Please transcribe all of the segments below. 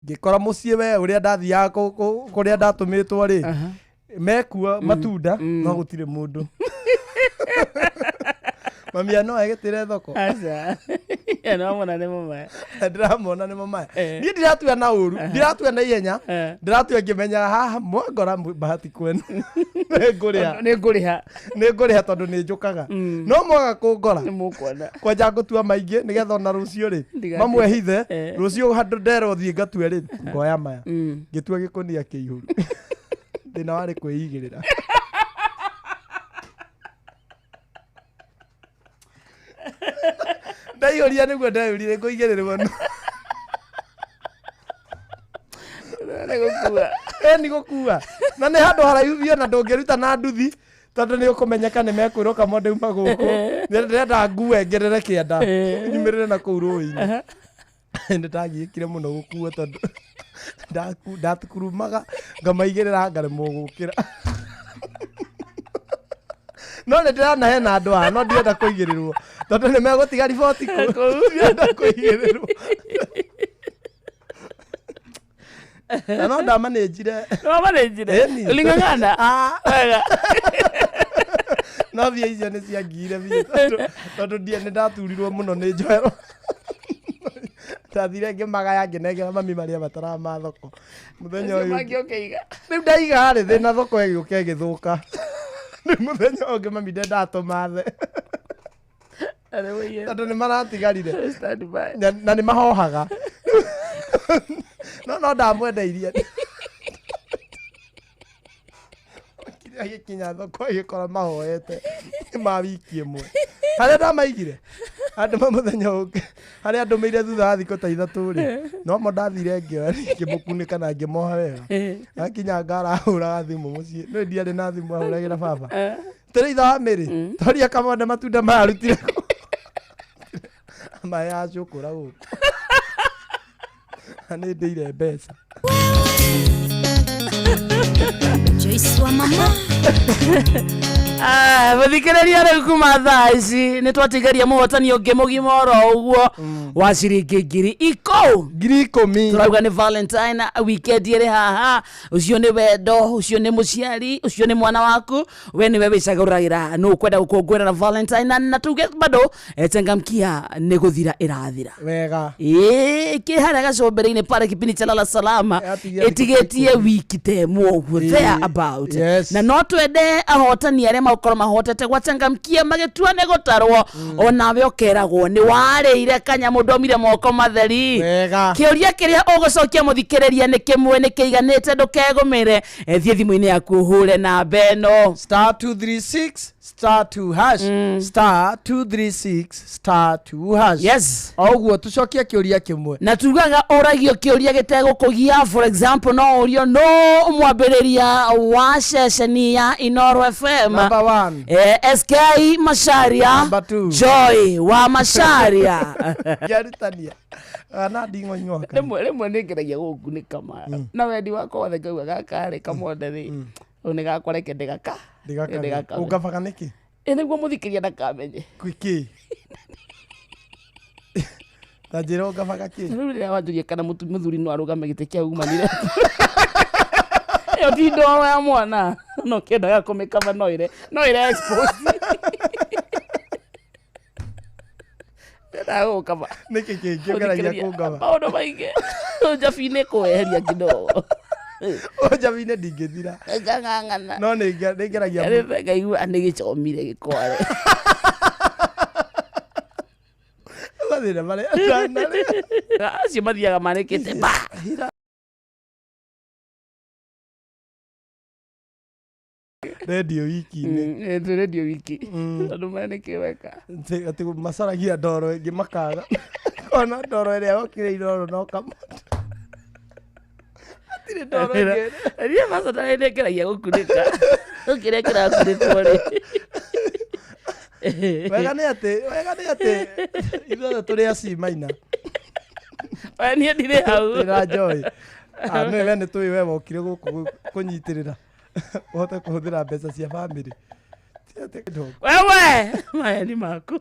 Ngĩkora mũciĩ we ũrĩa ndathiaga kũrĩa ndatũmĩtwo rĩ, mekua matunda, no gũtirĩ mũndũ. Mami no egĩtĩre thoko. Aca. Ya no mona nĩ mama. Ndĩramona nĩ mama. Eh. Niĩ ndiratua na ũru, ndiratua na ihenya. Eh. Ndĩratua ngĩmenyaga haha mwangora bahati kwenu nĩ ngũrĩha. Nĩ ngũrĩha. Nĩ ngũrĩha tondũ nĩ njũkaga, no mwaga kũngora, Nĩ mũkuona. Kwanja ngũtua maingĩ nĩgetha ona rũciũ rĩ, Ndigatire. mamwehithe. Eh. Rũciũ handũ nderwo thiĩ ngatue rĩ, ngoya maya. Ngĩtua gĩkũnia kĩihũru. Thĩna warĩ kwĩigĩrĩra. Ndaihũria nĩguo ndaihũrire ngũigĩrĩrwo no. Nĩ gũkua. Ĩ, nĩ gũkua, na nĩ handũ haraihu biũ, na ndũngĩruta na nduthi tondũ nĩ ũkũmenyeka, nĩ mekwĩrwo kamwe ndauma gũkũ. Ndĩrenda ngue ngerere kĩanda nyumĩrĩre na kũu rũĩ-inĩ. Nĩ ndagiĩkire mũno gũkua tondũ ndatukurumaga ngamaigĩrĩra ngaremwo gũkĩra, no nĩ ndĩrona hena andũ haha, no ndirenda kũigĩrĩrwo tondũ nĩ megũtiga riboti kũu. Ndirenda kũigĩrĩrwo na no ndamanĩnjire. Wamanĩnjire. Ĩni. Uling'ang'ana. Ah. Wega. No mbia icio nĩ ciangiire biũ tondũ ndie nĩ ndaturirwo mũno nĩ njohero. Ndathire ngĩmagaya, ngĩnengera mami marĩa bataraga ma thoko mũthenya Acio ũyũ mangĩ ũkĩiga. Rĩu ndaiga rĩ, thĩna thoko ĩgĩũka ĩgĩthũka. Rĩu mũthenya ũyũ ũngĩ mami ndendaga tũmathe Na nĩ wũiye. tondũ nĩ maratigarire. Stand by. Na nĩ mahohaga, no ndamwendeirie. Kĩrĩa gĩkinya thoko ĩgĩkora mahoete ma wiki ĩmwe harĩa ndamaigire andũ ma mũthenya ũngĩ harĩa ndũmĩire thutha wa thikũ ta 3 rĩ, no mo ndathire ngĩoya, ngĩmũkunĩka na ngĩmoha wega. Akinya ngarahũraga thimũ mũciĩ, nĩ ndiarĩ na thimũ, ahũragĩra baba tũrĩ itha wa mĩrĩ toria kamonde matunda maya arutire kũ? Maya acũkũra gũkũ na nĩ ndĩire mbeca. Joyce wa mama. Ah, mũthikĩrĩria, rĩu kuma thaa ici nĩ twatigaria mũhotani ũngĩ mũgima oro ũguo wa ciringi 10,000. 10,000. Tũrauga nĩ Valentine weekend ĩrĩ haha. Ũcio nĩ wendo, ũcio nĩ mũciari, ũcio nĩ mwana waku. We nĩwe wĩcagũragĩra nũ ũkwenda gũkũngũĩra na Valentine, na tuge bado changamkia nĩ gũthira ĩrathira. Wega. Ĩĩ, kä harĩa gacũmbĩrĩ-inĩ pale kipindi cha Lala Salama. Atigia thikũ ĩtigĩtie wiki ta ĩmwe ũguo, there about. Na no twende ahotani arĩa magũkorwo mahotete gwachangamkia magĩtua nĩ gũtarwo, onawe ũkeragwo nĩ warĩire kanyamũ, ndomire moko matheri. Wega. Kĩũria kĩrĩa ũgũcokia, mũthikĩrĩria, nĩ kĩmwe, nĩ kĩiganĩte, ndũkegũmĩre. Thiĩ thimũ-inĩ yaku ũhũre namba ĩno: *236*2#, *236*2#. O ũguo tũcokie kĩũria kĩmwe. Na tugaga ũragio kĩũria gĩtegũkũgia. For example, no ũrio no mwambĩrĩria wa ceceni ya Inoro FM. Number one. SK Macharia. Number two. Joy wa Macharia. Ngĩarutania ana nding'oing'oka. Rĩmwe nĩ ngeragia gũkunĩka ma na wendi wakwa wothe, ngauga gaka rĩ, kamonde rĩ, ũyũ nĩ gakwa, reke ndĩgaka. Ndĩgakabe. Ũngabaga nĩkĩ? Ĩ, nĩguo mũthikĩria ndakamenye. Kĩ ta njĩra ũngabaga kĩ? Rĩu rĩrĩa wanjũria kana mũthuri no arũgame gĩtĩ kĩa umanire, ĩyo ti ndoro ya mwana, no kĩendaga kũmĩkaba, no ĩre expose. Ndendaga gũkaba. Nĩkĩ kĩngĩ ũgeragia kũngaba? Maũndũ maingĩ njabi-inĩ kweheria kidogo. Njabi-inĩ ndingĩthira. Ngang'ang'ana. No nĩ ngeragia. Ngaigua nĩ gĩcomire gĩkware. Mathĩna marĩa ndanarĩ. Acio mathiaga manĩkĩte ba. Redio wiki-inĩ. Twĩ redio wiki tondũ maya nĩkĩ weka. Atĩ macaragia ndoro ĩngĩ makaga kona ndoro ĩrĩa yokire Inoro no kamondo, hatirĩ ndoro ĩngĩ. Niĩ maconarĩ nĩ ngeragia gũkunĩka kĩrĩa kĩrakunĩkwo rĩ. Wega nĩ atĩ ithuothe tũrĩ a C minor. We, niĩ ndirĩ hau. Twĩna Joy. Ah, nĩ we nĩ tũĩ we wokire gũkũ kũnyitĩrĩra ũhote kũhũthĩra mbeca cia bamĩrĩ. Ti atĩ ndongu. Wewe maheni maku.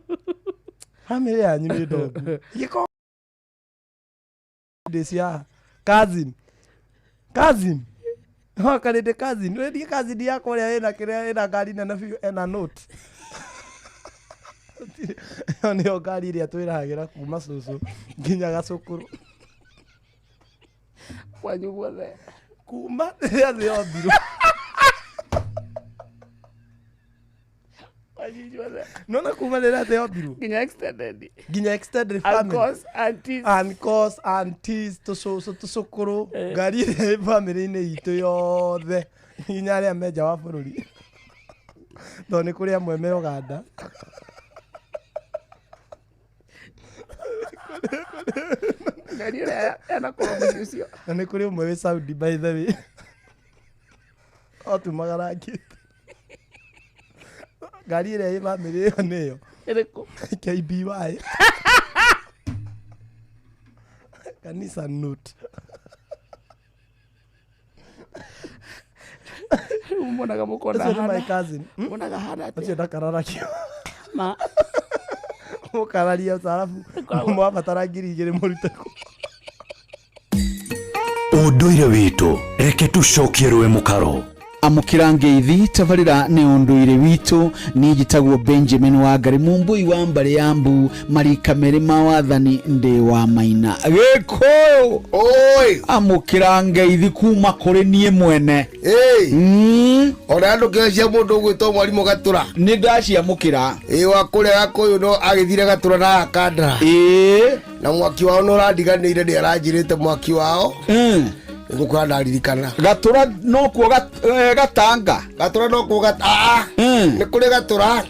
Bamĩrĩ yanyu nĩ ndongu. Ingĩkorwo ndĩ cia Cousin, cousin wakarĩte cousin, wendie cousin yakwa ũrĩa ĩna kĩrĩa, ĩna ngari nene biũ, ena note. Ĩyo nĩyo ngari ĩrĩa twĩrahagĩra kuma cũcũ nginya gacũkũrũ. Kwanyu guothe? Kuma rĩrĩa thĩ yombirwo. Kwanyu guothe? Nona kuma rĩrĩa thĩ yombirwo. Nginya extended? Nginya extended family. Uncles, aunties. Uncles, aunties, tũcũcũ, tũcũkũrũ, ngari ĩrĩa ĩ bamĩrĩ-inĩ itũ yothe, nginya arĩa me nja wa bũrũri, tondũ nĩ kũrĩ amwe me Uganda. Ngari ĩrĩa yanakorwo mũciĩ ũcio. Na nĩ kũrĩ ũmwe wĩ Saudi, by the way, otumaga rangĩte. Ngari ĩrĩa ĩ bamĩrĩ ĩyo nĩyo Ĩrĩkũ? KBY kanisa note. Rĩu muonaga mũkona Ũcio nĩ my hana cousin. Muonaga hana Ũcio atĩa? ndakararagio. Ma. Mũkararia arabu mwabatara 2000 mũrute kũ? Ũndũire witũ, reke tũcokie rũĩ mũkaro. Amũkĩra ngeithi, tabarĩra nĩ ũndũire witũ. Niĩ njĩtagwo Benjamin Wangari, mumbui wa mbarĩ ya mbu, marika merĩ ma wathani, ndĩ wa maina gĩkũyũ. Oi. Amũkĩra ngeithi kuma kũrĩ niĩ mwene. Ĩĩ. Ona andũ kĩo cia mũndũ ũgwĩtwo mwarimũ Gatũra. Nĩ ndaciamũkĩra. Ĩĩ, wa kũrĩa Gakũyũ, no agĩthire Gatũra na akandara. Na mwaki wao nĩ ũrandiganĩire, nĩ aranjĩrĩte mwaki wao. Nĩgũkora ndaririkana. Gatũra nokuo Gatanga? Gatũra nokuo aa. Nĩ kũrĩ Gatũra.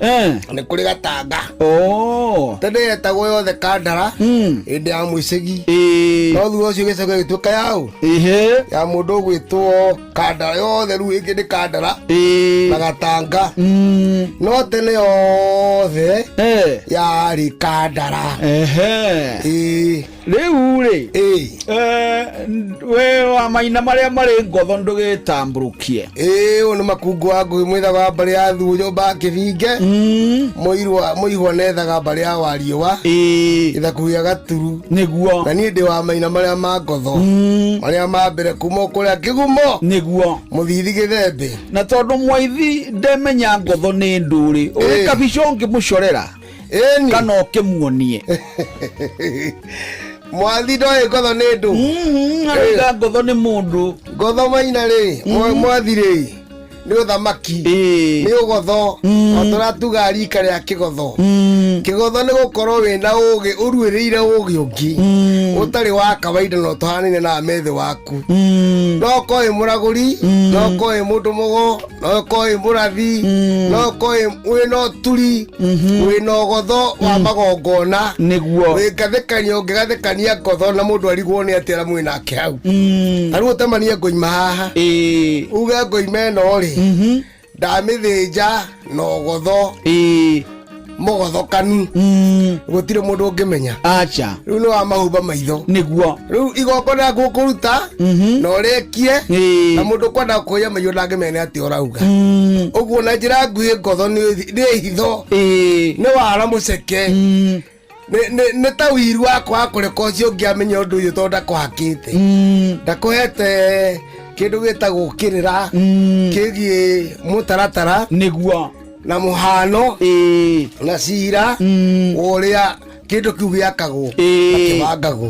Nĩ kũrĩ Gatanga. Oh. Tene yetagwo yothe Kandara. Hĩndĩ ya mũicegi. No thutha ũcio gĩcego gĩtuĩka yaũ? Ĩhĩ. Ya mũndũ ũgwĩtwo Kandara yothe, rĩu ĩngĩ nĩ Kandara. Na Gatanga. No tene yothe yarĩ Kandara. Ehe. Ĩĩ. Rĩu rĩ, Ĩĩ. We wa maina marĩa marĩ ngotho, ndũgĩtambũrũkie. Ĩĩ, ũyũ nĩ makungu wa ngũĩ, mwithaga wa mbarĩ ya thuũ, nyũmba ya kĩbinge. Mũirwa mũihwa nethaga mbarĩ ya wariũa. Gĩthaku gĩa Gaturu. Nĩguo. Na niĩ ndĩ wa maina marĩa ma ngotho. Marĩa ma mbere kuma kũrĩa kĩgumo. Nĩguo. Mũthithi gĩthembe. Na tondũ mwaithi ndemenya ngotho nĩ ndũrĩ, ũrĩ kabica ũngĩmũcorera Ĩni. kana ũkĩmuonie? Mwathi ndoĩ ngotho nĩ ndũ. Arauga ngotho nĩ mũndũ. Ngotho maina rĩ, mwathi rĩ, nĩ ũthamaki. Nĩ ũgotho. O tũratuga rika rĩa kĩgotho. Kĩgotho nĩ gũkorwo wĩna ũgĩ, ũruĩrĩire ũgĩ ũngĩ. Ũtarĩ wa kawaida na ũtũhanaine na methĩ waku. No ũkorwo wĩ mũragũri, no ũkorwo wĩ mũndũ mũgo, no ũkorwo wĩ mũrathi, no ũkorwo wĩna ũturi, wĩna ũgotho wa magongona. Nĩguo. Wĩ ngathĩkanio, ũngĩgathĩkania ngotho na mũndũ arigwo nĩ atĩa mwĩ nake hau. Ta rĩu ũtemanie ngoima haha. Uge ngoima ĩno rĩ, ndamĩthĩnja na ũgotho. Mũgothokanu. Gũtirĩ mũndũ ũngĩmenya. Acha. Rĩu nĩ wa mahumba maitho. Nĩguo. Rĩu igongona rĩaku ũkũruta na ũrĩkie, na mũndũ ũkwenda kũiya maiyũ ndangĩmenya nĩ atĩa ũrauga. Ũguo na njĩra nguhĩ, ngotho nĩ hitho. Nĩ wara mũceke. Nĩ ta wiru wakwa wa kũreka ũcio ũngĩ amenye ũndũ ũyũ, tondũ ndakũhakĩte, ndakũhete kĩndũ gĩtagwo kĩrĩra kĩgiĩ mũtaratara. Nĩguo. Na mũhano na cira wa ũrĩa kĩndũ kĩu gĩakagwo na kĩbangagwo.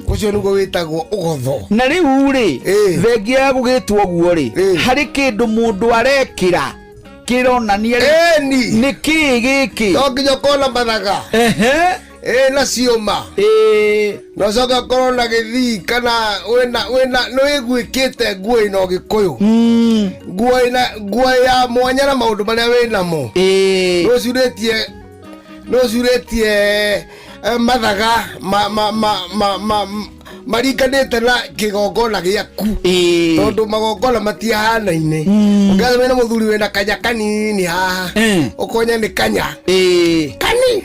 Ũcio nĩguo wĩtagwo ũgotho. Na rĩu rĩ, thengia ya gũgĩtwo ũguo rĩ, harĩ kĩndũ mũndũ arekĩra kĩronania rĩ, Ĩni. Nĩ kĩĩ gĩkĩ? No nginya ũkorwo na mathaga. Ĩ, na ciũma. Na ũcoke ũkorwo na gĩthii, kana wĩna nĩ wĩguĩkĩte nguo ĩna ũgĩkũyũ, nguo ĩna nguo ya mwanya na maũndũ marĩa wĩnamo. Nĩ ũcurĩtie mathaga ma maringanĩte na kĩgongona gĩaku, tondũ magongona matiahanaine. Ũngĩacemania na mũthuri wĩna kanya kanini haha, ũkonya nĩ kanya kani,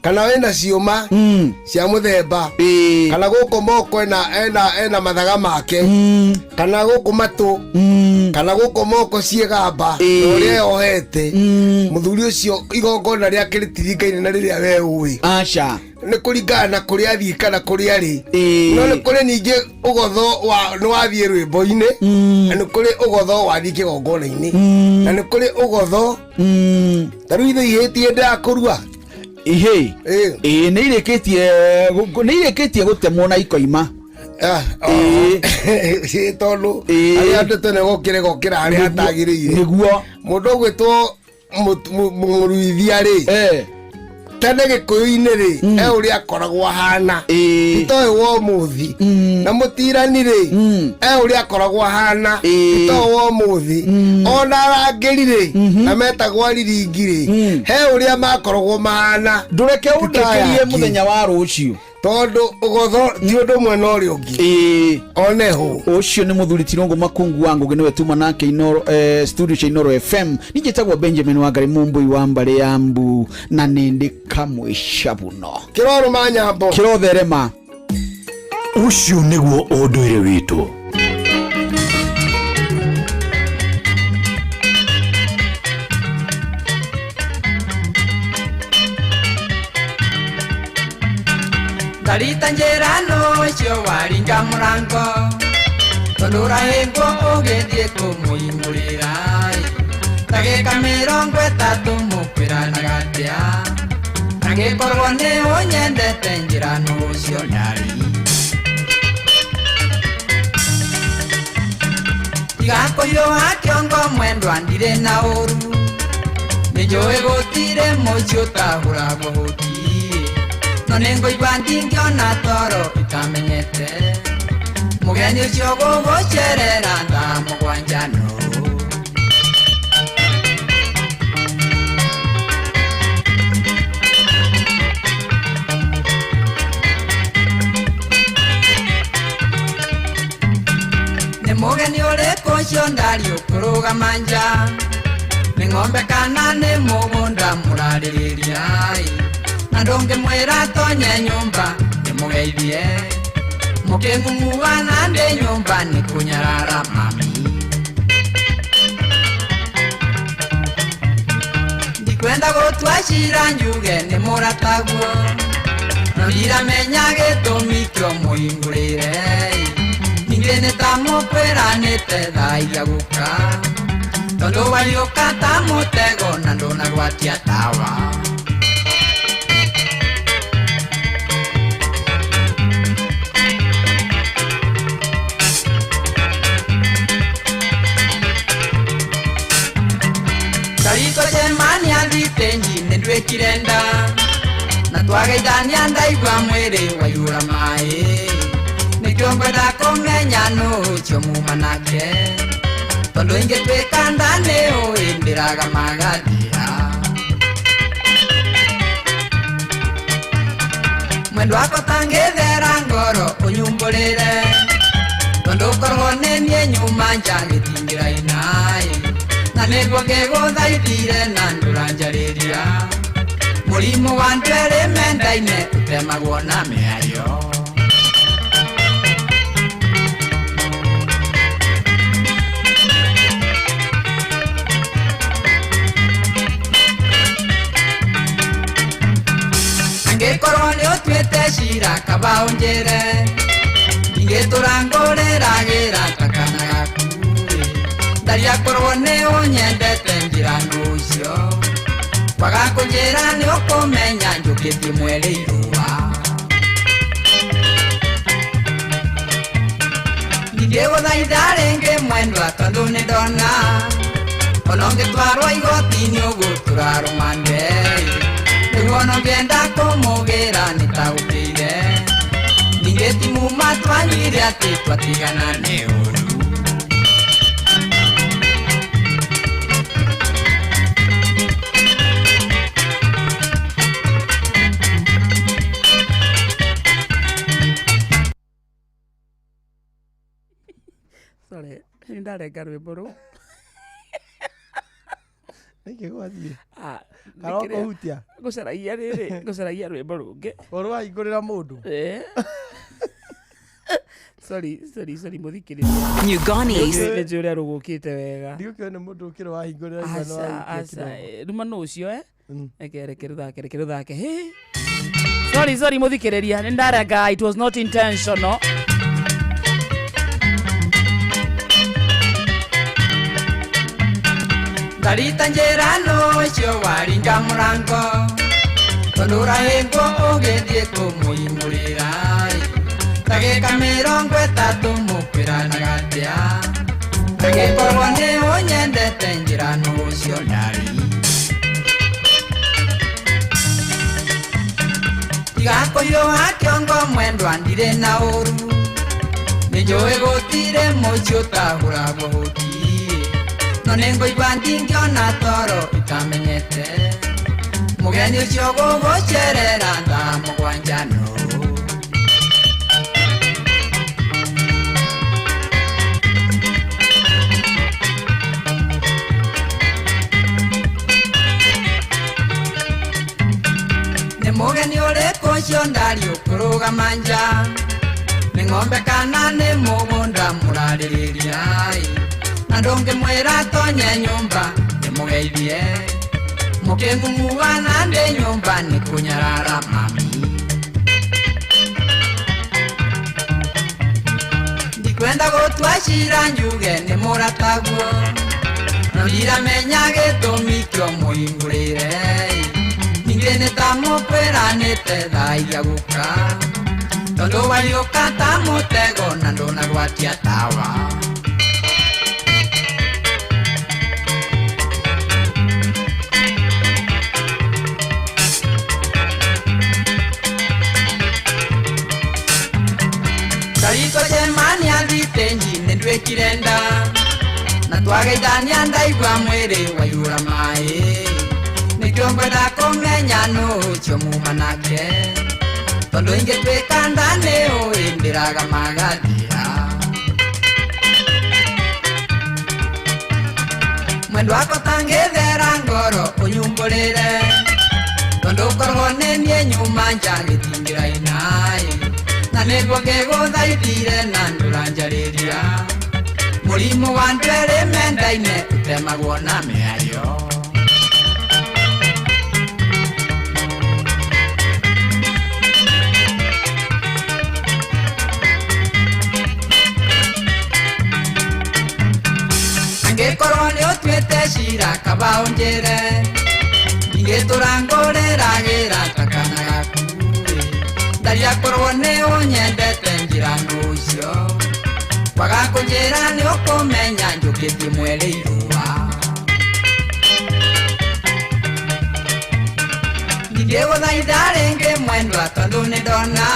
kana wĩna ciũma cia mũthemba, kana gũkũ moko ena mathaga make, kana gũkũ matũ, kana gũkũ moko ciĩgamba na ũrĩa yohete, mũthuri ũcio igongona rĩake rĩtiringaine na rĩrĩa we ũĩ. Aca. Nĩ kũringana na kũrĩa athiĩ kana kũrĩa arĩ. Ĩĩ. No nĩ kũrĩ ningĩ ũgotho wa nĩ wathiĩ rwĩmbo-inĩ, na nĩ kũrĩ ũgotho wathiĩ kĩgongona-inĩ, na nĩ kũrĩ ũgotho ta rĩu ithe ihĩtie ndakũrua. Ihĩ? Ĩĩ. Ĩĩ, nĩ irĩkĩtie nĩ irĩkĩtie gũtemwo na ikoima. Ah, oh. Ĩĩ. Ĩĩ, tondũ Ĩĩ. arĩa andũ tene gokĩre gokĩra harĩa hatagĩrĩire. Nĩguo. Mũndũ ũgwĩtwo mũruithia rĩ, tene gĩkũyũ-inĩ rĩ, e ũrĩa akoragwo ahana, itoĩ wa ũmũthĩ, na mũtirani rĩ, e ũrĩa akoragwo ahana, itoĩ wa ũmũthĩ, ona arangĩri rĩ, na metagwo ariringi rĩ, he ũrĩa makoragwo mahana. Ndũreke ũndĩkĩrie Titayaki. Mũthenya wa rũciũ. Tondũ ũgotho ti ũndũ ũmwe na ũrĩa ũngĩ. Oneho. Ũcio nĩ mũthuri Tirũngũ Makungu wa Ngũgĩ, nĩwe tuma nake Inoro, studio cia Inoro FM. Ningĩ Benjamin Wangari Mumbui wa mbarĩ ya mbu na nĩndĩ kamwe cabuno. Kĩrorũma nyambo. Kĩrotherema. Ũcio nĩguo ũndũire witũ. Ndarita njĩra nũ ũcio waringa mũrango, tondũ ũrahĩngwo ũgĩthiĩ kũmũhingũrĩra. Ndagĩka 30 mũkwĩranaga atĩa? Angĩkorwo nĩ ũnyendete, njĩra nũ ũcio ndari. Tiga kũhiũha kĩongo, mwendwa, ndirĩ na ũru. Nĩ njũĩ gũtirĩ mũciĩ ũtahũragwo hũti, no nĩ ngũigua ndingĩona toro itamenyete mũgeni ũcio gũgũcerera thaa 7 no. Nĩ mũgeni ũrĩkũ ũcio ndari ũkũrũgama nja? Nĩ ng'ombe kana nĩ mũgũnda mũrarĩrĩria? Na ndũngĩmwĩra tonye nyũmba ndĩmũgeithie, mũkĩng'ung'uana ndĩ nyũmba nĩ kũnyarara mami. Ndikwenda gũtua cira njuge nĩ mũrataguo, no ndiramenya gĩtũmi kĩo mũhingũrĩre. Ningĩ nĩ ta mũkwĩranĩte thaa iria gũka, tondũ wariũka ta mũtego na ndũnagwatia tawa. Ndarikũcemania thitĩnji nĩ nduĩkire nda, na twageithania ndaigua mwĩrĩ waiyũra maĩ. Nĩkĩo ngwenda kũmenya nũ ũcio muma nake, tondũ ingĩtuĩka nda nĩ ũĩ ndĩraga magathira. Mwendwa wakwa tangĩthera ngoro ũnyumbũrĩre, tondũ korwo nĩ niĩ nyuma nja gĩtingĩraina-ĩ, na nĩguo ngĩgũthaithire na ndũranjarĩria. Mũrimũ wa andũ erĩ mendaine ũtemagwo na mĩario. Angĩkorwo nĩ ũtuĩte cira kaba ũnjĩre, ndingĩtũra ngũrĩragĩra ta kana gaku. Ndaria korwo nĩ ũnyendete, njĩra nũ ũcio. Kwaga kũnjĩra nĩ ũkũmenya njũkĩtie mweri irũa. Ndingĩgũthaitha rĩngĩ mwendwa, tondũ nĩ ndona ona ũngĩtwarwo igoti-inĩ ũgũtũra rũmande. Rĩu ona ũngĩenda kũmũgĩra nĩ taũkĩire, ningĩ ti muma twanyuire atĩ twatigana nĩ ũru. Sorry, nĩ ndarenga rwĩmbo rũu. Nĩkĩ gwathiĩ? Ah, Kana nĩ kĩrĩa- ũkũhutia? Ngũcaragia rĩrĩ, ngũcaragia rwĩmbo rũngĩ. Ũrũ wahingũrĩra mũndũ. Eh. Sorry, sorry, sorry, mũthikĩrĩria. Nyugonis. Nĩ njũĩ ũrĩa rũgũkĩte wega. Ndigũkĩona nĩ mũndũ ũkĩrĩ wahingũrĩra imwe na Aca, wahutia aca, kidogo. ruma nũ ũcio, eh? Reke reke rũthake, reke rũthake. Hĩ. Sorry, sorry muthikiriria, nĩ ndarega, it was not intentional. Ndarita njĩra nũcio waringa mũrango tondũ ũrahĩngwo ũgĩthiĩ kũmũhingũrĩra ndagĩka 30 mũkwĩranaga atĩa angĩkorwo nĩ ũnyendete njĩra nũcio ndari tiga kũhiũha kĩongo mwendwa ndirĩ na ũru nĩ njũĩ gũtirĩ mũciĩ ũtahũragwo hũti no nĩ ngũigua ndingĩona toro itamenyete mũgeni ũcio gũgũcerera thaa mũgwanja nũ nĩ mũgeni ũrĩkũ ũcio ndari ũkũrũgama nja nĩ ng'ombe kana nĩ mũgũnda mũrarĩrĩria na ndũngĩmwĩra tonye nyũmba ndĩmũgeithie mũkĩng'ung'uana ndĩ nyũmba nĩ kũnyarara mami ndikwenda gũtua cira njuge nĩ mũrataguo no ndiramenya gĩtũmi kĩo mũhingũrĩre ningĩ nĩ ta mũkwĩranĩte thaa iria gũka tondũ wariũka ta mũtego na ndũnagwatia tawa. Ndariko cemania thitĩnji nĩ nduĩkire nda na twageithania ndaigua mwĩrĩ waiyũra maĩ nĩkĩo ngwenda kũmenya nũ ũcio muma nake tondũ ingĩtuĩka nda nĩ ũĩ ndĩraga magathira mwendwa wakwa tangĩthera ngoro ũnyumbũrĩre tondũ korwo nĩ niĩ nyuma nja gĩtingĩraina na nĩguo ngĩgũthaithire na ndũranjarĩria mũrimũ wa andũ erĩ mendaine ũtemagwo na mĩario. Angĩkorwo nĩ ũtuĩte cira kaba ũnjĩre ingĩtũra ngũrĩragĩra ta kana gaku ndaria korwo nĩ ũnyendete njĩra nũcio kwaga kũnjĩra nĩ ũkũmenya njũkĩtie mweri irũa ndingĩgũthaitha rĩngĩ mwendwa tondũ nĩ ndona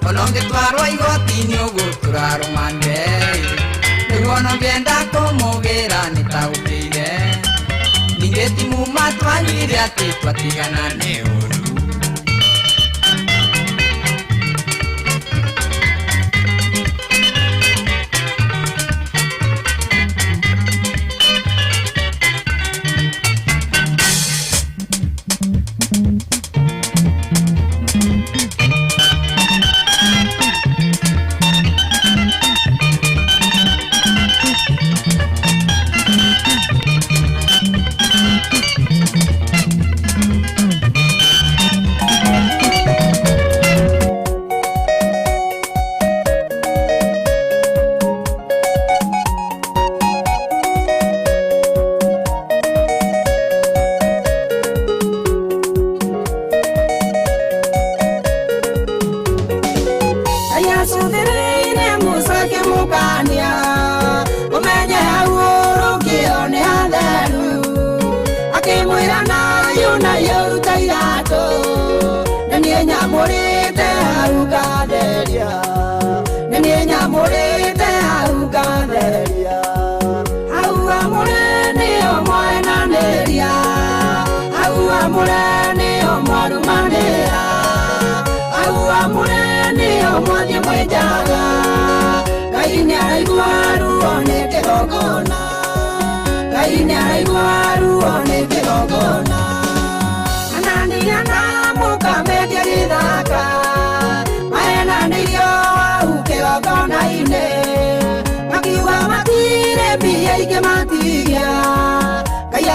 ona ũngĩtwarwo igoti-inĩ ũgũtũra rũmande nĩguo ona ũngĩenda kũmũgĩra nĩ taũkĩire ningĩ ti muma twanyuire atĩ twatigana nĩ ũru.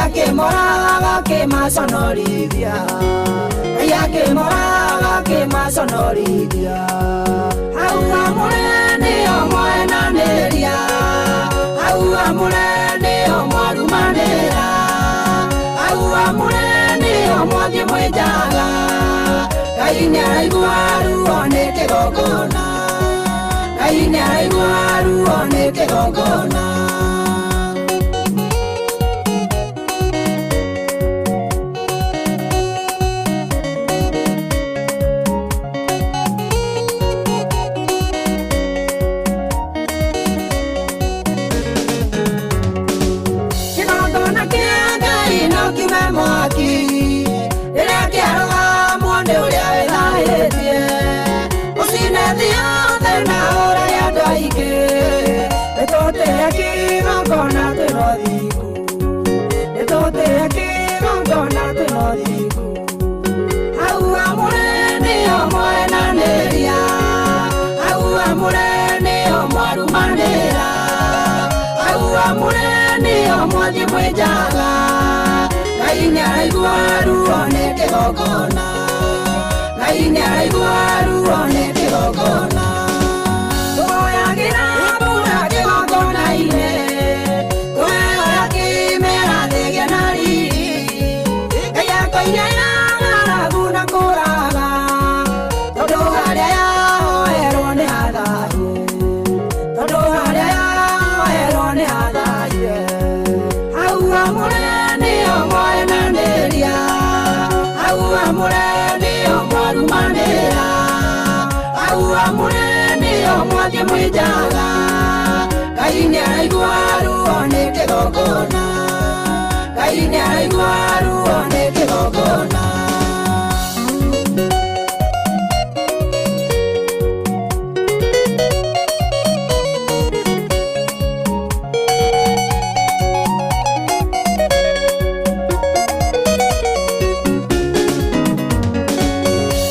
Akĩmoraga akĩmaconorithia, Ngai akĩmoraga. mũmaconorithia. Hau hamũre nĩho mwenanĩria, hau hamũre nĩho mwarumanĩra, hau hamũre nĩho mwathiĩ mwĩnjaga. Ngai nĩaraigua ruo nĩ kĩgongona, Ngai nĩaraigua ruo nĩ kĩgongona. Kĩgongona kĩa Ngai no kiume mwaki, rĩrĩa kĩarũgamwo nĩ ũrĩa wĩthahĩtie. Ũcine thĩ yothe na ũrage andũ aingĩ, nĩtũtĩe kĩgongona twĩna ũthingu, nĩtũtĩe kĩgongona twĩna ũthingu. Hau hamũre nĩho mwenanĩria, hau hamũre nĩho mwarumanĩra, hau hamũre nĩho mwathiĩ mwĩnjaga. Ngai nĩaraigua ruo nĩ kĩgongona, Ngai nĩaraigua ruo nĩ kĩgongona. Tũhoyagĩra mbura kĩgongona-inĩ, tũheoya kĩmera thĩgĩe na riri. Ngai akoire ya ng'aragu na kũraga, tondũ harĩa yahoerwo nĩ hathahie, tondũ harĩa yahoerwo nĩ hathahie. Hau hamũre nĩho mwenanĩria, hau hamũre nĩho mwarumanĩra, hau hamũre nĩho mwathiĩ mwĩnjaga. Ngai nĩaraigua ruo nĩ kĩgongona, Ngai nĩaraigua ruo nĩ kĩgongona.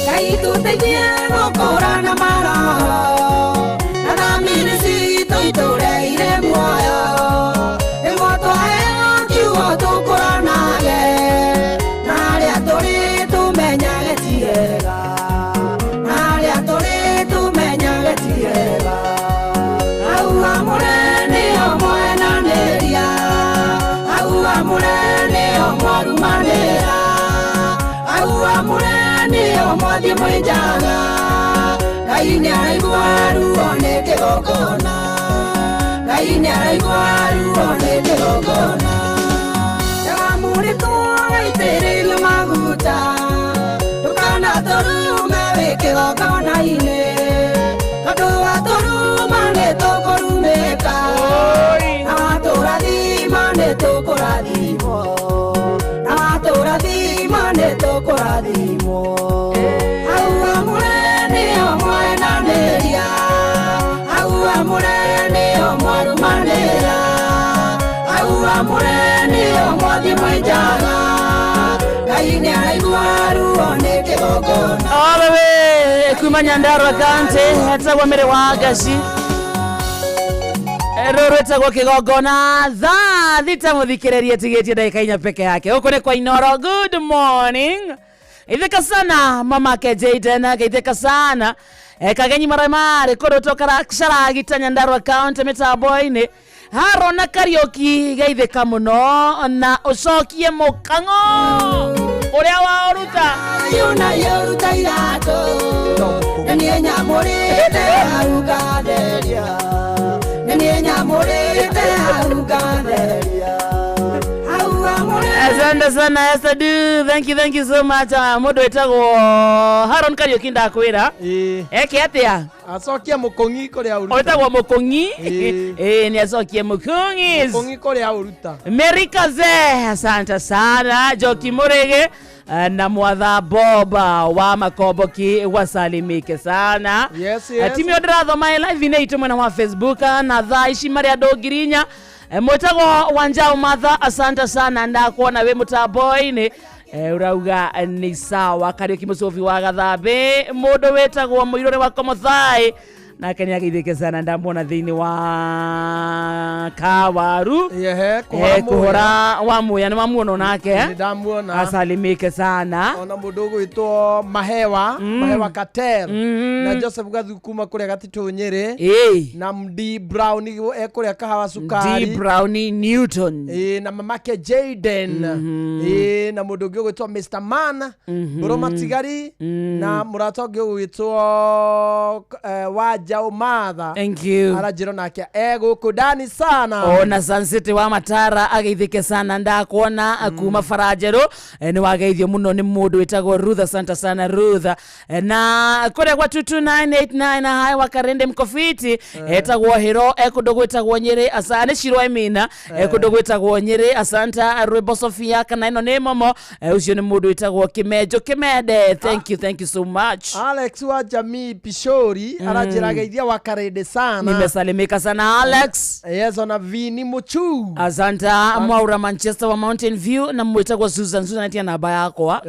Ngai tũteithie gũkũrana maroho, na thamiri citũ itũre irĩ muoyo. Nĩguo twaheo kiugo tũkũranage, na harĩa tũrĩ tũmenyage ti hega, na harĩa tũrĩ tũmenyage ti hega. Hau hamũre nĩho mwenanĩria, hau hamũre nĩho mwarumanĩra, hau hamũre nĩho mwathiĩ mwĩnjaga. Ngai nĩaraigua ruo nĩ kĩgongona, Ngai nĩaraigua ruo nĩ kĩgongona. Ndĩramũrĩtwo gaitĩrĩrio maguta, ndũkanatũrume wĩ kĩgongona-inĩ, tondũ watũruma nĩtũkũrumĩka, na watũrathima nĩtũkũrathimwo, na watũrathima nĩtũkũrathimwo. Hau hamũre nĩho mwenanĩria, hau hamũre nĩho mwarumanĩra, hau hamũre nĩho mwathiĩ mwĩnjaga. Ngai nĩaraigua ruo nĩ kĩgongona. All the way kuma Nyandarua County etagwo Mary wa Ngaci, rũrũ ĩtagwo kĩgongona. Thaa 6 mũthikĩrĩrie tigĩtie ndagĩka 4 peke yake. Gũkũ nĩ kwa Inoro. Good morning. Ithika sana mamake Jaden, geithĩka sana kagenyi maremare kũndũ toka Caragita Nyandarua County mĩtambo-inĩ Harona Kariũki, geithĩka mũno na ũcokie mũkang'o ũrĩa waũruta. Yuna yoruta iratũ, na niĩ nyamũrĩte hau ngatheria, na niĩ nyamũrĩte hau ngatheria. Hau hamũre Asante sana Esther Du. Thank you, thank you so much. Mũndũ wĩtagwo Haron Kariũki ndakwĩra. Ĩĩ. Eke atĩa? Acokie mũkũng'i kũrĩa ũruta. Wĩtagwo mũkũng'i. Ĩĩ. Ĩĩ, nĩ acokie mũkũng'i. Mũkũng'i kũrĩa ũruta. Mary Kaze, asante sana. Njoki Mũrĩgĩ na Mwatha Boba wa Makomboki wasalimike sana. Yes, yes. Timu ĩyo ndĩrathoma ĩ live-inĩ itũ mwena wa Facebook, na thaa ici marĩ andũ 4,000. Mwĩtagwo Wanjau Martha, asante sana, ndakuona wĩ mũtambo-inĩ. Urauga ni sawa. Kariũki Mũcũbi wa Gathambĩ, mũndũ wĩtagwo Mũirũrĩ wa Komothai, Nake nĩ ageithĩke sana ndamwona thĩinĩ wa Kawaru. Yehe, kũhora Kũhora wa Muya nĩ wamuona onake. Nĩ ndamuona. Asalimike sana. Ona mũndũ ũgwĩtwo Mahewa, Mahewa Katel na Joseph Gathu kuma kũrĩa Gatitũ Nyĩrĩ. Na Md Brown ekũrĩa Kahawa Cukari. D Brownie Newton. Na mamake Jaden. Na mũndũ ũngĩ ũgwĩtwo Mr Man Mbũrũ Matigari na mũrata ũngĩ ũgwĩtwo Wanja Ũmatha. Thank you. Aranjĩra nake egũkũ ndani sana. Ona Suncity wa Matara ageithĩke sana ndakuona kuma Bara Njerũ. Nĩ wageithio mũno nĩ mũndũ wĩtagwo Ruth. Asante sana Ruth. Na kũrĩa gwa 22989 hai wa Karende Mkofiti etagwo Hero ekũndũ gwĩtagwo Nyĩrĩ asa nĩ Shiro Emina ekũndũ gwĩtagwo Nyĩrĩ. Asanta Rwĩmbo Sofia kana ĩno nĩ momo. Ũcio nĩ mũndũ wĩtagwo Kĩmenjo Kĩmende. Thank you, thank you so much. Alex wa Jamii Pishori aranjĩra ageithia wa Karende sana. Nimesalimika sana Alex. Yes, ona Vini Muchu. Asanta Mwaura Manchester wa Mountain View na mwĩtagwo Susan. Susan atia namba yakwa.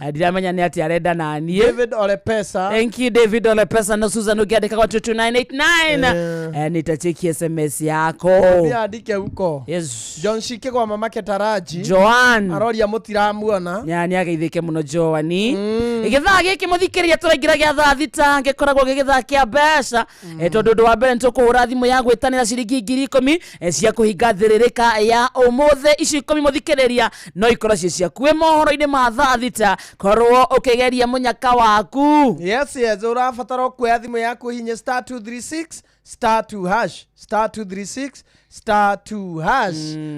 Ndiramenya nĩ atĩ arenda naniĩ. David Olepesa. Thank you David Olepesa na Susan ũngĩandĩka kwa 22989 nitacheki SMS yako. Pia andike huko. Yes. John Shike kwa mamake Taraji. Joan. Aroria mũtiramuona. Nya nĩ ageithĩke mũno Joani. Gĩthaa gĩkĩ mũthikĩrĩria tũraingĩra gĩa thaa 6 gĩkoragwo gĩ gĩthaa kĩa mbeca. Tondũ ũndũ wa mbere nĩ tũkũhũra thimũ ya gwĩtanĩra ciringi 10,000 cia kũhinga thĩrĩrĩka ya ũmũthĩ. Ici 10 mũthikĩrĩria no ikorwo ciĩ ciaku wĩ mohoro-inĩ ma thaa 6 korwo ũkĩgeria mũnyaka waku. Yes, yes, ũrabatara kuoya thimũ yaku hinya star 236 star 2 hash star 236 star 2 hash.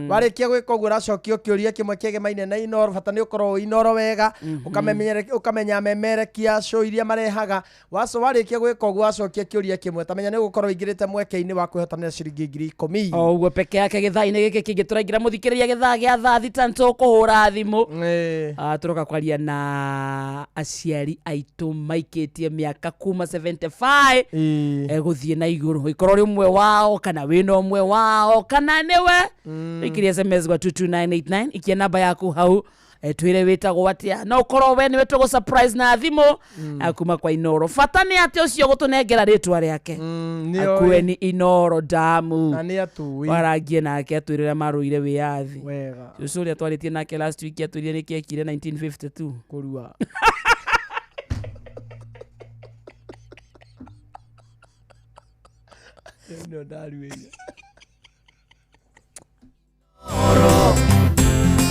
Warĩkia gwĩka ũguo ũracokio kĩũria kĩmwe kĩgemaine na Inoro. Bata nĩ ũkorwo wĩ Inoro wega, ũkamenya memerekia show iria marehaga. Waco warĩkia gwĩka ũguo wacokia kĩũria kĩmwe ta menya nĩ ũgũkorwo ũingĩrĩte mweke-inĩ wa kwĩhotanĩra ciringi 10,000. O ũguo peke yake gĩthaa-inĩ gĩkĩ kĩngĩ tũraingĩra mũthikĩrĩria gĩthaa gĩa thaa 6 nĩtũkũhũra thimũ. Tũroka kwaria na aciari aitũ maikĩtie mĩaka kuma 75 gũthiĩ na igũrũ. Ikorwo ũrĩ ũmwe wao kana wĩna ũmwe wao kana nĩwe ikiria SMS gwa 22989 ikia namba yaku hau twĩre wĩtagwo atĩa no ũkorwo we nĩwe tũgũ surprise na thimũ kuma kwa Inoro. Bata nĩ atĩ ũcio gũtũnengera rĩtwa rĩake akue nĩ Inoro damu na nĩ atũĩ warangie nake atwĩre ũrĩa marũire wĩyathi wega. Ũcio ũrĩa twarĩtie nake last week atwĩrire nĩkĩ ekire 1952 kũrua. No ndaruĩire.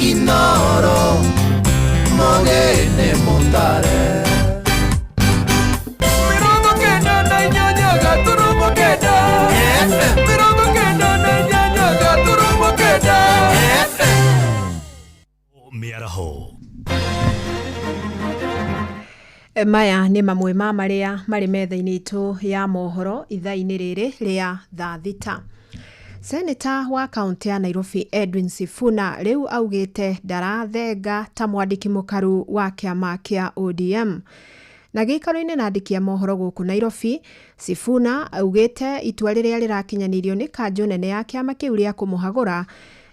Inoro mogene mutare 98 gaturumo kenda 98 gaturumo kenda. Mĩaraho. Maya nĩ mamwe ma marĩa marĩ metha-inĩ itũ ya mohoro ithaa-inĩ rĩrĩ rĩa thaa 6. Seneta wa kaunti ya Nairobi Edwin Sifuna rĩu augĩte ndarathenga ta mwandĩki mũkaru wa kĩama kĩa ODM. Na gĩikaro-inĩ na andĩki a mohoro gũkũ Nairobi, Sifuna augĩte itua rĩrĩa rĩrakinyanĩirio nĩ kanjũ nene ya kĩama kĩu rĩa kũmũhagũra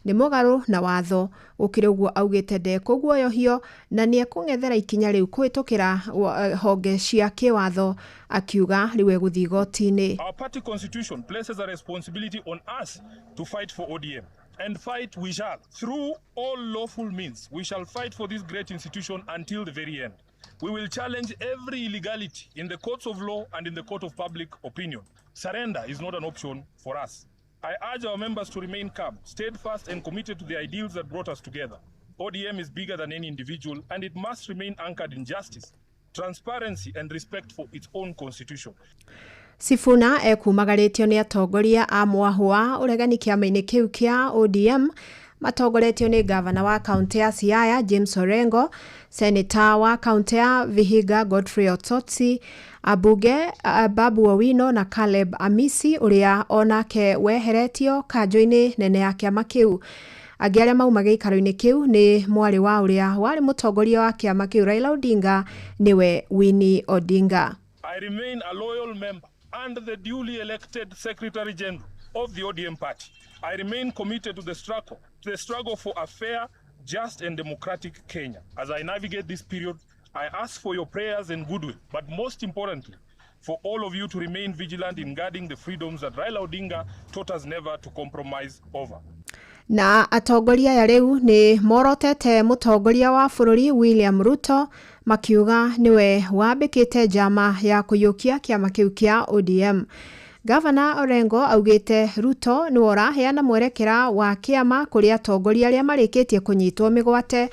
nĩ mũgarũ na watho. Gũkĩrĩ ũguo augĩte ndekũguoyohio na nĩ ekũng'ethera ikinya rĩu kũhĩtũkĩra honge cia kĩwatho, akiuga rĩu egũthiĩ igoti-inĩ. Our party constitution places a responsibility on us to fight for ODM. And fight we shall. Through all lawful means, we shall fight for this great institution until the very end. We will challenge every illegality in the courts of law and in the court of public opinion. Surrender is not an option for us. I urge our members to remain calm, steadfast and committed to the ideals that brought us together. ODM is bigger than any individual and it must remain anchored in justice, transparency and respect for its own constitution. Sifuna ekumagarĩtio nĩ atongoria a mwahũa ũregani kĩama-inĩ kĩu kĩa ODM matongoretio nĩ gavana wa kaunti ya Siaya James Orengo, seneta wa kaunti ya Vihiga Godfrey Osotsi, ambunge Babu Owino na Caleb Amisi ũrĩa onake weheretio kanjũ-inĩ nene ya kĩama kĩu. Angĩ arĩa mauma gĩikaro-inĩ kĩu nĩ mwarĩ wa ũrĩa warĩ mũtongoria wa kĩama kĩu Raila Odinga nĩwe Winnie Odinga. I remain a loyal member and the duly elected Secretary General of the ODM party. I remain committed to the struggle for a fair, just and democratic Kenya. As I navigate this period, I ask for your prayers and goodwill, but most importantly, for all of you to remain vigilant in guarding the freedoms that Raila Odinga taught us never to compromise over. Na atongoria aya rĩu nĩ morotete mũtongoria wa bũrũri William Ruto makiuga nĩwe wambĩkĩte njama ya kũiyũkia kĩama kĩu kĩa ODM. Gavana Orengo augĩte Ruto nĩwe ũraheana mwerekera wa kĩama kũrĩ atongoria arĩa marĩkĩtie kũnyitwo mĩgwate,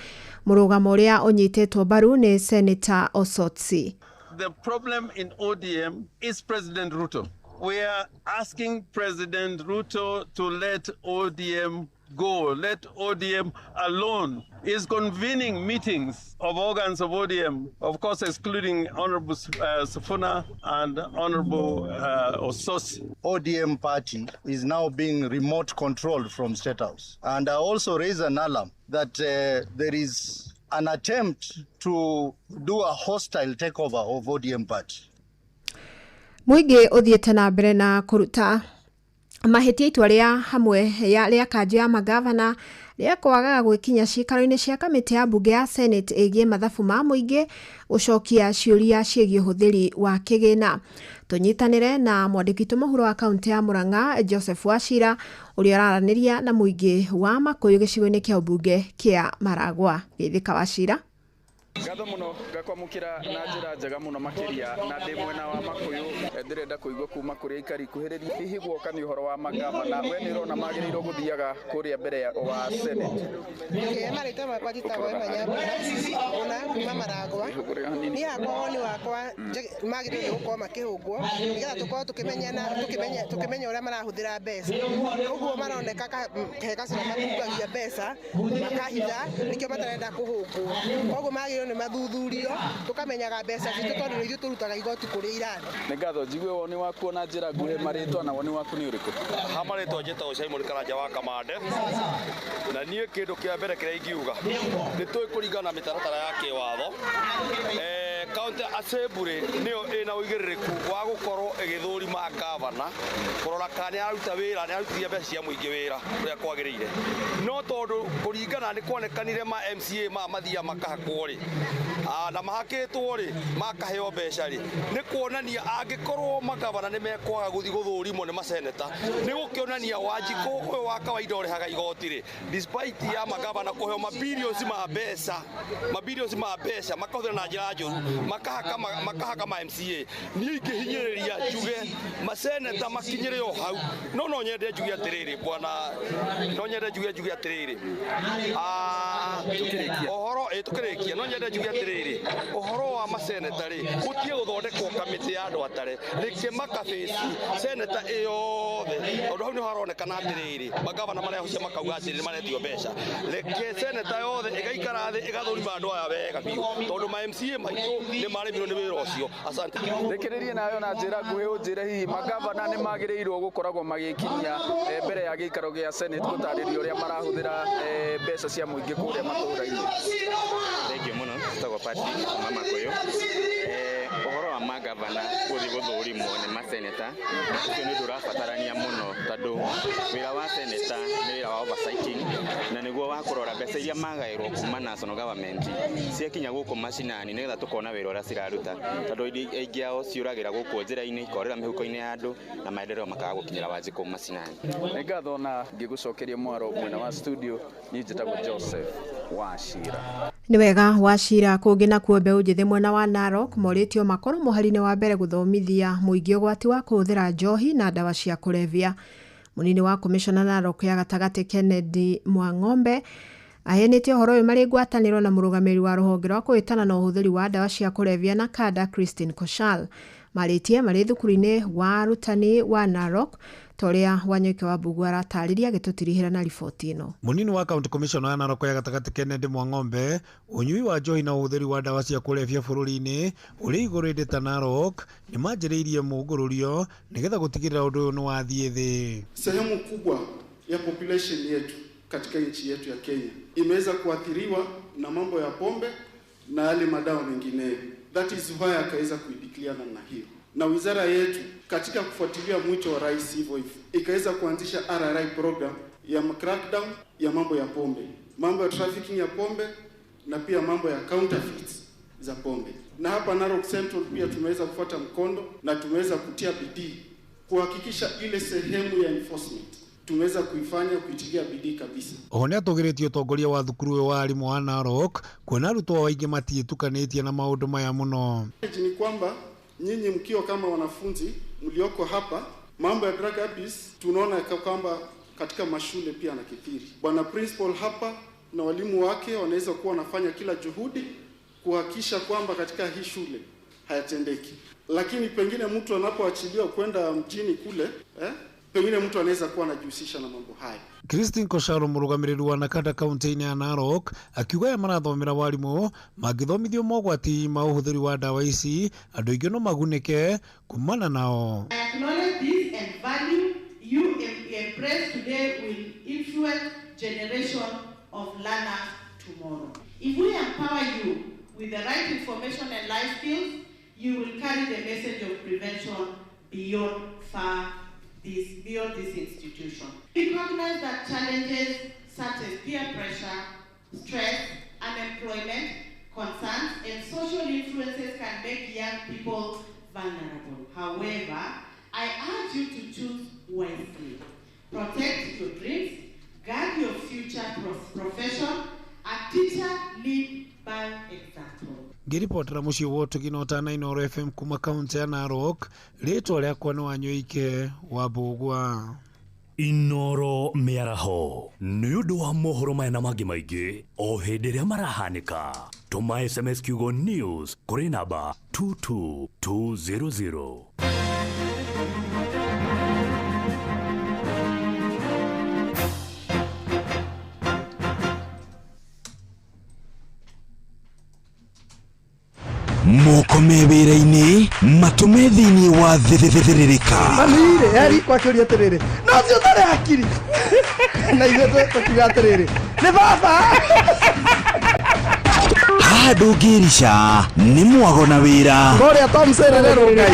mũrũgamo ũrĩa ũnyitĩtwo mbaru nĩ Senator Osotsi. The problem in ODM is President Ruto. We are asking President Ruto to let ODM go, let ODM alone. He's convening meetings of organs of ODM, of course, excluding Honorable Sifuna and Honorable Osotsi. ODM party is now being remote controlled from State House. And I also raise an alarm that there is an attempt to do a hostile takeover of ODM party. Mũingĩ ũthiĩte na mbere na kũruta mahĩtia itua rĩa hamwe ya rĩa kanjũ ya magavana rĩa kwagaga gwĩkinya ciikaro-inĩ cia kamĩtĩ ya mbunge ya Senate ĩgiĩ mathabu ma mũingĩ gũcokia ciũria ciĩgiĩ ũhũthĩri wa kĩgĩna. Tũnyitanĩre na mwandĩki witũ mũhuro wa kaũntĩ ya Murang'a Joseph Wachira ũrĩa ũraranĩria na mũingĩ wa Makũyũ gĩcigo-inĩ kĩa ũmbunge kĩa Maragwa. Geithĩka Wachira. Ngatho muno ngakwamukira na njira njega muno makiria na ndi mwena wa Makuyu. Ndirenda kuigua kuma kuri aikari kuhiriria hihi guoka ni uhoro wa magavana we ni urona magirirwo guthiaga kuria mbere wa Senate. Marĩtwa makwa njĩtagwo Emma Nyambura ona kuma Maragwa. Niĩ hakwa woni wakwa magĩrĩirwo nĩ gũkorwo makĩhũngwo nĩgetha tũkorwo tũkĩmenya ũrĩa marahũthĩra mbeca. Ũguo maroneka he gacĩra mathungagia mbeca makahitha nĩkĩo matarenda kũhũngwo. Koguo magĩrĩirwo nĩ mathuthurio tũkamenyaga mbeca citũ tondũ nĩ ithuĩ tũrutaga igoti kũrĩ irathi. Nĩ ngatho njigue woni waku na njĩra nguhĩ marĩtwa na woni waku nĩ ũrĩkũ? Ha marĩtwa njĩtagwo Simon Karanja wa Kamande na niĩ kĩndũ kĩa mbere kĩrĩa ingiuga nĩ tũĩ kũringana na mĩtaratara ya kĩwatho county assembly nĩyo ĩna ũigĩrĩrĩku wa gũkorwo ĩgĩthũrima gavana kũrora kana nĩaruta wĩra nĩarutithia mbeca cia mũingĩ wĩra ũrĩa kwagĩrĩire no tondũ kũringana nĩ kuonekanire ma MCA ma mathiaga makahakwo rĩ na mahakĩtwo rĩ makaheo mbeca rĩ nĩ kuonania angĩkorwo magavana nĩ mekwaga gũthiĩ gũthũrimwo nĩ maseneta nĩ gũkĩonania Wanjikũ ũyũ wa kawaida ũrĩhaga igoti rĩ despite ya magavana kũheo mabilions ma mbeca makahũthĩra na njĩra njũru makahaka ma MCA niĩ ingĩhinyĩrĩria njuge maseneta makinyĩre o hau no nyende njuge atĩrĩrĩ bwana no nyende njuge atĩrĩrĩ ũhoro tũkĩrĩkia no nyende njuge atĩrĩrĩ ũhoro wa maseneta rĩ gũtige gũthondekwo kamĩtĩ ya andũ atare reke makabĩci seneta ĩyothe tondũ hau nĩho haronekana atĩrĩrĩ magavana marehocia makauga atĩrĩrĩ nĩmaretio mbeca reke seneta yothe ĩgaikara thĩ ĩgathũrima andũ aya wega biũ tondũ ma MCA maitũ nĩ marĩmirwo nĩ wĩra ũcio. Asante. Rĩkĩrĩrie nayo na njĩra nguhĩ ũnjĩre hihi magavana nĩ magĩrĩirwo gũkoragwo magĩkinyia mbere ya gĩikaro gĩa Senate gũtarĩria ũrĩa marahũthĩra mbeca cia mũingĩ kũrĩa matũũra-inĩ. Thengiũ mũno, njĩtagwo Patrick kuma Makuyu. Ũhoro wa magavana gũthiĩ gũthũrimwo nĩ maseneta ũcio nĩ ũndũ ũrabatarania mũno tondũ wĩra wa seneta nĩ wĩra wa oversighting na nĩguo wa kũrora mbeca iria magaĩrwo kuma national government ciakinya gũkũ macinani nĩgetha tũkona wĩra ũrĩa ciraruta tondũ aingĩ ao ciũragĩra gũkũ njĩra-inĩ ikorĩra mĩhuko-inĩ ya andũ na maendeleo makaga gũkinyĩra Wanjikũ macinani. Nĩ ngatho na ngĩgũcokeria mwaro mwena wa studio niĩ njĩtagwo Joseph Wachira. Nĩ wega Wachira. Kũngĩ nakuo mbeũ njĩthĩ mwena wa Narok morĩtio makorwo mũhari-inĩ wa mbere gũthomithia mũingĩ ũgwati wa kũhũthĩra njohi na ndawa cia kũrebia. Mũnini wa komishona Narok ya gatagatĩ Kennedy Mwang'ombe aheanĩte ũhoro ũyũ marĩ ngwatanĩro na mũrũgamĩrĩri wa rũhonge rwa kũhĩtana na ũhũthĩri wa ndawa cia kũrebia na kanda Christine Koshal. Marĩtie marĩ thukuru-inĩ wa arutani wa Narok ta ũrĩa Wanyoike wa Mbugua aratarĩria agĩtũtirihĩra na riboti ĩno. Mũnini wa county commissioner ya Narok ya gatagatĩ Kennedy Mwang'ombe ũnyui wa njohi na ũhũthĩri wa ndawa cia kũrebia bũrũri-inĩ ũrĩ igũrũ ĩndĩ ta Narok nĩ manjĩrĩirie mũngũrũrio nĩgetha gũtigĩrĩra ũndũ ũyũ nĩ wathiĩ thĩ. Sehemu kubwa ya population yetu katika nchi yetu ya Kenya imeweza kuathiriwa na mambo ya pombe na yale madawa mengineyo. That is why akaweza kuideclare namna hiyo. Na wizara yetu katika kufuatilia mwito wa rais hivyo hivyo ikaweza kuanzisha RRI program ya crackdown ya mambo ya pombe, mambo ya trafficking ya pombe na pia mambo ya counterfeits za pombe. Na hapa Narok Central pia tumeweza kufuata mkondo na tumeweza kutia bidii kuhakikisha ile sehemu ya enforcement tumeweza kuifanya kuitilia bidii kabisa. Oho nĩatũgĩrĩtie ũtongoria wa thukuru ũyũ wa arimũ wa Narok kuona arutwo ao aingĩ matiĩtukanĩtie na maũndũ maya mũno. Ni kwamba nyinyi mkiwa kama wanafunzi mlioko hapa, mambo ya drug abuse tunaona kwamba katika mashule pia yanakithiri. Bwana principal hapa na walimu wake wanaweza kuwa wanafanya kila juhudi kuhakikisha kwamba katika hii shule hayatendeki, lakini pengine mtu anapoachiliwa kwenda mjini kule pengine mtu anaweza kuwa anajihusisha na mambo haya. Christine Kosharo mũrũgamĩrĩri wa Nakada kaunti-inĩ ya Narok akiuga aya marathomera warimũ mangĩthomithio mogwati ma ũhũthĩri wa ndawa ici andũ aingĩ no magunĩke kumana nao. I acknowledge this and value you embrace today will influence generation of learners tomorrow. If we empower you with the right information and life skills, you will carry the message of prevention beyond far beyond this institution. Recognize that challenges such as peer pressure, stress, unemployment, concerns, and social influences can make young people vulnerable. However, I urge you to choose wisely. Protect your dreams, guard your future profession. A teacher lead by example. Ngĩribotera mũciĩ wa ũtugi na ũtana Inooro FM kuma kaunti ya Narok, rĩtwa rĩakwa nĩ Wanyoike wa Mbũgua. Inooro mĩaraho nĩ ũndũ wa mohoro maya na mangĩ maingĩ o hĩndĩ ĩrĩa marahanĩka. Tũma SMS kiugo news kũrĩ namba 22200. Moko me wĩra-inĩ matũme thĩinĩ wa thĩthĩrĩrĩka. Mami-rĩ, eri kwakĩũria atĩrĩrĩ, no ũcio ũtarĩ hakiri. Na ithuĩ tũkiuga atĩrĩrĩ, nĩ baba. Haha ndũngĩrica nĩ mwago na wĩra. Kũrĩa Tom Serere Ngai.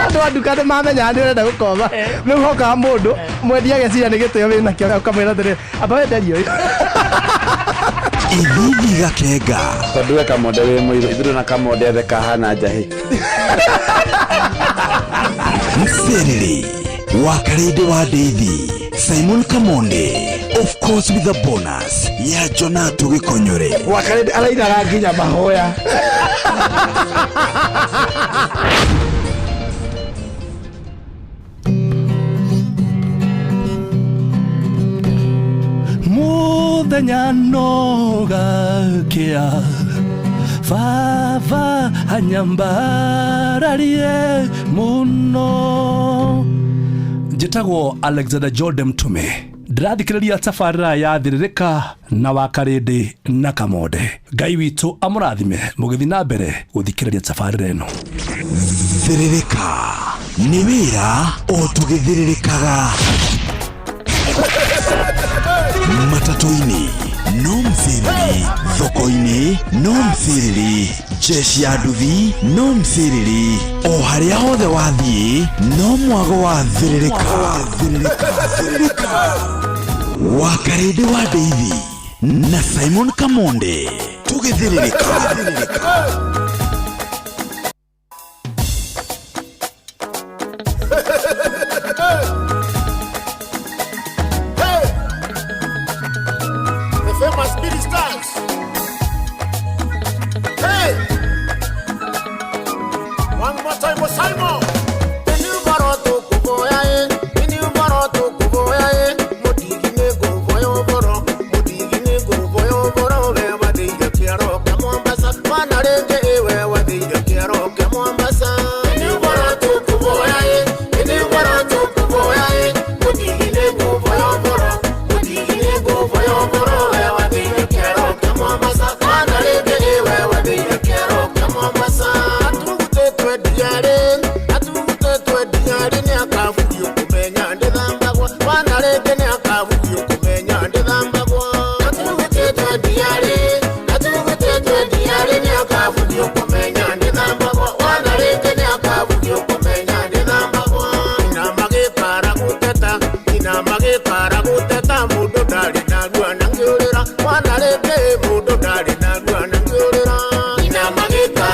Andũ a nduka nĩ mamenya nĩ ũrenda gũkoma. Rĩu hokaga mũndũ mwendia ageciria nĩ gĩtĩo wĩnakĩo ũkamwĩra atĩrĩrĩ, amba wenderie ũyũ. Ithithi gakenga. Tondũ we kamonde wĩ mũirũ, ithuĩ na kamonde ethe kahana njahĩ. Mserere wa Karĩndĩ wa Ndeithi, Simon Kamonde, of course with a bonus ya Jonathan Gĩkonyore. Wa Karĩndĩ arainaga nginya mahoya. Muthenya no gakia baba anyambararie muno. Njĩtagwo Alexander Jordan Mtume, ndĩrathikĩrĩria tabarĩra ya Thĩrĩrĩka na wa Karĩndĩ na Kamonde. Ngai witũ amũrathime mũgĩthiĩ na mbere gũthikĩrĩria tabarĩra ĩno. Thĩrĩrĩka nĩ wĩra o tũgĩthĩrĩrĩkaga. Matatũ-inĩ no mthĩrĩri, thoko-inĩ no mthĩrĩri, jeshi ya nduthi no mthĩrĩri, o harĩa hothe wathiĩ no mwago wa thĩrĩrĩka. Wa Karĩndĩ wa Ndeithi na Simon Kamonde tũgĩthĩrĩrĩka. Mwana rĩngĩ mũndũ ndarĩ na ruo na ngĩũrĩra. Ina magĩkara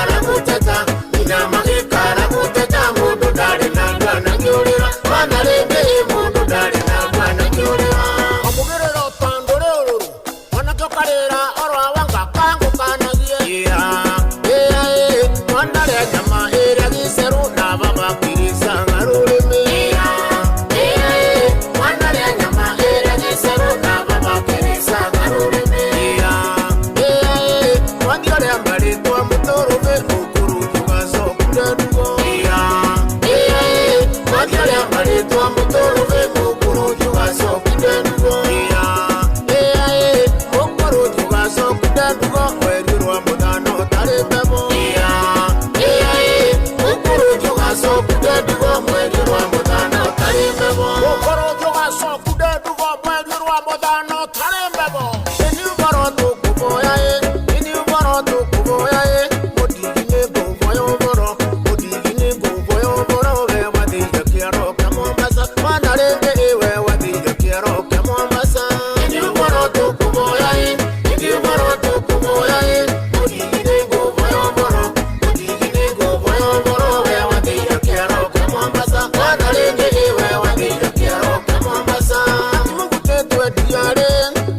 mũthano tarĩ mbebo. Ĩni ũboro tũkũboya ĩ, ĩni ũboro tũkũboya ĩ, mũtigi nĩ ngũboya ũboro, mũtigi nĩ ngũboya ũboro, we wathire kĩoro kĩa Mombasa, mwana rĩngĩ ĩ we wathire kĩoro kĩa Mombasa. Ĩni ũboro tũkũboya ĩ, ĩni ũboro tũkũboya ĩ, mũtigi nĩ ngũboya ũboro, mũtigi nĩ ngũboya ũboro, we wathire kĩoro kĩa Mombasa, mwana rĩngĩ ĩ we wathire kĩoro kĩa Mombasa. Atumugutĩtwe ndiarĩ,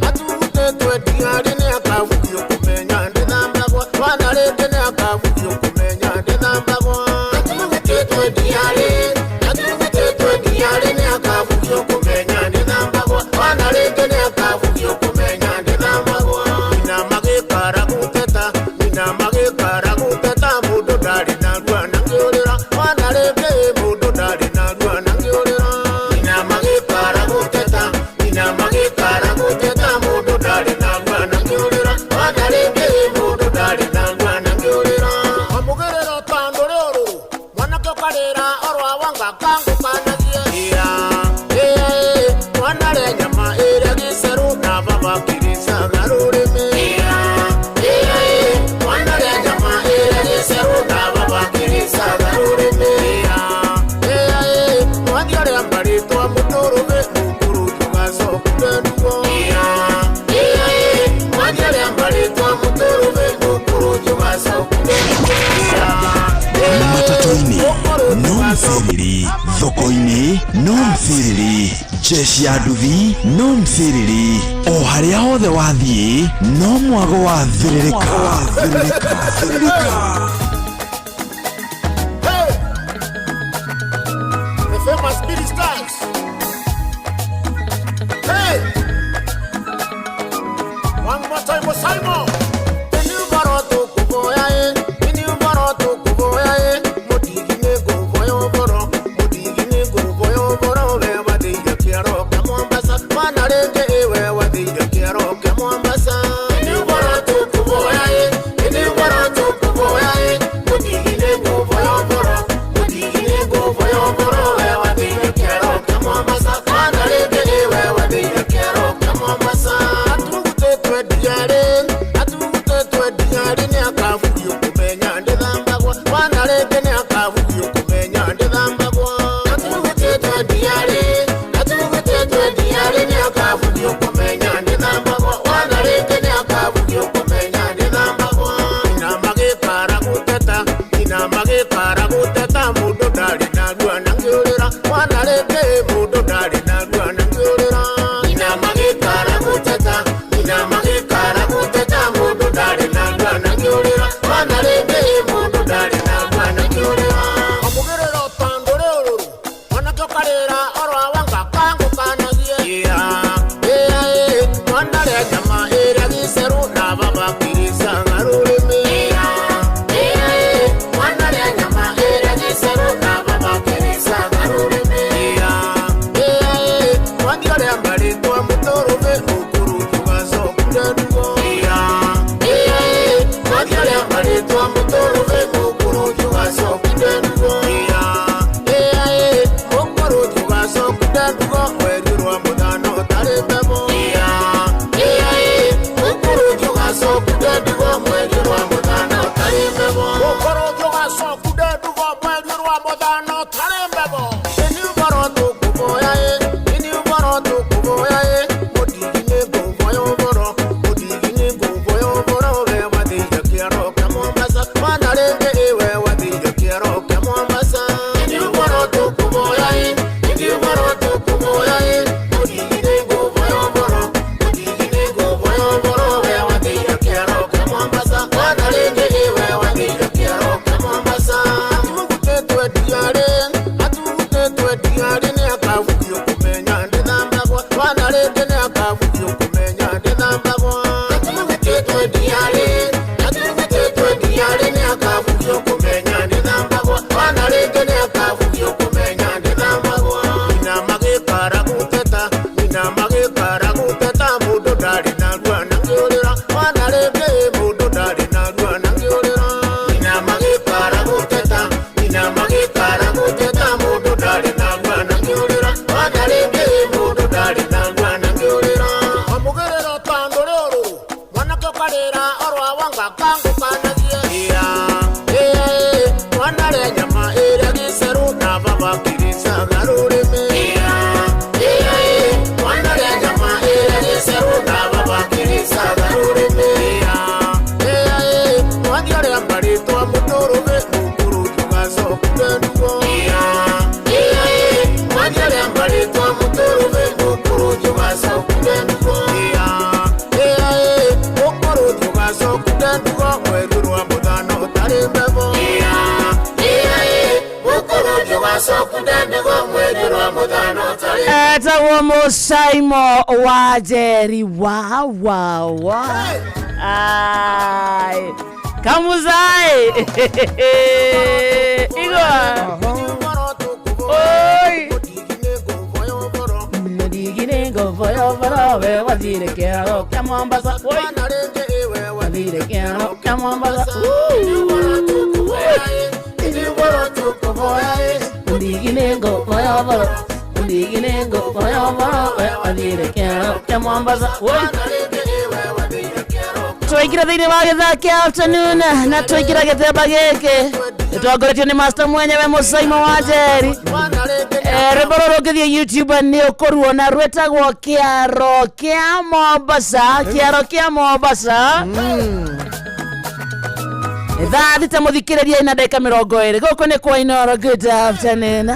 atumugutĩtwe ndiarĩ, nĩ akabugio kũmenya ndĩthambagwo, mwana rĩngĩ nĩ akabugio kũmenya ndĩthambagwo. Atumugutĩtwe ndiarĩ, atumugutĩtwe ndiarĩ, nĩ akabugio kũmenya ndĩthambagwo, mwana rĩngĩ nĩ akabugio kũmenya ndĩthambagwo. Nyina magĩkara gũteta, nyina magĩkara gũteta, mũndũ ndarĩ na rua na ngĩũrĩra, mwana rĩngĩ mũndũ ndarĩ na rua na ngĩũrĩra. Nyina magĩkara gũteta, nyina magĩkara gũteta, mũndũ ndarĩ na rua na ngĩũrĩra, mwana rĩngĩ mũndũ ndarĩ na rua na ngĩũrĩra. Wamũgĩrĩra ũtandũrĩ ũrũrũ, mwanake ũkarĩra orwa wanga kangũkanagie. Ĩa, ĩa, ĩ, mwana rĩa nyama ĩrĩa gĩcerũ na baba kĩrĩcaga rũrĩmĩ. Ĩa, ĩa, ĩ, mwana rĩa nyama ĩrĩa gĩcerũ na baba kĩrĩcaga rũrĩmĩ. Ĩa, ĩa, ĩ, mwathi ũrĩa mbarĩtwa mũtũrũme mũkũrũ tũgacokire ndugo. Ĩa, ĩa, ĩ, mwathi ũrĩa mbarĩtwa mũtũrũme mũkũrũ tũgacokire ndugo. Ĩa, Matatu-inĩ no mthiriri, thoko-inĩ no mthiriri, jeshi ya nduthi no mthiriri, o harĩa hothe wathiĩ no mwago wa thĩrĩrĩka. Hey! The famous Billy Stars. Hey! One more time for Simon. Ini uboro tukuboya eh, ini uboro tukuboya eh, mutigi ni kuboya uboro, mutigi ni kuboya uboro, we wathire kĩoro kĩa Mombasa, mwana rĩngĩ ĩ we wathire kĩoro kĩa Mombasa. Ini uboro tukuboya eh, ini uboro tukuboya eh, mutigi ni kuboya uboro, mutigi ni kuboya uboro, we wathire kĩoro kĩa Mombasa, mwana rĩngĩ ĩ we wathire kĩoro kĩa Mombasa. Atumugutĩtwe ndiarĩ, atumugutĩtwe ndiarĩ, nĩ akabugio kũmenya ndĩthambagwo, mwana rĩngĩ nĩ akabugio kũmenya ndĩthambagwo. Atumugutĩtwe ndiarĩ, atumugutĩtwe ndiarĩ, nĩ akabugio kũmenya ndĩthambagwo, mwana rĩngĩ nĩ akabugio kũmenya ndĩthambagwo. Nyina magĩkara gũteta, nyina magĩkara gũteta, mũndũ ndarĩ na rua na ngĩũrĩra, mwana rĩngĩ mũndũ ndarĩ na rua na ngĩũrĩra. Nyina magĩkara gũteta, nyina magĩkara gũteta, mũndũ ndarĩ na rua na ngĩũrĩra, mwana rĩngĩ mũndũ ndarĩ na rua na ngĩũrĩra. Wamũgĩrĩra ũtandũrĩ ũrũrũ, mwanake ũkarĩra orwa wanga kangũkanagie. Ĩa, ĩa, ĩ, mwana rĩa nyama ĩrĩa gĩcerũ na baba kĩrĩcaga rũrĩmĩ. Ĩa, ĩa, ĩ, mwana rĩa nyama ĩrĩa gĩcerũ na baba kĩrĩcaga rũrĩmĩ. Ĩa, ĩa, ĩ, mwathi ũrĩa mbarĩtwa mũtũrũme mũkũrũ tũgacokire ndugo. Ĩa, ĩa, ĩ, mwathi ũrĩa mbarĩtwa mũtũrũme mũkũrũ tũgacokire ndugo. Ĩa, ĩa, ĩ, mũkũrũ tũgacokire ndugo, mweri rwa mũthano tarĩ mbebo. Ĩa, ĩa, ĩ, mũkũrũ tũgacokire ndugo, mweri rwa mũthano tarĩ mbebo. Mũkũrũ tũgacokire ndugo, mweri rwa mũthano tarĩ mbebo. Ĩni ũboro tũkũboya ĩ, ĩni ũboro tũkũboya ĩ, mũtigi nĩ ngũboya ũboro, mũtigi nĩ ngũboya ũboro, we wathire kĩoro kĩa Mombasa, mwana rĩngĩ ĩ we wathire kĩoro kĩa Mombasa. Ĩni ũboro tũkũboya ĩ, ĩni ũboro tũkũboya ĩ, mũtigi nĩ ngũboya ũboro, mũtigi nĩ ngũboya ũboro, we wathire kĩoro kĩa Mombasa, mwana rĩngĩ ĩ we wathire kĩoro kĩa Mombasa. Atumugutĩtwe ndiarĩ, atumugutĩtwe ndiarĩ, nĩ akabugio kũmenya ndĩthambagwo, mwana rĩngĩ nĩ akabugio kũmenya ndĩthambagwo. Atumugutĩtwe ndiarĩ, atumugutĩtwe ndiarĩ, nĩ akabugio kũmenya ndĩthambagwo, mwana rĩngĩ nĩ akabugio kũmenya ndĩthambagwo. Nyina magĩkara gũteta, nyina magĩkara gũteta, mũndũ ndarĩ na rua na ngĩũrĩra, mwana rĩngĩ mũndũ ndarĩ na rua na ngĩũrĩra. Nyina magĩkara gũteta, nyina magĩkara gũteta, mũndũ ndarĩ na rua na ngĩũrĩra, mwana rĩngĩ mũndũ ndarĩ na rua na ngĩũrĩra. baba kangũkanagie. Ĩa ĩ mwana rĩa nyama ĩrĩa gĩcerũ na baba kĩrĩcaga rũrĩmĩ. Ĩa ĩ mwana rĩa nyama ĩrĩa gĩcerũ na baba kĩrĩcaga rũrĩmĩ. Ĩa ĩ mwathi ũrĩa marĩtwa mũtũrũme mũkũrũ tũgacokire ndugo. Ĩa ĩ mwathi ũrĩa marĩtwa mũtũrũme mũkũrũ tũgacokire ndugo. Ĩa ĩ mũkũrũ tũgacokire ndugo mweri rwa mũthano ũtarĩ mbebo. Ĩa ĩ mũkũrũ tũgacokire ndugo mweri rwa mũthano ũtarĩ. Etagwo Mũcaimo wa Njeri wa wa wa ai kamuzai igwa oi Mudigine ngovoyo varawe wathire kĩaro kĩa Mombasa oi wathire kĩaro kĩa Mombasa. Mudigine ngovoyo varo Mudigine ngovoyo varawe wathire kĩaro kĩa Mombasa oi. Twaingĩra thĩinĩ wa gĩthaa kĩa afternoon na twaingĩra gĩthemba gĩkĩ tũtongoretio nĩ master mwenyewe Mũcaimo wa Njeri. Rwĩmbo rũrũ ũngĩthiĩ YouTube nĩ ũkũruona rwĩtagwo kĩaro kĩa Mombasa, kĩaro kĩa Mombasa. 6:00 mũthikĩrĩria na ndagĩka 20 gũkũ nĩ kwa Inooro. Good afternoon.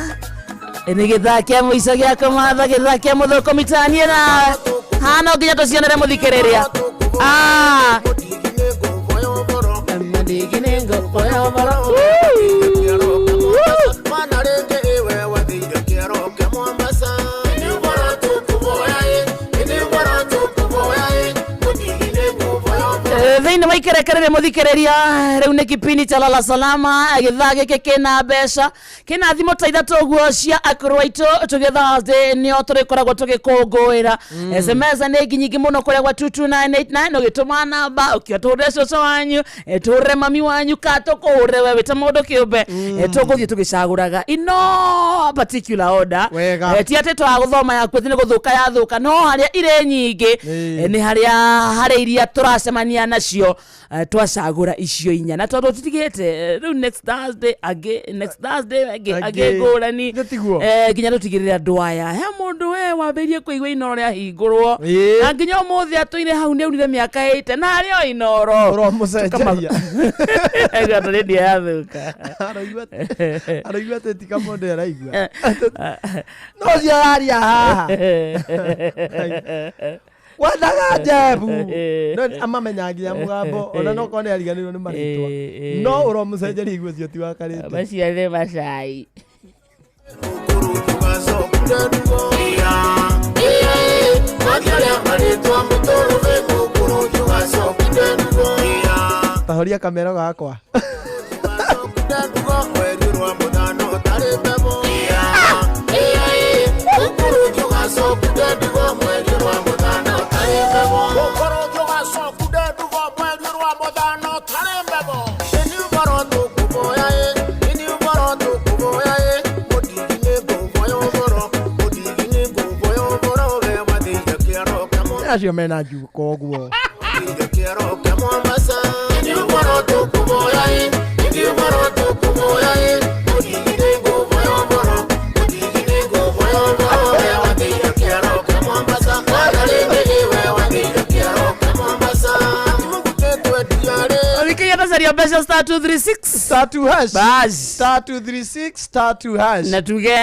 Nĩ gĩthaa kĩa mũico gĩa kũmatha, gĩthaa kĩa mũthũkũ mitanie na hana nginya tũcionere mũthikĩrĩria. Ah. Thĩinĩ wa ikerekerere mũthikĩrĩria rĩu nĩ kipindi cha lala salama gĩthaa gĩkĩ kĩna mbeca kĩna thimũ ta ithatũ ũguo cia akũrũ aitũ tũgĩ Thursday nĩo tũrĩkoragwo tũgĩkũngũĩra. SMS nĩ nyingĩ mũno kũrĩa gwa 22989 ũgĩtũma namba ũkiuga tũhũrĩre cũcũ wanyu, tũhũrĩre mami wanyu ka tũkũhũrĩre we wĩ ta mũndũ kĩũmbe. Tũgũthiĩ tũgĩcagũraga in no particular order. Ti atĩ twagũthoma yaku atĩ nĩ gũthũka yathũka, no harĩa irĩ nyingĩ nĩ harĩa harĩ iria tũracemania nacio twacagũra icio inya na tondũ tũtigĩte rĩu next Thursday angĩ next Thursday angĩ ngũrani nginya tũtigĩrĩre andũ aya he mũndũ we wambĩrĩrie kũigua Inooro rĩahingũrwo na nginya ũmũthĩ atũire hau nĩ aunire mĩaka 8 na harĩ o Inooro ũramũcenjeria aigua tondũ rĩndio yathũka araigua atĩ ti kamũndũ araigua no cio araria haha wendaga njebu no amamenya nginya mũgambo ona no korwo nĩ ariganĩirwo nĩ marĩtwa no ũramũcenjeria igue cio ti wakarĩte maciarire macai. Tahoria kamero gakwa. Acio mena njuko ũguo. Ũthikĩria mbeca star 236 star 2 hash bas star 236 star 2 hash na tuge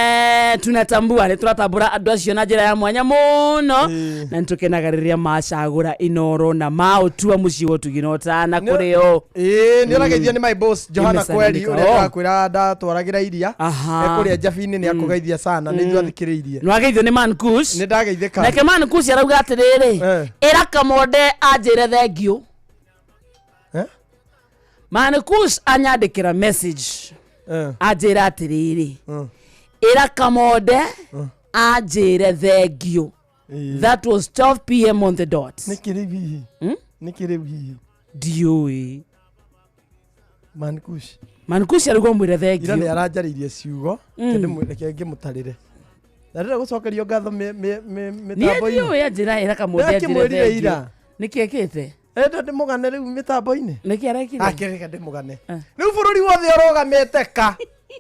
tunatambua nĩ tũratambũra andũ acio na njĩra ya mwanya mũno na nĩ tũkenaga rĩrĩa macagũra Inooro na maũtua mũciĩ wa ũtugi na ũtana kũrĩ o. Ĩĩ nĩ ũrageithio nĩ my boss Johana Kweri ũrĩa ndakwĩra ndatwaragĩra iria kũrĩa Njabinĩ nĩ akũgeithia sana nĩ ithuĩ athikĩrĩirie. Nĩ wageithio nĩ Mankush. Nĩ ndageithĩka. Nake Mankush arauga atĩrĩrĩ ĩra Kamonde anjĩre thengiũ. Mankush anyandĩkĩra message anjĩra atĩrĩrĩ ĩra Kamonde anjĩre thengiũ. That was 12 p.m. on the dot. Nĩkĩ rĩu hihi? Nĩkĩ rĩu hihi? Ndiũĩ. Mankush Mankush arauga mwĩre thengiũ. Ira nĩ aranjarĩirie ciugo reke ngĩmũtarĩre na ndĩrenda gũcokerio ngatho mĩtambo-inĩ. Niĩ ndiũĩ anjĩra ĩra Kamonde anjĩre thengiũ. Nĩkĩ ekĩte? Enda ndĩmũgane rĩu mĩtambo-inĩ. Nĩkĩ arekire? Akĩreka ndĩmũgane. Rĩu bũrũri wothe ũrũgamĩte ka.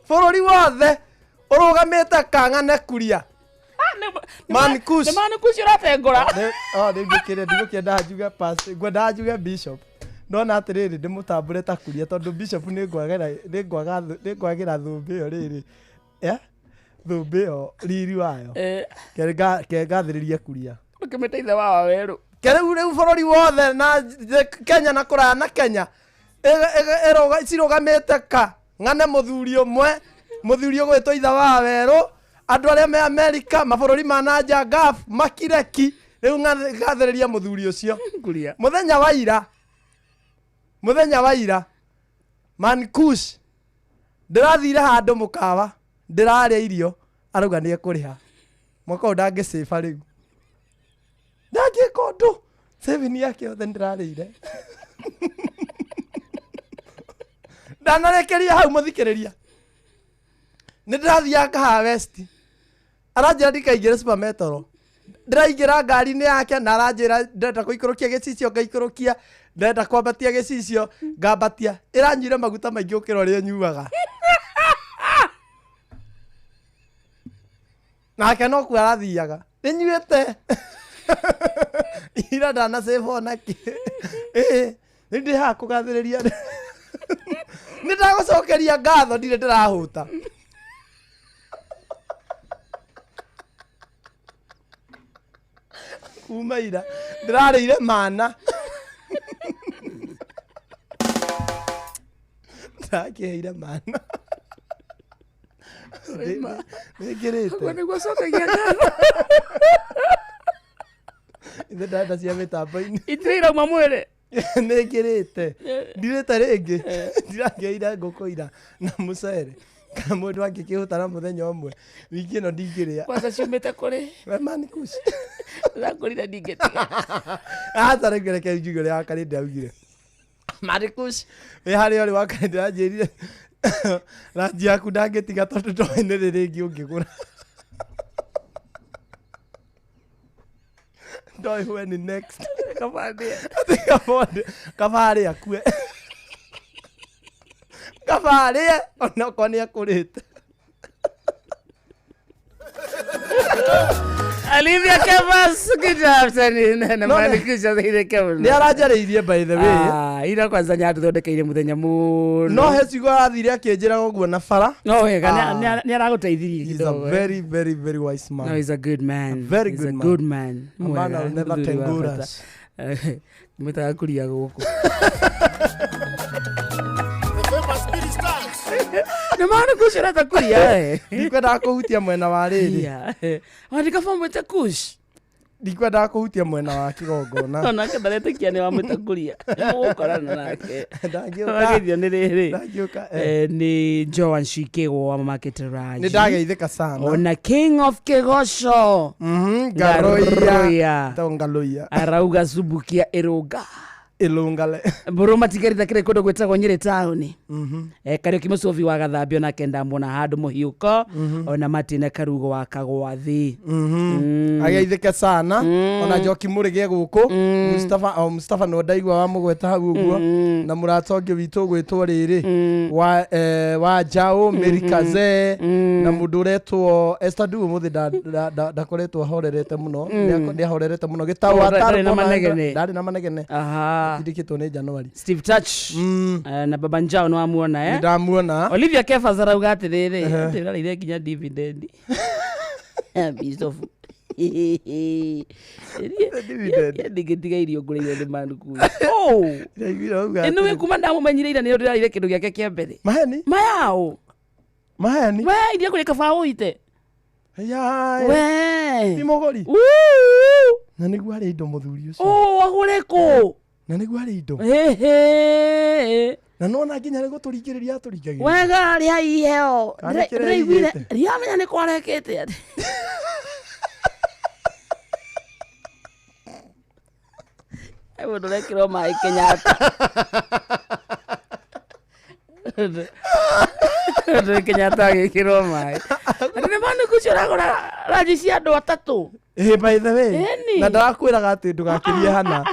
Bũrũri wothe ũrũgamĩte ka ng'ane kuria. Man Kush. Nĩ Man Kush ũratengũra. Oh, rĩu ndĩkĩrĩ ndigũkĩenda njuge pass, ngwendaga njuge bishop. Ndona atĩrĩrĩ ndĩmũtambũre ta kuria tondũ bishop nĩngwagĩra nĩngwaga nĩngwagĩra thũmbĩ ĩyo rĩrĩ. Eh? Thũmbĩ ĩyo riri wayo. Ke ngathĩrĩrie kuria. Ũkĩmĩta ithe wa Wawerũ. Ke rĩu rĩu bũrũri wothe na Kenya na kũraya na Kenya cirũgamĩte ka ng'ane mũthuri ũmwe mũthuri ũgwĩtwo ithe wa Wawerũ andũ arĩa me Amerika mabũrũri ma nanja Gulf makireki rĩu ngathĩrĩria mũthuri ũcio Kuria. Mũthenya wa ira Man Kush ndĩrathire handũ mũkawa ndĩrarĩa irio arauga nĩ ekũrĩha mwaka ũyũ ndangĩcĩba rĩu ndangĩka ũndũ saving yake yothe ndĩrarĩire ndanarekeria hau mũthikĩrĩria nĩ ndĩrathiaga Kahawa West aranjĩra ndikaingĩre Super Metro ndĩraingĩra ngari-inĩ yake na aranjĩra ndĩrenda kũikũrũkia gĩcicio ngaikũrũkia ndĩrenda kwambatia gĩcicio ngambatia ĩranyuire maguta maingĩ gũkĩra ũrĩa ĩnyuaga nake no kuo arathiaga ĩnyuĩte ira ndanacĩba onakĩ ĩĩ rĩu ndĩ haha kũgathĩrĩria nĩ ndagũcokeria ngatho ndirĩ ndĩrahũta kuma ira ndĩrarĩire mana ndakĩheire mana nĩngĩrĩte Ũguo nĩguo ũcokagia ngatho. ithe ndanda cia mĩtambo-inĩ Itirĩ irauma mwĩrĩ. Nĩngĩrĩte ndirĩte rĩngĩ ndirakĩire ngũkũ ira na mũcere kana mũndũ angĩkĩhũta na mũthenya ũmwe wiki ĩno ndingĩrĩa Kwanza ciumĩte kũrĩ? We Man Kush. Ndĩrakũrire ndingĩtiga. Aca rĩu reke njuge ũrĩa wakarĩnde augire Man Kush wĩ harĩa ũrĩ wakarĩnde anjĩrire ranji yaku ndangĩtiga tondũ ndoĩ nĩ rĩ rĩngĩ ũngĩgũra ndoĩ when next Atĩ kabarĩ akue kabarĩ onokorwo nĩ akũrĩte Olivia Kevas, good afternoon. Na No, Man ne- Kush athire Kevas. nĩ aranjarĩirie by the way Ah, ira kwanza nĩatũthondekeire mũthenya mũno. no he ciugo arathire akĩnjĩraga ũguo na bara No wega, Ah. nĩ aragũteithirie He's a kidogo. very, very, very wise man. No, he's a good man. A very He's good a man. good man. A man Mwega, I'll never mũthuri wa tengura bata. us. Mwĩtaga kuria gũkũ. Nĩ Man Kush ũreta kuria eh. Ndikwendaga kũhutia mwena wa rĩrĩ. Wandĩka fomu ĩte Kush. Ndikwendaga kũhutia mwena wa kĩgongona. Onake ndaretĩkia nĩ wamwĩta kuria. Nĩmũgũkorana nake. Ndangĩũka. Wageithio nĩ rĩrĩ. Ndangĩũka, eh. Nĩ Joan Shikĩgwo wa Mama Kĩtĩraji. Nĩ ndageithĩka sana. Ona King of Kĩgoco. Ngaroia. Tao Ngaroia. Arauga Subukia ĩrũnga. Ĩlũngale. Mbũrũ matigarĩte kĩrĩ kũndũ gwĩtagwo Nyĩrĩ taũni. Kariũki Mũcobi wa Gathambio nake ndamwona handũ mũhiũko. Ona Martin Karugo wa Kagwathi. Ageithĩke sana ona Njoki Mũrĩge gũkũ Mustafa o Mustafa no ndaigua wa mũgweta hau ũguo na mũrata ũngĩ witũ ũgwĩtwo rĩrĩ wa wa Jao Mary Kaze na mũndũ ũretwo Esther Du ũmũthĩ ndakoretwo ahorerete mũno nĩ ahorerete mũno gĩtaũ Oh, ndarĩ na manegene. ndarĩ na manegene Aha. Atindĩkĩtwo nĩ January Steve Touch na Baba Njao nĩ wamuona eh? Nĩ ndamuona Olivia Kefas arauga atĩrĩrĩ atĩ ũrarĩire nginya dividend Bishop ndingĩtiga irio ngũrĩire nĩ Man Kush. Oh! Ĩno wĩ kuma ndamũmenyire ira nĩyo ndĩrarĩire kĩndũ gĩake kĩa mbere maheni mayaũ maheni we iria kũrĩ kaba ũite we ti mũgũri na nĩguo arĩ indo mũthuri ũcio Ũ, agũre kũ na nĩguo arĩ indo Ĩhĩ. na nona nginya nĩ gũtũringĩrĩria atũringagĩrĩria wega rĩa iheo Kana kĩrĩa ndĩraiguire aigĩte. ndiramenya nĩ kwarekete atĩ He mũndũ ũrekĩrwo maĩ Kenyatta Mũndũ Kenyatta agĩkĩrwo maĩ atĩ nĩ Man Kush ũragũra ranji cia andũ atatũ Ĩhĩ, by the way Ĩni. na ndarakwĩraga atĩ ndũgakĩrie hana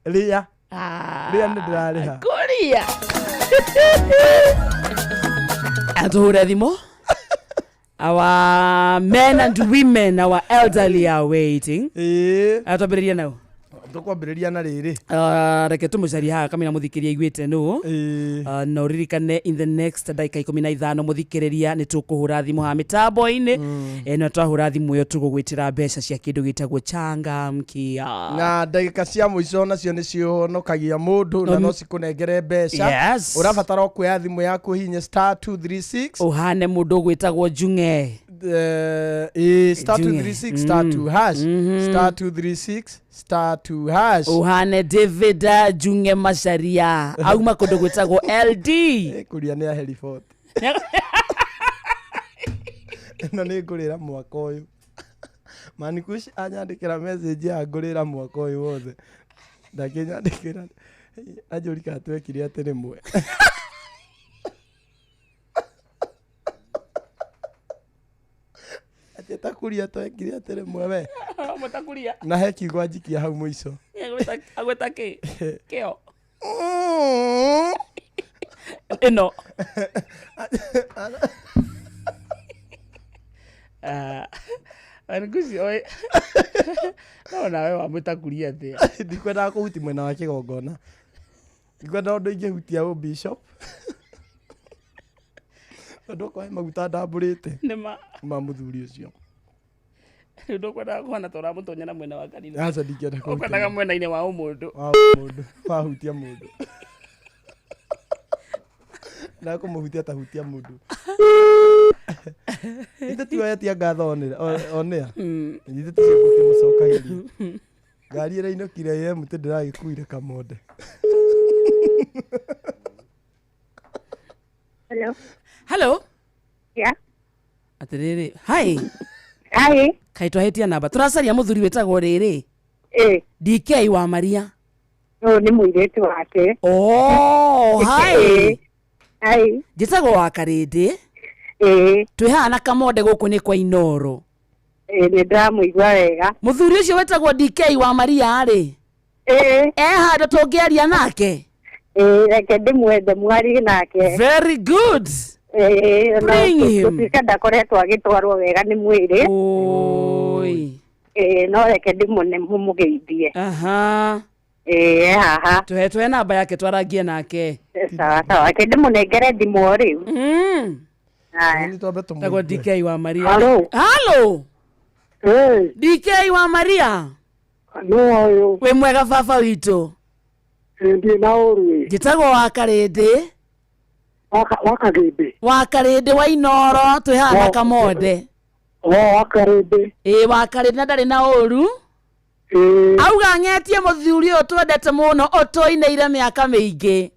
rĩa Rĩrĩa nĩ ndĩrarĩha. Kuria. Atuhure thimũ. Our men and women, our elderly are waiting. Atwambĩrĩria nao. Tũkwambĩrĩria na rĩrĩ. Reke tũmũcarie haha kamĩra mũthikĩria aiguĩte nũ. Na ũririkane in the next ndagĩka 15 mũthikĩrĩria nĩ tũkũhũra thimũ haha mĩtambo-inĩ. Na twahũra thimũ ĩyo tũgũgwĩtĩra mbeca cia kĩndũ gĩtagwo changamkia. Na ndagĩka cia mũico nacio nĩ cihonokagia mũndũ na no cikũnengere mbeca. Yes. Ũrabatara o kuoya thimũ yaku ũhihinye star 236 Ũhane mũndũ ũgwĩtagwo Njung'e. Star 236 star 2 hash, star 236 star 2 hash. Ũhane David Njung'e Macharia auma kũndũ gwĩtagwo LD. Kuria nĩ ahe riboti. Ĩno nĩ ngũrĩra mwaka ũyũ. Manikush anyandĩkĩra message ya ngũrĩra mwaka ũyũ wothe. Ndakĩnyandĩkĩra anjũri kana twekire atĩ rĩmwe. Atĩ takuria twekire atĩ rĩmwe we. Mũtakuria. Na he kiugo anjikia hau mũico. Agwĩta kĩ? Kĩo. Ĩno. Nguci oĩ. No nawe wamwĩta kuria atĩa? Ndikwendaga kũhutia mwena wa kĩgongona. Ndikwenda ũndũ ingĩhutia ũ bishop. Tondũ okorwo he maguta ndambũrĩte. Nĩma. Ma mũthuri ũcio. Rĩu ndũkwendaga kũhana ta ũramũtonya na mwena wa kanitha. Aca ndingĩenda kũhutia. Ũkwendaga mwena-inĩ wa ũmũndũ. Wa ũmũndũ. Wahutia mũndũ. Na kũmũhutia tahutia mũndũ. Ithe tuoetie ngatho onea. Ithe ticio gũkĩmũcokagĩria. Ngari ĩrainũkire ĩ mũtĩ ndĩragĩkuire kamonde. Hello. Hello. Yeah. Atĩrĩrĩ. Hi. Hi. Kaĩ twahĩtia namba. Tũracaria mũthuri wĩtagwo rĩrĩ. DK wa Maria. Ũyũ nĩ mũirĩtu wake. Oh, hi. Hi. Njĩtagwo wa Karĩndĩ. Twĩ haha na kamonde gũkũ nĩ kwa Inoro. Nĩ ndĩramũigua wega. Mũthuri ũcio wĩtagwo DK wa Maria rĩ. E handũ tũngĩaria nake. Reke ndĩmwende mwarie nake. Very good. Bring him. Gũtuĩka ndakoretwo agĩtwarwo wega nĩ mwĩrĩ. Oi. No reke ndĩmũne mũmũgeithie. Aha. Haha. Tuhe namba yake twarangie nake. Sawa sawa. Reke ndĩmũnengere thimũ o rĩu. Haya. Tagwo DK wa Maria. Hello. Hello. DK wa Maria. Nũ ũyũ? Wĩ mwega baba witũ. Ndiĩ na ũru. Njĩtagwo wa Karĩndĩ. Wa Karĩndĩ. Wa Karĩndĩ wa Inoro twĩ haha na Kamonde. Wa Karĩndĩ. Ĩĩ wa Karĩndĩ na ndarĩ na ũru. Auga ng'etie mũthuri ũyũ twendete mũno ũtũinĩire mĩaka mĩingĩ.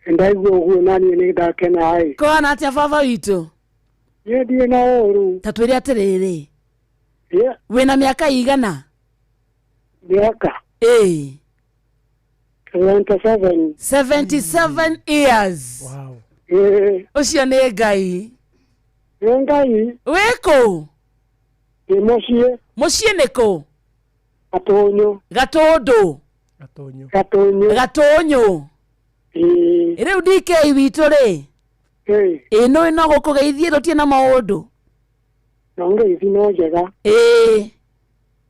Ndaigua ũguo na niĩ nĩ ndakena ĩ. Kũhana atĩa baba witũ? Niĩ ndirĩ na ũru. Ta twĩre atĩrĩrĩ. Wĩna mĩaka igana? Mĩaka? Ĩĩ. 77. 77 years. Wow. Ũcio nĩ Ngai. Nĩ Ngai. Wĩ kũ? Ndĩ mũciĩ. Mũciĩ nĩ kũ? Gatũnyũ. Gatũndũ. Gatũnyũ. Gatũnyũ. Gatũnyũ. Rĩu DK witũ rĩ. Ĩ nĩ no gũkũgeithie tũtirĩ na maũndũ. No ngeithi no njega. Ĩĩ.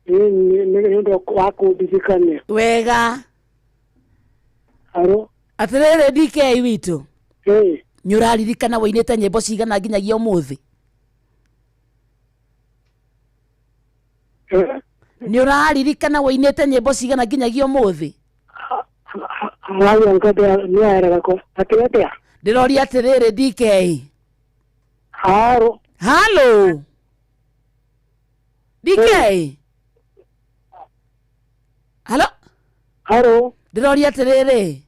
Nĩ ũndũ wa kũndirikania. Wega. Aro. Atĩrĩrĩ DK witũ. Nĩ ũraririkana wainĩte nyĩmbo cigana nginyagia ũmũthĩ? Nĩ ũraririkana wainĩte nyĩmbo cigana nginyagia ũmũthĩ? Aragia ngombe nĩ arega ko. Atĩ atĩa? Ndĩroria atĩrĩrĩ DK. Haro. Halo. DK. Halo. Halo. Ndĩroria atĩrĩrĩ.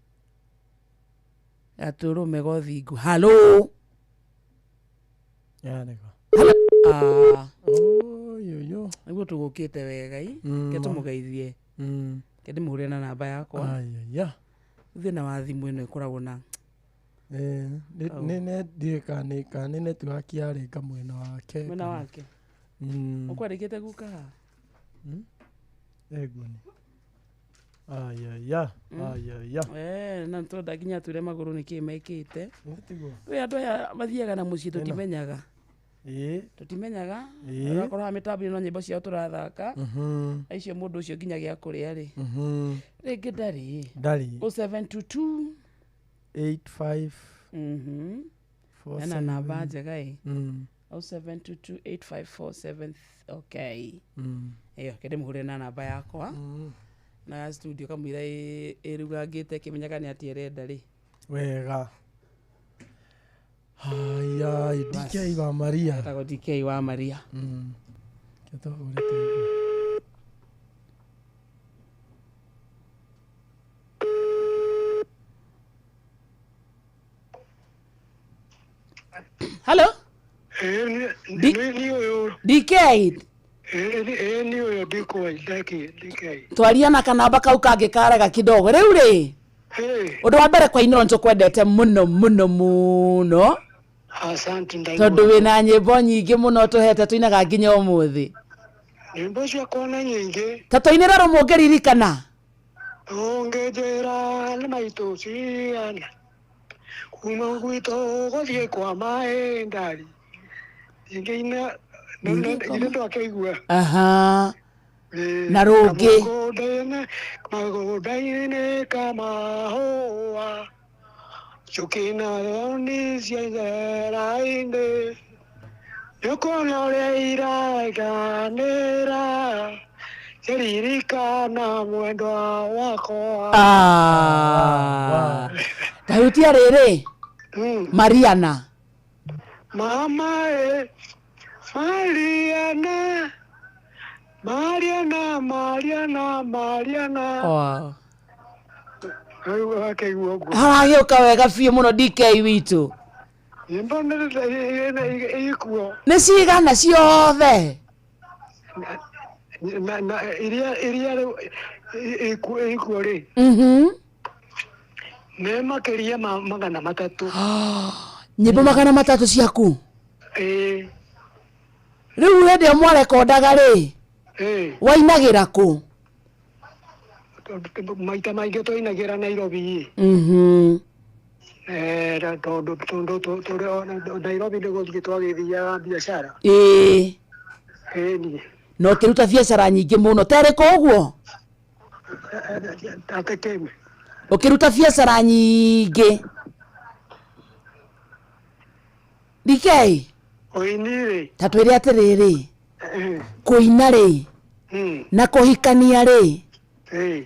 Gatũrũme gothingu. Halo. Halo. Nĩguo tũgũkĩte wega i. Ke tũmũgeithie. Ke ndĩmũhũrĩre na namba yakwa. Thĩna wa thimũ ĩno ĩkoragwo na Nĩ ndiũĩ kana nĩ network yarĩnga mwena wake. Mwena wake. Ũkwandĩkĩte guka haha? Ĩguo nĩ. Ayaya, ayaya. Eh, na tũrenda nginya twĩre magũrũ nĩkĩ mekĩte. Tiguo. Kwĩ andũ aya mathiaga na mũciĩ tũtimenyaga. Ĩĩ. Tũtimenyaga. Ĩĩ. Ũgakorwo haha mĩtambo-inĩ no nyĩmbo ciao tũrathaka. Na icio mũndũ ũcio nginya gĩa kũrĩa rĩ. Rĩngĩ ndarĩ. Ndarĩ. 0722 85 4 Ena namba njega ĩ. 07228547 okay. Ĩyo kende mũhũrĩre na namba yakwa. Na ya studio kamũira ĩrugangĩte ĩkĩmenyaga nĩ atĩa ĩrenda rĩ. Wega. Haya, DK wa Maria. Etagwo DK wa Maria. Ketũhũre tũigue. Hello? DK. Ni ũyũ ndikwa Twaria na kanamba kau kangĩ karaga kidogo. Rĩu rĩ, ũndũ wa mbere kwa inoro nĩtũkwendete mũno mũno mũno Asante ndaigua. tondũ wĩna nyĩmbo nyingĩ mũno tũhete tũinaga nginya ũmũthĩ. Nyĩmbo ciakwa nĩ nyingĩ. Ta tũinĩre rũmwe ũngĩririkana. Ũngĩnjĩra nĩ maitũ cigana kuma gwitũ gũthiĩ kwa maĩ ndari ingĩina ithe ndwakĩigua. Aha. Na rũngĩ. Kamũgũnda-inĩ kamahũa njũkĩ nayo nĩ ciaithera-inĩ nĩũkuona ũrĩa iraiganĩra ciaririkana mwendwa wakwa. Ah. Tahutia rĩrĩ. Mariana. Mama e Mariana Mariana Mariana Mariana. Wow. Rĩu akĩigua ũguo. Haragĩũka wega biũ mũno DK witũ. Nyĩmbo nĩ ikuo. Nĩ cigana ciothe? Na iria iria rĩu ikuo rĩ nĩ makĩria ma 300. Nyĩmbo 300 ciaku? Ĩĩ. Rĩu hĩndĩ ĩyo mwarekondaga rĩ, wainagĩra kũ? Maita maingĩ twainagĩra Nairobi. Tondũ tondũ Nairobi nĩ gũthiĩ twagĩthiaga biacara. Ĩĩ. Ĩni. Na ũkĩruta biacara nyingĩ mũno. Terĩkũ ũguo? Atĩ kĩ? Ũkĩruta biacara nyingĩ. DK. Ũini rĩ. Ta twĩre atĩrĩrĩ, kũina rĩ, na kũhikania rĩ,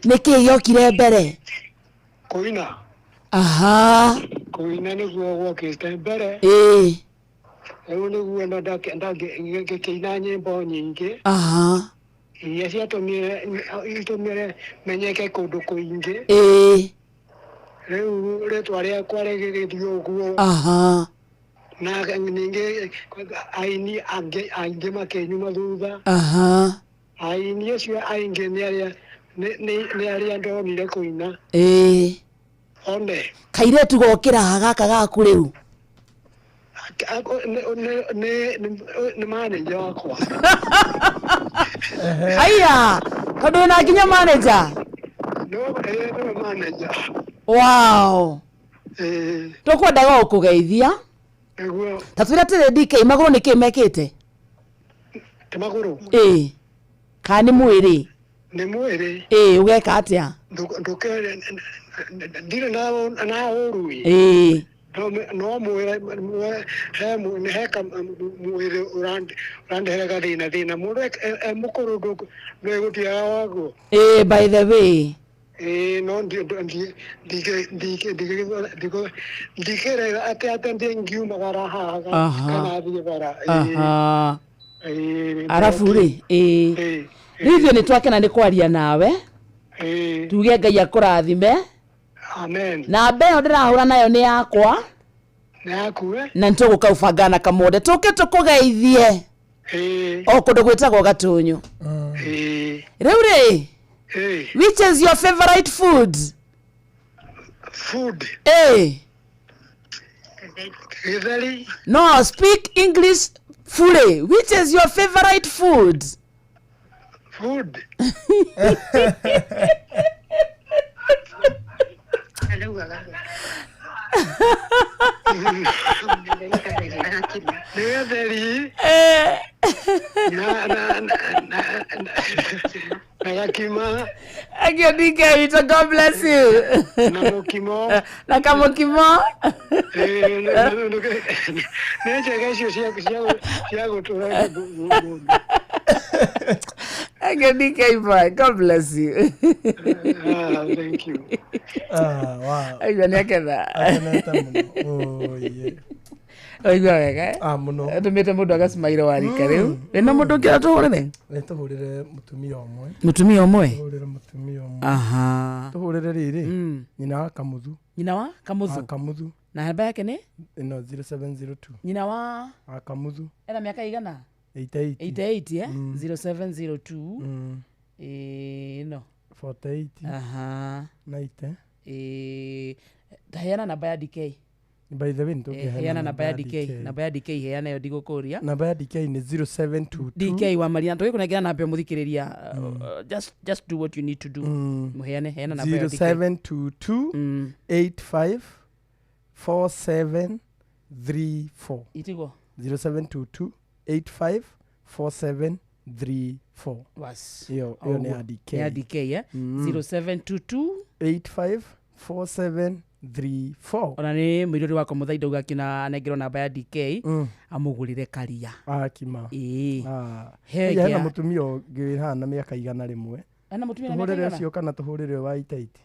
nĩkĩĩ gĩokire mbere? Kũina. Aha. Kũina nĩguo gwokĩte mbere. Ĩĩ. Rĩu nĩguo ngĩkĩina nyĩmbo nyingĩ. Aha. Iria ciatũmire itũmire menyeke kũndũ kũingĩ. Ĩĩ. Rĩu rĩtwa rĩakwa rĩgĩgĩthiĩ ũguo. Aha. Na ningĩ aini angĩ aingĩ makĩnyuma thutha. Aha. Aini acio aingĩ nĩ arĩa nĩ arĩa ndonire kũina. Ĩĩ. One. Kairĩtu gokĩra gaka gaku rĩu. Nĩ manager wakwa. Aya, tondũ wĩna nginya manager. Nĩwe manager. Wow. Tũkwendaga gũkũgeithia. Nĩguo. Ta twĩre atĩrĩ DK, magũrũ nĩkĩ mekĩte? Ti magũrũ. Ĩĩ. Kana nĩ mwĩrĩ? Nĩ mwĩrĩ. Ĩĩ, ũgeka atĩa? Ndũke ndirĩ na ũru. Ĩĩ. No mwĩre he he mwĩrĩ ũrandehere gathĩna thĩna mũndũ e mũkũrũ ndwĩgũtiaga waguo. Ĩĩ, by the way. Ĩĩ no ndikĩrega atĩ atĩ ndingiumagara haha kana thiĩ bara. Aha. Arabu rĩ, ĩĩ. Rĩu ithuĩ nĩ twakena nĩ kwaria nawe. Tuge Ngai akũrathime. Amen. Namba ĩyo ndĩrahũra nayo nĩ yakwa. Nĩ yaku eh? Na nĩtũgũka ũbangana na kamũnde tũke tũkũgeithie. O kũndũ gwĩtagwo Gatũnyũ. Rĩu rĩ, which is your favorite food? Food. Eh. Githeri. No, speak English fully. Which is your favorite food? Food. Thank you, DK witũ. God bless you. Na mũkimo. Na kamũkimo. Nĩ njega icio cia gũtũra mũndũ. Thank you, DK boy. God bless you. Ah, thank you. Ah, wow. Aigua nĩ aketha. Akenete mũno. Oh, yeah. Oigua wega. Ah, mũno. Atũmĩte mũndũ agacimaire wa rika rĩu. Wĩna mũndũ ũngĩ atũhũrĩre? Nĩ tũhũrĩre mũtumia ũmwe. Mũtumia ũmwe? Tũhũrĩre mũtumia ũmwe. Aha. Tũhũrĩre rĩrĩ. Nyina wa Kamuthu. Nyina wa Kamuthu? Wa Kamuthu. Na namba yake nĩ? Ĩno 0702. Nyina wa Wa Kamuthu. ena mĩaka igana? 88. 88 eh? 0702. Ĩno. 48. Aha. 90. Taheana namba ya DK. By the way, nĩ Heana namba ya DK. Namba ya DK heana ĩyo ndigũkũria. Namba ya DK nĩ 0722. DK wa Maria tũgĩkũnengera namba ĩyo mũthikĩrĩria just do what you need to do. Mũheane heana namba ya DK. 0722 85 47 34. Itigwo. 0722 85 47 34. Bas. Ĩyo ĩyo nĩ ya DK. Nĩ ya DK eh? 0722 85 47 34. Ona nĩ mũirũrĩ wakwa mũthai ndauga akĩona anengerwo namba ya DK amũgũrĩre karia. Akima. Ĩĩ. Ah. He Hena ngĩa- mũtumia ũngĩ wĩ haha na mĩaka 101. Hena mũtumia na mĩaka Tũhũrĩre igana? ũcio kana tũhũrĩre ũyũ wa itaiti.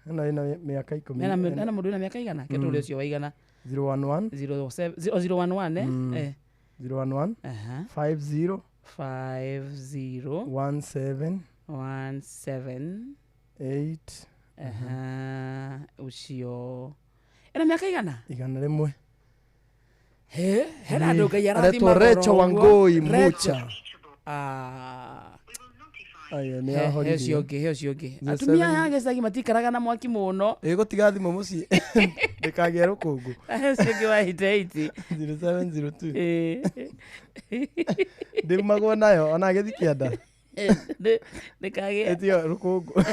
Hena wĩna mĩaka 10. Hena hena mũndũ wĩna mĩaka igana? Ke tũhũrĩre ũcio wa igana. 011 011 eh? Eh. 011 Aha. 50 50 17 17 8. Aha, ũcio ena mĩaka igana? 101. He, hena andũ Ngai arathima Aretwo Recho ũguo. Wangui Recho. Mucha. Ah. Aya nĩ He he ahoririe. ũcio ũngĩ, he ũcio ũngĩ. The Atumia seven- aya a gĩcagi matikaraga na mwaki mũno. Ĩ gũtiga thimũ mũciĩ ndĩkagĩe rũkũngũ. He ũcio ũngĩ wa 88. 0702. Ĩ. Ndĩumagwo nayo ona agĩthiĩ kĩanda. Ndĩkagĩe. Ĩtiga rũkũngũ.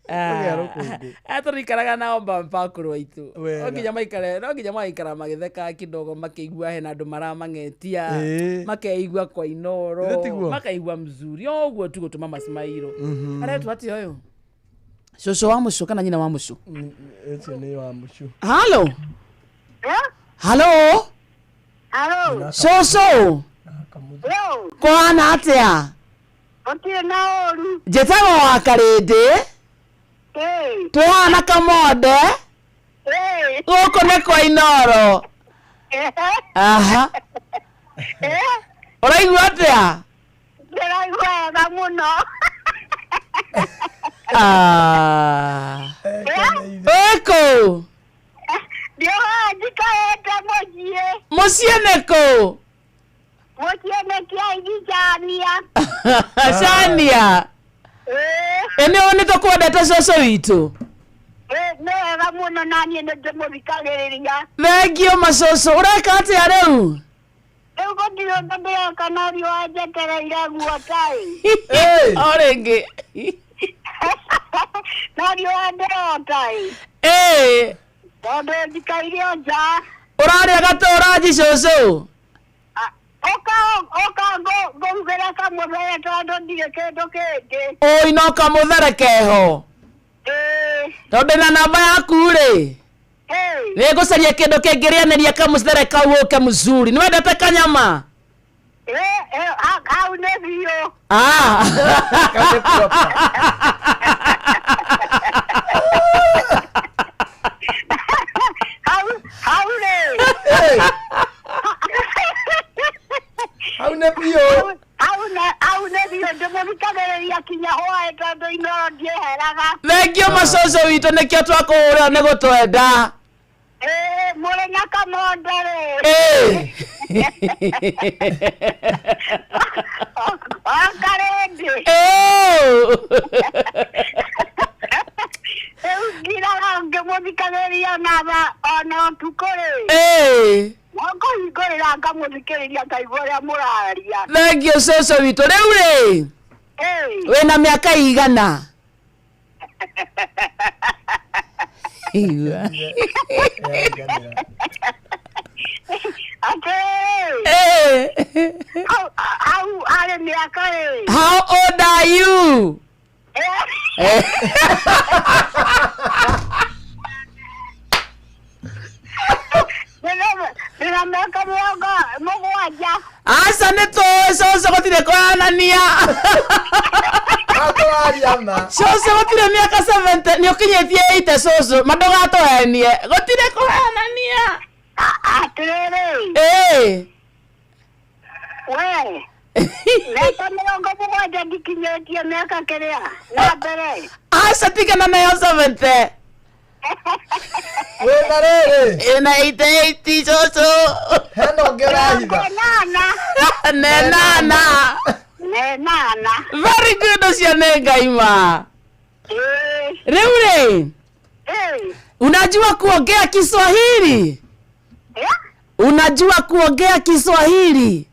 Kũgĩa rũkũngũ. Aya tũrikaraga nao mbakũrũ aitũ. Wega. No nginya maikare, no nginya magaikara magĩtheka kidogo makĩigua hena andũ maramang'etia, Ĩĩ. makeigua kwa inoro, Githĩ tiguo? makaigua mzuri. O ũguo tu gũtũma macimairo. Aretwo atĩa ũyũ? Cũcũ wa mũcũ kana nyina wa mũcũ? Ũcio nĩ wa mũcũ. Halo. Halo. Halo. Cũcũ. Yo, Kũhana atĩa? gũtirĩ na ũru. Njĩtagwo wa Karĩndĩ. Ĩĩ. Twĩhaha na Kamonde. Ĩĩ. Gũkũ nĩ kwa Inoro. Aha. Ũraigua atĩa? Ndĩraigua wega mũno. Ah. Wĩkũ? Ndĩ haha njikarĩte mũciĩ. Mũciĩ nĩ kũ? Mũciĩ nĩ Kĩaigicania. Cania. Ĩĩ. Ĩ nĩ tũkwendete cũcũ witũ. Ĩĩ, nĩ wega mũno na niĩ nĩ ndĩmũthikagĩrĩria. Thengio macũcũ. Ũreka atĩa rĩu? Rĩu gũtirĩ ũndũ ndĩreka no riũa njetereire guota ĩ. O rĩngĩ. No riũa ndĩrota ĩ. Ĩĩ. Tondũ njikaire o nja. Ũrarĩa gatũranji cũcũ? Ũka ũka ngũrugĩre kamũthere tondũ ndirĩ kĩndũ kĩngĩ. Ũi no kamũthere keho. Ĩĩ. Tondũ ndĩna namba yaku rĩ. Ĩĩ. Nĩ ngũcaria kĩndũ kĩngĩrĩanĩria kamũthere kau ũke mzuri. Nĩ wendete kanyama? Ĩĩ, ĩĩ, hau nĩ biũ. Ah. Hau hau rĩ. Hau nĩ biũ. Hau nĩ hau nĩ biũ ndĩmũthikagĩrĩria kinya hwaĩ tondũ Inoro ndieheraga. Thengio macũcũ witũ nĩkĩo twakũhũrĩra nĩ gũtwenda. Ĩĩ, mũrĩ na Kamonde rĩ. Ĩĩ. O Karĩndĩ. Ĩĩ. Rĩu ngiraga ngĩmũthikagĩrĩria ona ũtukũ rĩ. Ĩĩ. No kũhingũrĩra ngamũthikĩrĩria ngaigua ũrĩa mũraria. Thengio cũcũ witũ. Rĩu rĩ, Ĩĩ. wĩna mĩaka igana? Igua. Atĩrĩrĩ. Eh. Hau hau harĩ mĩaka ĩ. How old are you? Eh. Ndĩna mĩaka 70. Aca nĩ tũĩ cũcũ gũtirĩ kũhanania. Atũraria ma. Cũcũ gũtirĩ mĩaka 70 nĩ ũkinyĩtie 80 cũcũ ma ndũgatũhenie. Gũtirĩ kũhanania. Atĩrĩrĩ. Ĩĩ. We. Mĩaka 70 ndikinyĩtie mĩaka kĩrĩa na mbere. Aca tigana nayo 70. Wĩna rĩrĩ. Ĩna 88 cũcũ. Hena ũngĩ ũrahitha. Nenana. Nenana. Nenana. Very good ũcio nĩ Ngai ma. Ĩĩ. Rĩu rĩ, Ĩĩ. unajua kuongea Kiswahili? Eh? Unajua kuongea Kiswahili?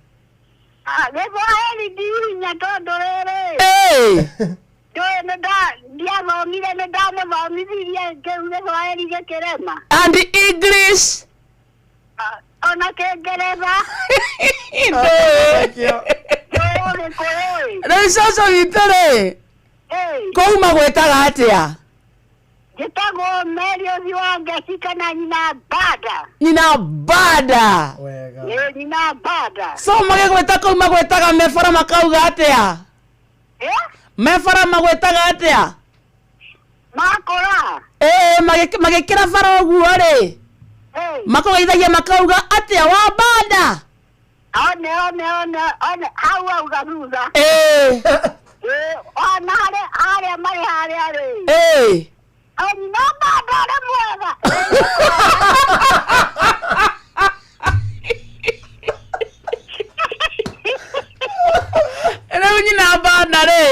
Ah, Gĩthwaĩri ndihinya tondũ rĩrĩ. Ĩĩ. Ndũĩ nĩ ndiathomire nĩ ndamũthomithirie kĩu Gĩthwaĩri gĩkĩrema. And English? Ona Kĩngeretha. Ndũĩ. Ndũĩ Ũgĩkũyũ. Rĩu cũcũ witũ rĩ, Ĩĩ. kũu magwĩtaga atĩa? Njĩtagwo Mary ũthiũ wa Ngeci kana nyina Bada. Nyina Bada. Ĩĩ nyina Bada. So magĩgwĩta kũu magwĩtaga mebara makauga atĩa? Eh? Mebara magwĩtaga atĩa? Makũra. Ĩĩ magĩkĩra bara ũguo rĩ, makũgeithagia makauga atĩa wa Bada? One one one one hau auga thutha. Ĩĩ. Ĩĩ ona harĩa harĩa marĩ harĩa rĩ. Ĩĩ. O nyina Bada ũrĩ mwega. Rĩu nyina Bada rĩ,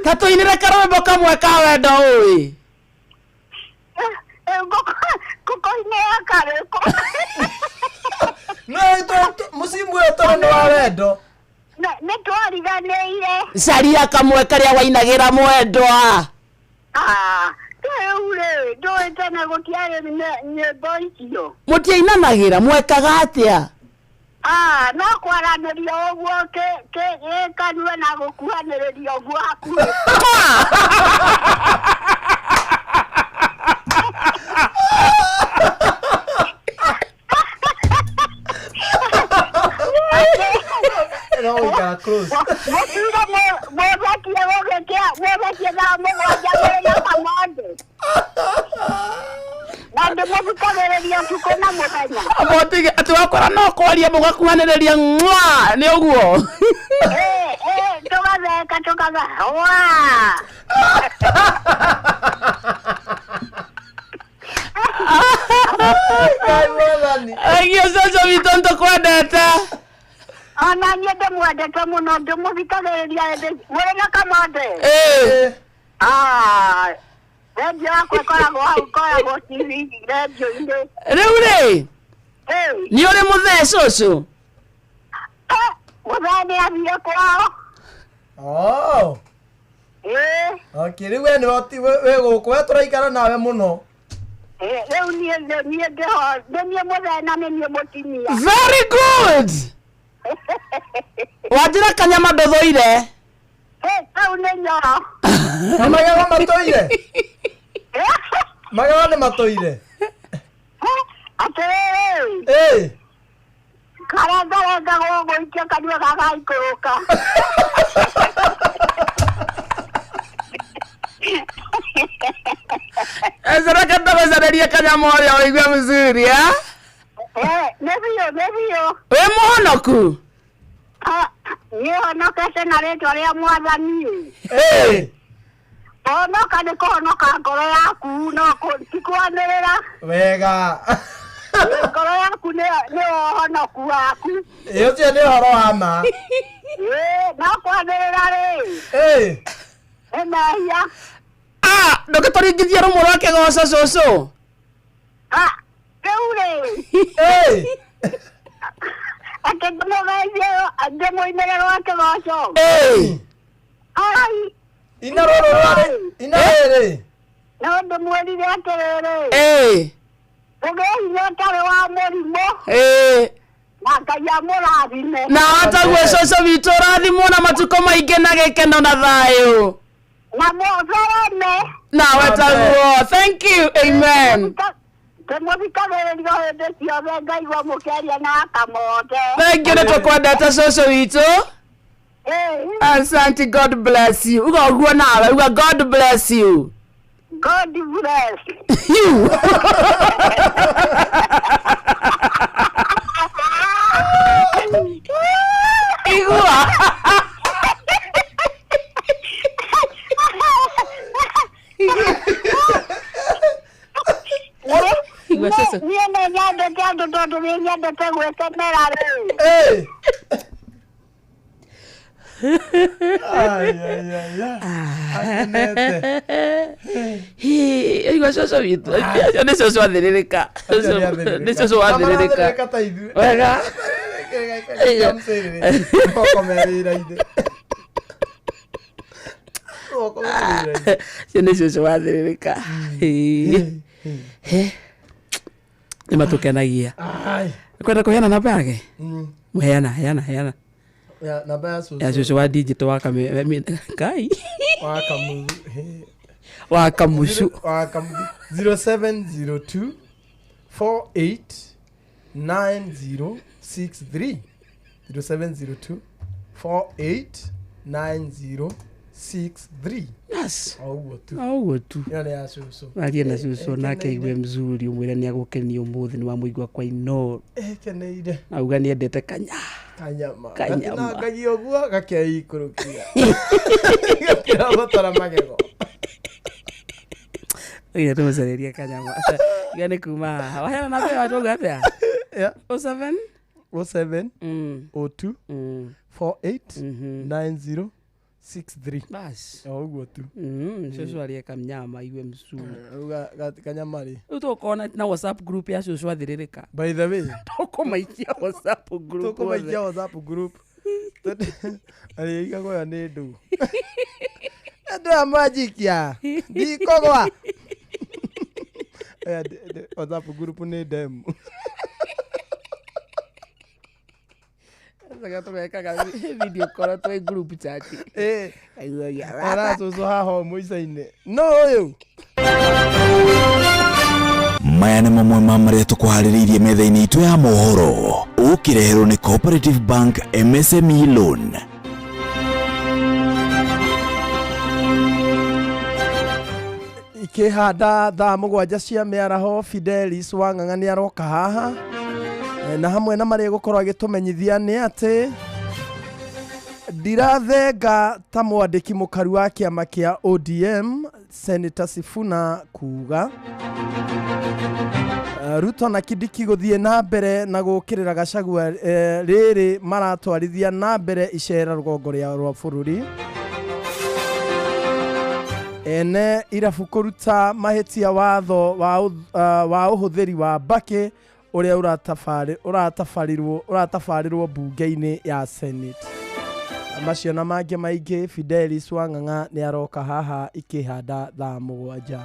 ta tũinĩre karwĩmbo kamwe ka wendo ũĩ. Ngũkũinĩra karĩkũ? No mũcimu ũyũ tondũ nĩ wa wendo. Nĩ twariganĩire. Caria kamwe karĩa wainagĩra mwendwa. Ah, rĩu rĩ, ndũĩ tene gũtiarĩ nyĩmbo icio. Mũtiainanagĩra mwekaga atĩa? Ah, no kwaranĩria ũguo gĩkanua na gũkuhanĩrĩria ũguo hakuhĩ. No gũikara close. Mũtire mũbatie gũgĩkĩa mũbatie thaa 7 mũrĩ na kamande. Na ndĩmũthikagĩrĩria ũtukũ na mũthenya. Mũtige atĩ wakora no kwaria mũgakuhanĩrĩria ng'wa nĩ ũguo. Ĩĩ, ĩĩ, tũgatheka tũkaga wa. Ngai mwathani. Aigio cũcũ witũ nĩtũkwendete. Ona niĩ ndĩmwendete mũno ndĩmũthikagĩrĩria hĩndĩ mũrĩ na kamande. Ĩĩ. Ah, rendio yakwa ĩkoragwo hau ĩkoragwo TV rendio-inĩ. Rĩu rĩ, Ĩĩ. nĩ ũrĩ mũthee cũcũ? Mũthee nĩ athire kwao. Oh. Ĩĩ. Okay, rĩu we nĩwe wĩ gũkũ we tũraikara nawe mũno. Ĩĩ, rĩu niĩ niĩ ndĩho nĩ niĩ mũthee na nĩ niĩ mũtumia. Very good. Wanjĩra kanyama ndũthũire. Ĩ, kau nĩ nyoro. Na magego matũire. Magego nĩ matũire. Atĩrĩrĩ. Ĩĩ. Karengarengagwo gũikia kanua gagaikũrũka. Reke ndũgũcarĩrie kanyama ũrĩa ũigue mzuri eh? Ĩ, nĩ biũ nĩ biũ. Wĩ mũhonoku? Ah, niĩ honokete na rĩtwa rĩa mwathani. Ĩĩ. Kũhonoka nĩ kũhonoka ngoro yaku no ti kwanĩrĩra. Wega. Ngoro yaku nĩ ũhonoku waku. Ĩ ũcio nĩ ũhoro wa ma. Ĩ, no kwanĩrĩra rĩ. Ĩĩ. Nĩ mehia. Ah, ndũgĩtũringithie rũmwe rwa kĩgoco cũcũ. Ah, rĩu rĩ. Ĩĩ. Atĩ ndĩmũgeithie ndĩmũinĩre rwa kĩgoco. Ĩĩ. Ai. Ina rũrũ rwarĩ ina rĩrĩ. No ndĩmwĩrire atĩrĩrĩ. Ĩĩ. Ũgĩe hinya ũtarĩ wa mũrimũ. Ĩĩ. Na Ngai amũrathime. Na wataguo cũcũ witũ ũrathimwo na matukũ maingĩ na gĩkeno na thayũ. Na mũthereme. Nawe taguo. Thank you. Amen. Ndĩmũthikagĩrĩria hĩndĩ ciothe ngaigua mũkĩaria na Kamande. Thank you nĩ tũkwendete cũcũ witũ. Asante, God bless you. Uga ũguo nawe, uga God bless you. God bless you. Igua. Igua cũcũ. Niĩ nĩ nyendete andũ tondũ nĩ nyendete gwĩkenera rĩu. Igua cũcũ witũ. Acio nĩ cũcũ athĩrĩrĩka. Nĩ cũcũ wathĩrĩrĩka. Wega. Acio nĩ cũcũ wathĩrĩrĩka. Nĩ matũkenagia. Kwenda kũheana namba yake? Heana, heana, heana. Namba ya cũcũ. Ya cũcũ wa digital wa kame kai. Wa Kamuthu. Wa Kamucu. Wa Kamuthu. 0702 48 9063. 0702 48 9063. Yes. O ũguo tu. O ũguo tu. Ĩyo nĩ ya cũcũ. Arie na cũcũ nake aigue mzuri ũmwĩre nĩ agũkenio ũmũthĩ nĩ wamũigua kwa Inooro. Ĩkeneire. Auga nĩ endete kanya. Kanyama. Kanyama. Gatinangagia ũguo gakeikũrũkia. Gatirabatara magego. Oire tũmũcarĩrie kanyama. Iga nĩ kuma haha. Waheana namba ĩyo watũga atĩa? Yeah. 07 07 02 48 90 63. Bas. O ũguo tu. Cũcũ arie kamnyama aigue mzuri. Uga kanyama rĩ. Rĩu tũgũkorwo na WhatsApp group ya cũcũ athĩrĩrĩka. By the way. Tũkũmaikia WhatsApp group. Tũkũmaikia WhatsApp group. Arĩiga goya nĩ ndũ. Andũ aya mwanjikia. Ndikũgwa. Aya, WhatsApp group nĩ ndemu. Sasa tũmekaga video call twĩ group chat. Ara cũcũ haha mũico-inĩ. No ũyũ. Maya nĩ mamwe ma marĩa tũkũharĩrĩirie metha-inĩ itũ ya mohoro ũkĩreherwo nĩ Cooperative Bank MSME Loan. Ikĩhanda thaa mũgwanja cia mĩaraho Fidelis Wang'ang'a nĩ aroka haha na hamwe na marĩa gũkorwo agĩtũmenyithia nĩ atĩ ndirathenga ta mwandĩki mũkaru wa kĩama kĩa ODM Senator Sifuna kuga Ruto na Kindiki gũthiĩ na mbere na gũkĩrĩra Gachagua rĩrĩ maratwarithia na mbere icera rũgongo rwa bũrũri. Ene irabu kũruta mahĩtia watho wa ũhũthĩri wa mbakĩ ũrĩa ũratabarĩrwo mbunge-inĩ ya Senate. Macio na mangĩ maingĩ Fidelis Wang'ang'a nĩ aroka haha ikĩhanda thaa mũgwanja.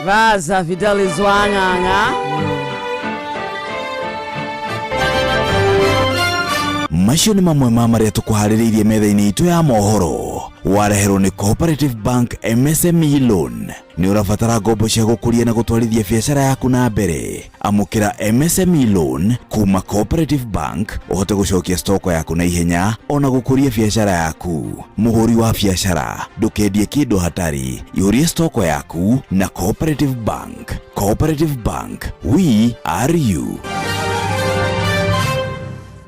Vaza Fidelis Wang'ang'a. Macio nĩ mamwe ma marĩa tũkũharĩrĩirie metha-inĩ itũ ya mohoro wareherwo nĩ Cooperative Bank MSME Loan. Nĩ ũrabatara ngombo cia gũkũria na gũtwarithia biacara yaku na mbere. Amũkĩra MSME Loan kuma Cooperative Bank ũhote gũcokia stoko yaku na ihenya ona gũkũria biacara yaku. Mũhũri wa biacara ndũkendie kĩndũ hatari, ihũrie stoko yaku na Cooperative Bank. Cooperative Bank, we are you.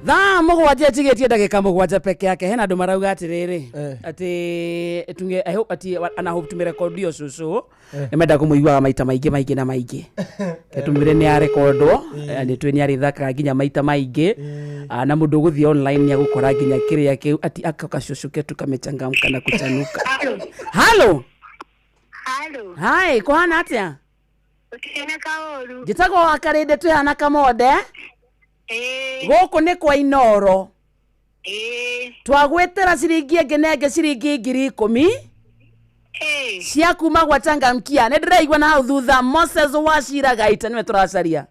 Thaa mũgwanja ĩtigĩtie ndagĩka mũgwanja peke yake. Hena andũ marauga atĩrĩrĩ atĩ tunge I hope ati ana hope tumerekodio cũcũ nĩ menda kũmũiguaga maita maingĩ maingĩ na maingĩ. Tumire nĩ arekondwo nĩ twĩ nĩ arĩthakaga nginya maita maingĩ na mũndũ ũgũthiĩ online nĩ agũkora nginya kĩrĩa kĩu ati aka kacũcũ ketu kamechangamka na kuchanuka. Halo. Halo. Hi, kũhana atĩa? Gũtirĩ kaũru. Njĩtagwo Wakarĩndĩ twĩhana Kamode. Gũkũ nĩ kwa Inooro. Twagwĩtĩra ciringi ĩngĩ na ĩngĩ ciringi 10,000. Cia kuma gwa Changamkia. Nĩ ndĩraigua na hau thutha Moses Wachira Gaita nĩwe tũracaria.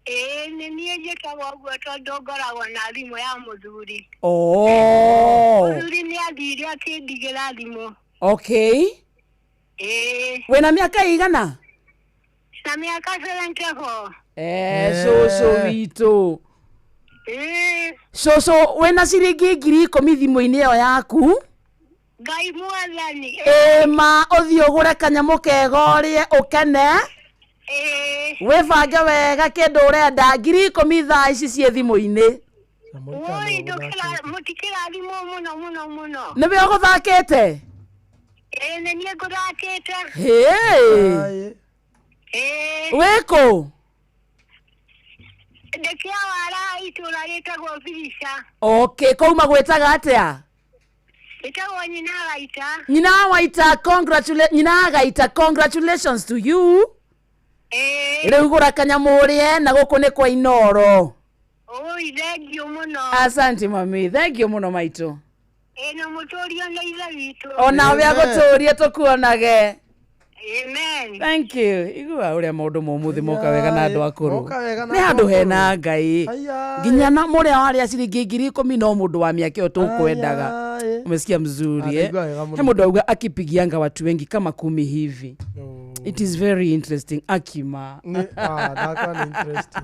Ĩĩ nĩ niĩ njĩtagwo ũguo tondũ ngoragwo na thimũ ya mũthuri. Oh. Mũthuri nĩ athire akĩndigĩra thimũ. Okay. Ĩĩ. Wĩna mĩaka ĩigana? Na mĩaka 74. Cũcũ witũ. Ĩĩ. Cũcũ wĩna ciringi 10,000 thimũ-inĩ ĩyo yaku. Ngai mwathani. Ĩma ũthiĩ ũgũre kanyamũ kega ũrĩe ũkene. Wĩbange wega kĩndũ ũrenda 10,000 thaa ici ciĩ thimũ-inĩ. Woi mũtikĩrathimwo mũno mũno mũno. Nĩwe ũgũthakĩte? Ĩĩ nĩ niĩ ngũthakĩte. Hĩ. Ĩĩ. Wĩkũ? Ndĩkĩawara itũra rĩtagwo Birica. Okay, kũu magwĩtaga atĩa? Ĩtagwo Nyina Waita. Nyina Waita, congratulations. Nyina Gaita, congratulations to you. Rĩu gũra kanyamũ ũrĩe na gũkũ nĩ kwa Inoro. Oi, thengiũ mũno. Asante mami, thank you mũno maitũ. Ĩĩ na mũtũrio nĩ ithe witũ. Onawe agũtũrie tũkuonage. Amen. Thank you. Igua ũrĩa maũndũ ma ũmũthĩ moka wega na andũ akũrũ. Moka wega na Nĩ andũ handũ hena akũrũ. Ngai. Nginya na mũrĩa warĩa ciringi 10,000 no mũndũ wa mĩaka ĩyo tũkwendaga. Umesikia mzuri eh? Ndaigua wega mũno. He mũndũ auga akipigianga watu wengi kama 10 hivi. It is very interesting akima. Ndakwa nĩ interesting.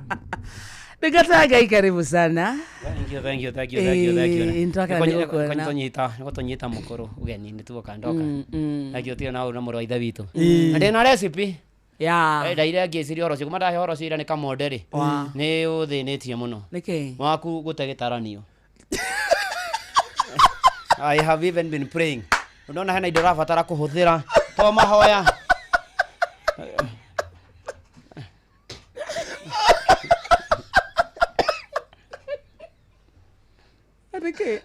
Ndingata Ngai karibu sana. Thank you, thank you, thank you, thank you, thank you. Ĩĩ, nĩtwakena nĩ gũkuona. Nĩgũtũnyita mũkũrũ ũgeni nĩ tuoka ndoka. Thank you tira na na mũrũ wa ithe witũ. Ĩĩ. Na ndĩna recipe. Yeah. Ndaire ngĩciria ũhoro ũcio kuma ndahe ũhoro ũcio ira nĩ kamonde rĩ. Wa. Nĩ ũthĩnĩtie mũno. Nĩkĩ? Waku gũte gĩtaranio. I have even been praying. Unaona hena indo ũrabatara kũhũthĩra to mahoya. Nĩkĩ?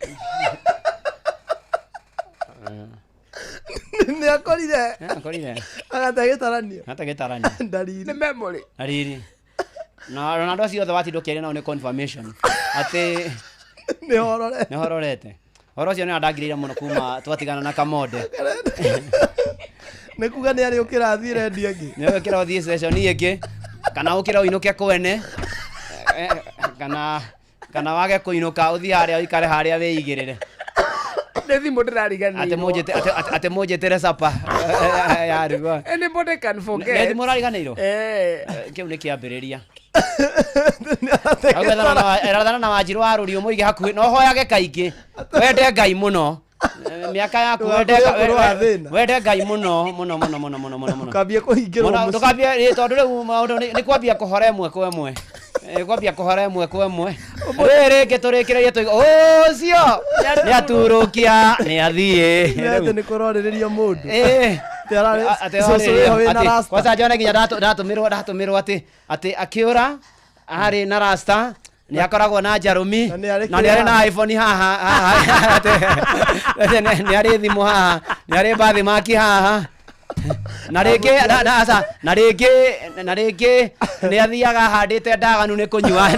Nĩ akorire. Akorire. Agate gĩtaranio. Agate gĩtaranio. Ndariri. Nĩ memory. Ndariri. Na andũ acio othe watinda ũkĩaria nao nĩ confirmation atĩ nĩ horore. Nĩ hororete. Ũhoro ũcio nĩ andangirĩire mũno kuma twatigana na Kamonde. Nĩ kuga nĩ arĩ ũkĩra athiĩ rendi ĩngĩ. Nĩ ũkĩra ũthiĩ session ĩngĩ kana ũkĩra ũinũke kwene kana wage kũinũka ũthiĩ harĩa ũikare harĩa wĩigĩrĩre. Nĩ thimũ ndĩrariganĩirwo. Atĩ mũnjĩtĩre sapa ya rugwo. Anybody can forget. Nĩ thimũ ũrariganĩirwo? Eh. Kĩu nĩ kĩambĩrĩria. Ethana na Wanjirũ wa Rũriũ mũige hakuhĩ na ũhoyage kaingĩ. Wende Ngai mũno. Mĩaka yaku wende Ngai mũno mũno mũno mũno mũno mũno mũno. Ndũkambie kũhingĩrwo mũciĩ. Ndũkambie tondũ rĩu maũndũ nĩ kwambia kũhora ĩmwe kwa ĩmwe. Kwambia kũhora ĩmwe kwa ĩmwe. Rĩrĩ rĩngĩ tũrĩkĩrĩrie tũigue ũcio nĩ aturũkia nĩ athiĩ. Nĩ atĩ nĩ kũrorĩrĩria mũndũ. Atĩ kwanza njone nginya ndatũmĩrwo atĩ akĩũra arĩ na rasta nĩ akoragwo na njarũmi na nĩ arĩ na iPhone haha nĩ arĩ thimũ haha nĩ arĩ bathimaki haha na rĩngĩ na rĩngĩ nĩ athiaga ahandĩte ndaganu nĩ kũnyua.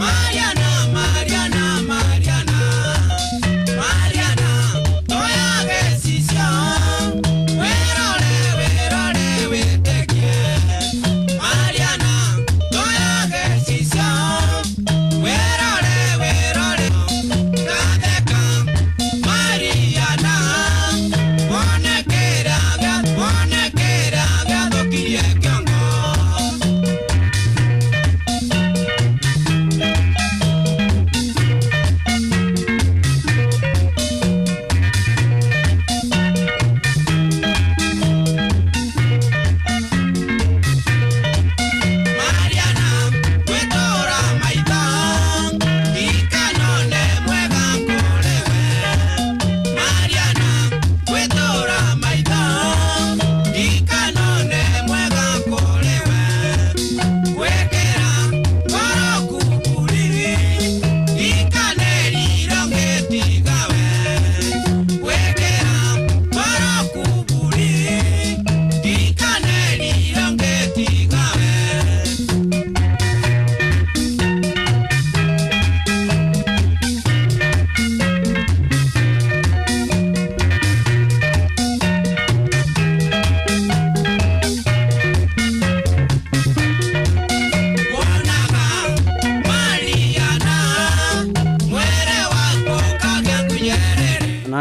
Mariana, Mariana, Mariana, Mariana, toyage sisi.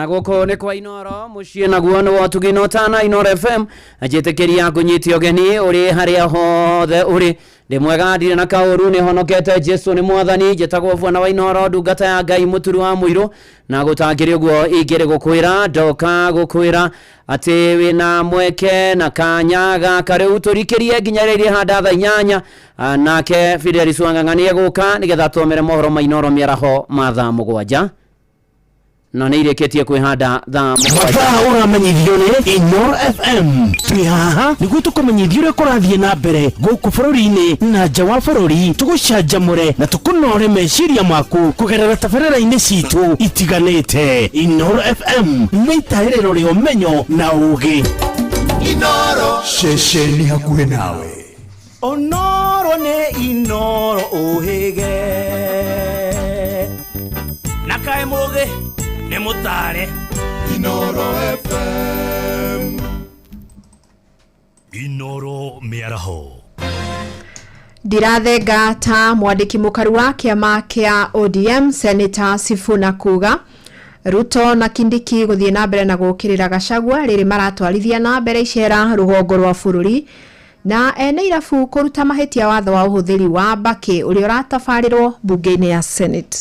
Na gũkũ nĩ kwa Inoro mũciĩ naguo nĩ wotugi no tana Inoro FM njĩtĩkĩria ngũnyite ũgeni ũrĩ harĩa hothe ũrĩ ndĩ mwega ndirĩ na kaũru nĩ honokete Jesu nĩ mwathani njĩtagwo bwana wa Inoro ndungata ya Ngai mũturu wa mũirũ na gũtangĩrĩ ũguo ingĩrĩ gũkwĩra ndoka gũkwĩra atĩ wĩna mweke na kanya gaka rĩu tũrikĩrie nginya rĩrĩa handa thaa 8 nake Fidelis Wang'ang'a nĩ egũka nĩgetha tũomere mohoro ma Inoro mĩaraho ma thaa 7 na nĩ irĩkĩtie kwĩhanda thaa 7. Mathaa ũramenyithio nĩ Inoro FM. Twĩ haha nĩguo tũkũmenyithie ũrĩa kũrathiĩ na mbere gũkũ bũrũri-inĩ na nja wa bũrũri, tũgũcanjamũre na tũkũnore meciria maku kũgerera tabarĩra-inĩ citũ itiganĩte. Inoro FM nĩ itaĩrĩro rĩa ũmenyo na ũũgĩ. Inoro ceceni hakuhĩ nawe. Onoro nĩ Inoro ũhĩge na kaĩ mũgĩ nĩ mũtare. Inoro FM. Inoro mĩaraho. Ndirathenga ta mwandĩki mũkaru wa kĩama kĩa ODM Senator Sifuna kuga Ruto na Kindiki gũthiĩ na mbere na gũkĩrĩra Gachagua rĩrĩ maratwarithia na mbere icera rũgongo rwa bũrũri na ene irabu kũruta mahĩtia watho wa ũhũthĩri wa mbakĩ ũrĩa ũratabarĩrwo mbunge-inĩ ya Senate.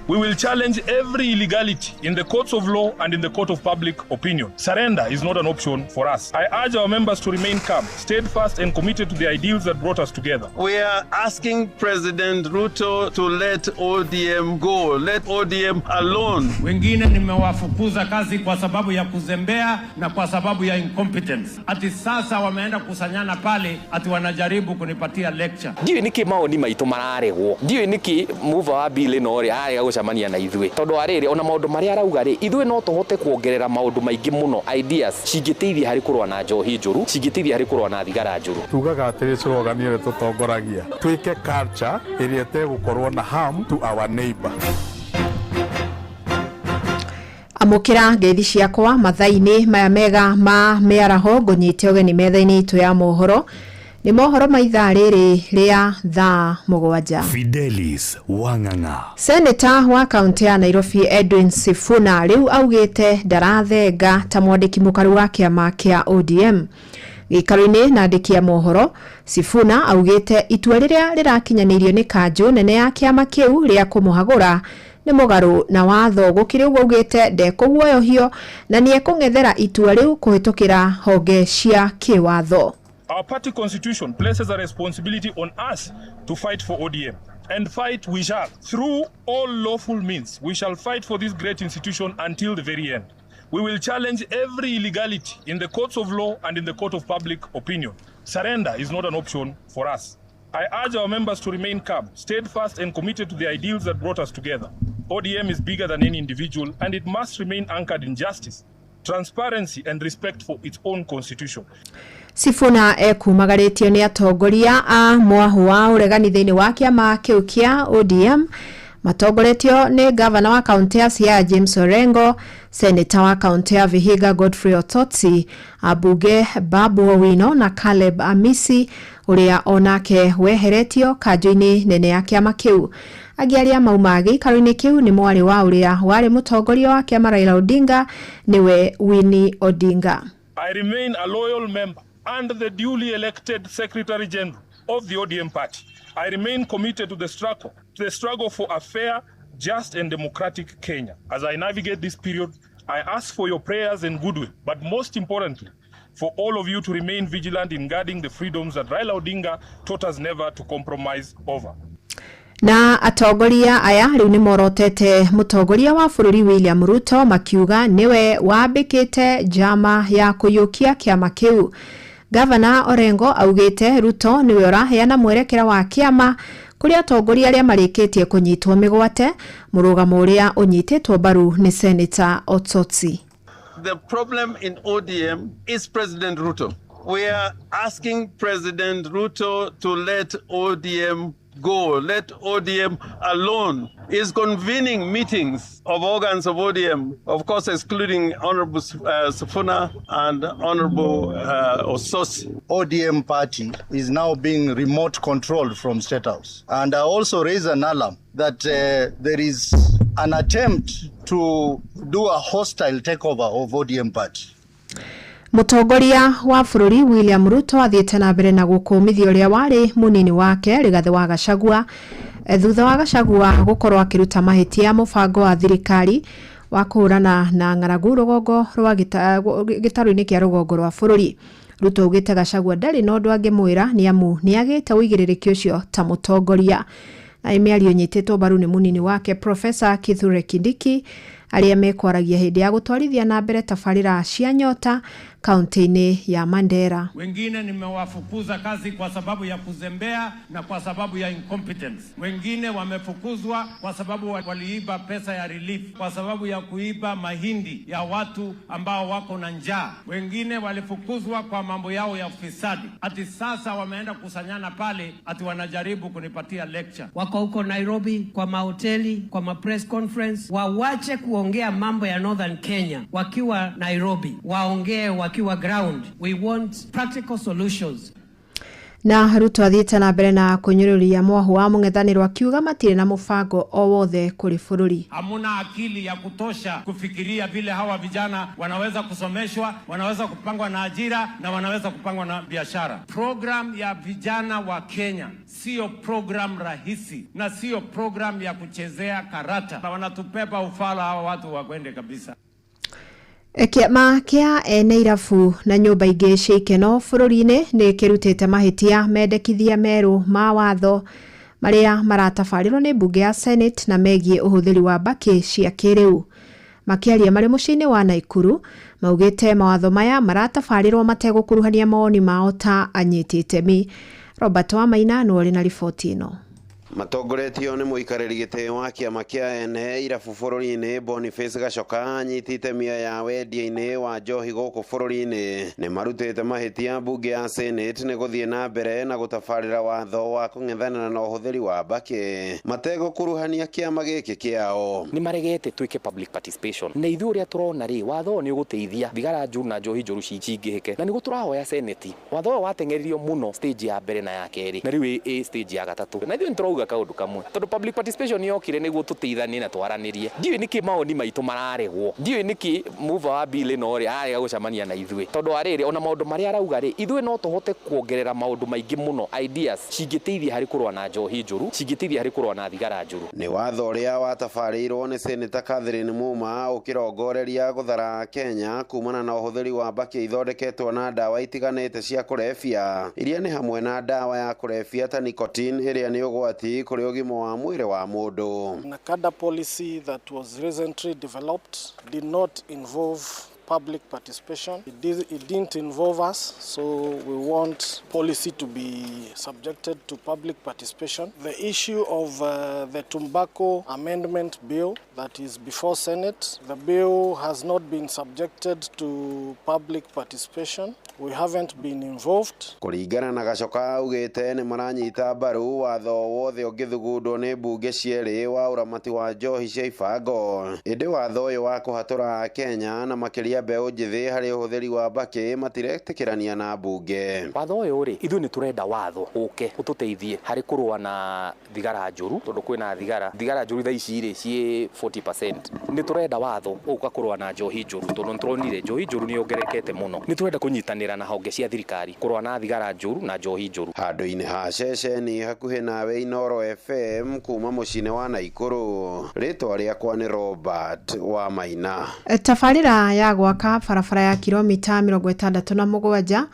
We will challenge every illegality in the courts of law and in the court of public opinion. Surrender is not an option for us. I urge our members to remain calm, steadfast and committed to the ideals that brought us together. We are asking President Ruto to let ODM go. Let ODM alone. Wengine nimewafukuza kazi kwa sababu ya kuzembea na kwa sababu ya incompetence. Ati sasa wameenda kusanyana pale ati wanajaribu kunipatia lecture. Ndiũĩ nĩkĩ maoni maitũ mararegwo. Ndiũĩ nĩkĩ mover wa bill ĩno rĩ arega gũcemania na ithuĩ. Tondũ wa rĩrĩ ona maũndũ marĩa arauga rĩ ithuĩ no tũhote kuongerera maũndũ maingĩ mũno ideas cingĩteithia harĩ kũrũa na njohi njũru, cingĩteithia harĩ kũrũa na thigara njũru. Tugaga atĩrĩ slogan ĩrĩa tũtongoragia twĩke culture ĩrĩa ĩtegũkorwo na harm to our neighbor. Amũkĩra ngeithi ciakwa mathaa-inĩ maya mega ma mĩaraho ngũnyite ũgeni metha-inĩ itũ ya mohoro. Nĩ mohoro ma ithaa rĩrĩ rĩa thaa 7. Fidelis Wang'ang'a. Senator wa kaunti ya Nairobi Edwin Sifuna rĩu augĩte ndarathenga ta mwandĩki mũkaru wa kĩama kĩa ODM. Gĩikaro-inĩ na andĩki a mohoro, Sifuna augĩte itua rĩrĩa rĩrakinyanĩirio nĩ kanjũ nene ya kĩama kĩu rĩa kũmũhagũra nĩ mũgarũ na watho. Gũkĩrĩ ũguo augĩte ndekũguoyohio na nĩekũng'ethera itua rĩu kũhĩtũkĩra honge cia kĩwatho. Our party constitution places a responsibility on us to fight for ODM. And fight we shall. Through all lawful means, we shall fight for this great institution until the very end. We will challenge every illegality in the courts of law and in the court of public opinion. Surrender is not an option for us. I urge our members to remain calm, steadfast and committed to the ideals that brought us together. ODM is bigger than any individual and it must remain anchored in justice, transparency and respect for its own constitution. Sifuna ekumagarĩtio nĩ atongoria a mwahu wa ũregani thĩinĩ wa kĩama kĩu kĩa ODM matongoretio nĩ gavana wa kaunti ya Siaya James Orengo, seneta wa kaunti ya Vihiga Godfrey Ototsi, ambunge Babu Owino na Caleb Amisi ũrĩa onake weheretio kanjũ-inĩ nene ya kĩama kĩu. Angĩ arĩa mauma gĩikaro-inĩ kĩu nĩ mwarĩ wa ũrĩa warĩ mũtongoria wa kĩama Raila Odinga nĩwe Winnie Odinga. I remain a loyal member and the duly elected Secretary General of the ODM party. I remain committed to the struggle for a fair, just and democratic Kenya. As I navigate this period, I ask for your prayers and goodwill, but most importantly, for all of you to remain vigilant in guarding the freedoms that Raila Odinga taught us never to compromise over. Na atongoria aya rĩu nĩ morotete mũtongoria wa bũrũri William Ruto makiuga nĩwe wambĩkĩte njama ya kũiyũkia kĩama kĩu. Gavana Orengo augĩte Ruto nĩwe ũraheana mwerekera wa kĩama kũrĩ atongoria arĩa marĩkĩtie kũnyitwo mĩgwate, mũrũgamo ũrĩa ũnyitĩtwo mbaru nĩ Senator Ototsi. The problem in ODM is President Ruto. We are asking President Ruto to let ODM go, let ODM alone, is convening meetings of organs of ODM, of course, excluding Honorable Sifuna and Honorable Osotsi. ODM party is now being remote controlled from State House. And I also raise an alarm that there is an attempt to do a hostile takeover of ODM party. Mũtongoria wa bũrũri William Ruto athiĩte na mbere na gũkũmithia ũrĩa warĩ mũnini wake Rigathĩ wa Gachagua thutha wa Gachagua gũkorwo akĩruta mahĩtia mũbango wa thirikari wa kũhũrana na ng'aragu rũgongo rwa gĩtarũ-inĩ kĩa rũgongo rwa bũrũri. Ruto augĩte Gachagua ndarĩ na ũndũ angĩmwĩra nĩ amu nĩ agĩte ũigĩrĩrĩki ũcio ta mũtongoria. Na mĩario ĩnyitĩtwo mbaru nĩ mũnini wake Profesa Kithure Kindiki arĩa mekwaragia hĩndĩ ya gũtwarithia na mbere tabarĩra cia Nyota kaunti-inĩ ya Mandera. Wengine nimewafukuza kazi kwa sababu ya kuzembea na kwa sababu ya incompetence. Wengine wamefukuzwa kwa sababu waliiba pesa ya relief, kwa sababu ya kuiba mahindi ya watu ambao wako na njaa. Wengine walifukuzwa kwa mambo yao ya ufisadi. Ati sasa wameenda kusanyana pale, ati wanajaribu kunipatia lecture. Wako huko Nairobi kwa mahoteli, kwa ma press conference, wawache kuongea mambo ya Northern Kenya wakiwa Nairobi, waongee wakiwa ground. We want practical solutions. Na Ruto athiĩte na mbere na kũnyũrũria mwahu wa mũng'ethanĩro akiuga matirĩ na mũbango o wothe kũrĩ bũrũri. Hamuna akili ya kutosha kufikiria vile hawa vijana wanaweza kusomeshwa, wanaweza kupangwa na ajira na wanaweza kupangwa na biashara. Program ya vijana wa Kenya sio program rahisi na sio program ya kuchezea karata. Wanatupepa ufala hawa watu wakwende kabisa. Kĩama kĩa ene irabu na nyũmba ingĩ cia ikeno bũrũri-inĩ nĩ kĩrutĩte mahĩtia mendekithia merũ ma watho marĩa maratabarĩrwo nĩ mbunge ya Senate na megiĩ ũhũthĩri wa mbakĩ cia kĩrĩu. Makĩaria marĩ mũciĩ-inĩ wa Naikuru maugĩte mawatho maya maratabarĩrwo mategũkuruhania mawoni mao ta anyiti itemi. Robert Wamaina nĩwe ũrĩ na riboti ĩno. Matongoretio nĩ mũikarĩri gĩtĩ wa kĩama kĩa ene irabu bũrũri-inĩ Boniface Gachoka anyiti itemi ya wendia-inĩ wa njohi gũkũ bũrũri-inĩ nĩ marutĩte mahĩtia mbunge ya Senate nĩ gũthiĩ na mbere na gũtabarĩra watho wa kũng'ethanĩra na ũhũthĩri wa mbakĩ mategũkuruhania kĩama gĩkĩ kĩao. Nĩ maregete twĩke public participation na ithuĩ ũrĩa tũrona rĩ watho ũyũ nĩ ũgũteithia thigara njũru na njohi njũru cingĩhĩke na nĩguo tũrahoya Senate. Watho ũyũ wateng'eririo mũno stage ya mbere na ya kerĩ na rĩu ĩ stage ya gatatũ na ithuĩ nĩ tũrauga kaundu kamwe tondu public participation yokire niguo tuteithanie na twaranirie. Ndiũĩ nĩkĩ maoni maitũ mararegwo, ndiũĩ nĩkĩ mover wa bill ĩno rĩ ararega gũcemania na ithuĩ tondu arĩrĩ ona maũndũ marĩa arauga rĩ ithuĩ no tũhote kuongerera maũndũ maingĩ mũno ideas cingĩteithia harĩ kũrũa na njohi njũru, cingĩteithia harĩ kũrũa na thigara njũru. Nĩ watho ũrĩa watabarĩirwo nĩ Senator Catherine Muma ũkĩrongoreria gũthara Kenya kumana na ũhũthĩri wa mbakĩ ithondeketwo na ndawa itiganĩte cia kũrebia iria nĩ hamwe na ndawa ya kũrebia ta nicotine ĩrĩa nĩ ũgwati kũrĩ ũgima wa mwĩrĩ wa mũndũ. NACADA policy that was recently developed did not involve public participation. It didn't involve us, so we want policy to be subjected to public participation. The issue of the tobacco amendment bill that is before Senate, the bill has not been subjected to public participation. We haven't been involved. Kũringana na Gachoka augĩte nĩ maranyita mbaru watho wothe ũngĩthugundwo nĩ mbunge cierĩ wa ũramati wa njohi cia ibango ĩndĩ watho ũyũ wa kũhatũra Kenya na makĩria mbeũ njĩthĩ harĩ ũhũthĩri wa mbakĩ matiretĩkĩrania na mbunge. Watho ũyũ rĩ ithuĩ nĩ tũrenda watho ũke ũtũteithie harĩ kũrũa na thigara njũru tondũ kwĩna thigara njũru thaa ici rĩ ciĩ 40%. Nĩ tũrenda watho ũka kũrũa na njohi njũru tondũ nĩ tũronire njohi njũru nĩ yongererekete mũno. Nĩ tũrenda kũnyitanĩra na honge cia thirikari kũrũa na thigara njũru na njohi njũru. Handũ-inĩ ha ceceni hakuhĩ nawe Inooro FM kuma mũciĩ-inĩ wa Naikuru, rĩtwa rĩakwa nĩ Robert wa Maina. Tabarĩra ya gwaka barabara ya kilomita 67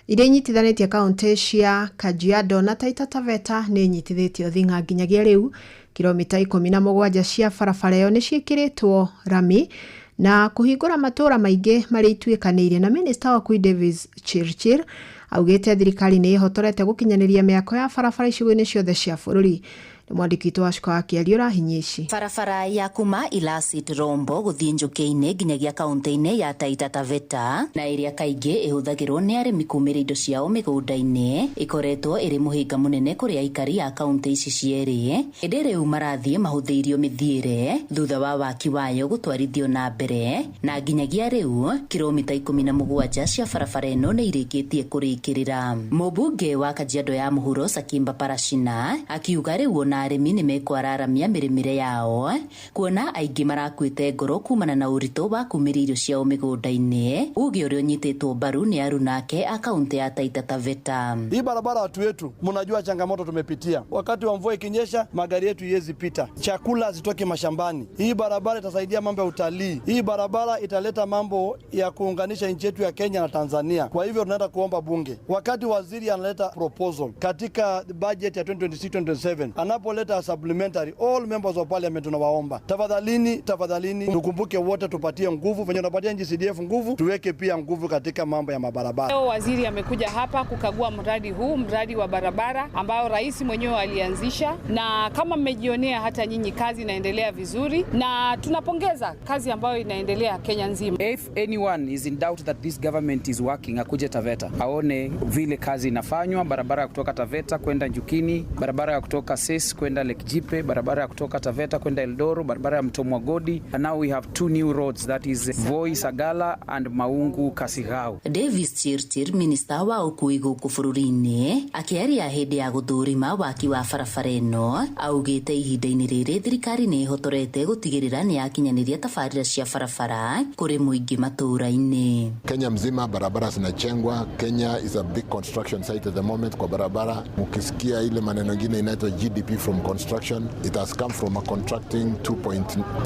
iria inyitithanĩtie kaunti cia Kajiado na Taita Taveta nĩ inyitithĩtio thing'a nginyagia rĩu. Kilomita 17 cia barabara ĩyo nĩ ciĩkĩrĩtwo rami na kũhingũra matũũra maingĩ marĩa ituĩkanĩirie. Na minista wa Kui Davis Chirchir augĩte thirikari nĩ ĩhotorete gũkinyanĩria mĩako ya barabara icigo-inĩ ciothe cia bũrũri. Nĩ mwandĩki witũ Wacuka wa Kĩario ũrahinyia ici. Barabara ya kuma Ilasit Rombo gũthiĩ Njũkĩ-inĩ nginyagia kaunti-inĩ ya Taita Taveta na ĩrĩa kaingĩ ĩhũthagĩrwo nĩ arĩmi kumĩria indo ciao mĩgũnda-inĩ ĩkoretwo ĩrĩ mũhĩnga mũnene kũrĩ aikari a kaunti ici cierĩ, ĩndĩ rĩu marathiĩ mahũthĩirio mĩthiĩre thutha wa waki wayo gũtwarithio na mbere, na nginyagia rĩu kilomita 17 cia barabara ĩno nĩ irĩkĩtie kũrĩkĩrĩra. Mũmbunge wa Kajiado ya Mũhuro Sakimba Parashina akiuga rĩu ona arĩmi nĩ mekwararamia mĩrĩmĩre yao kuona aingĩ marakuĩte ngoro kumana na ũritũ wa kumĩria irio ciao mĩgũnda-inĩ, uge ũrĩa ũnyitĩtwo mbaru nĩ arunake a kaunti ya Taita Taveta. Hii barabara watu wetu mnajua changamoto tumepitia. Wakati wa mvua ikinyesha magari yetu iwezi pita, chakula zitoke mashambani. Hii barabara itasaidia mambo ya utalii. Hii barabara italeta mambo ya kuunganisha nchi yetu ya Kenya na Tanzania. Kwa hivyo tunaenda kuomba bunge, wakati waziri analeta proposal katika budget ya 2026-2027, anapoleta supplementary, all members of parliament tunawaomba tafadhalini, tafadhalini tukumbuke wote, tupatie nguvu venye tunapatia nchi CDF nguvu, tuweke pia nguvu katika mambo ya mabarabara. Leo waziri amekuja hapa kukagua mradi huu, mradi wa barabara ambao rais mwenyewe alianzisha, na kama mmejionea hata nyinyi, kazi inaendelea vizuri na tunapongeza kazi ambayo inaendelea Kenya nzima. If anyone is in doubt that this government is working, akuje Taveta aone vile kazi inafanywa, barabara ya kutoka Taveta kwenda Njukini, barabara ya kutoka Sis kwenda Lake Jipe, barabara ya kutoka Taveta kwenda Eldoro, barabara ya Mto Mwagodi, and now we have 2 new roads, that is Voi Sagala and Maungu Kasigau. Davis Chirchir, minista wa ũkui gũkũ bũrũri-inĩ, akĩaria hĩndĩ ya gũthũrima waki wa barabara ĩno, augĩte ihinda-inĩ rĩrĩ thirikari nĩ ĩhotorete gũtigĩrĩra nĩ yakinyanĩria tabarĩra cia barabara kũrĩ mũingĩ matũũra-inĩ. Kenya mzima barabara zinachengwa. Kenya is a big construction site at the moment kwa barabara. Mukisikia ile maneno ingine inaitwa GDP from construction, it has come from a contracting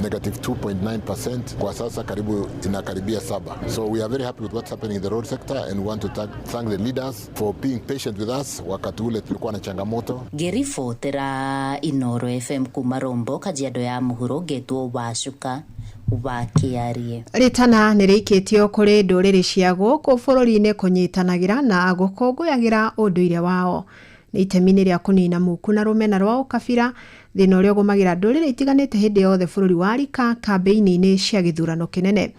negative 2.9%, kwa sasa karibu inakaribia 7. So we are very happy with what's happening in the road sector and we want to thank the leaders for being patient with us wakati ule tulikuwa na changamoto. Ngĩribotera Inoro FM kuma Rombo, Kajiado ya Mũhuro, ngetwo Wacuka wa Kĩarie. Rĩtana nĩ rĩikĩtio kũrĩ ndũrĩrĩ cia gũkũ bũrũri-inĩ kũnyitanagĩra na gũkũngũyagĩra ũndũire wao. Nĩ itemi-inĩ rĩa kũnina muku na rũmena rwa ũkabira, thĩna ũrĩa ũgũmagĩra ndũrĩrĩ itiganĩte hĩndĩ yothe bũrũri warika kambĩini-inĩ cia gĩthurano kĩnene.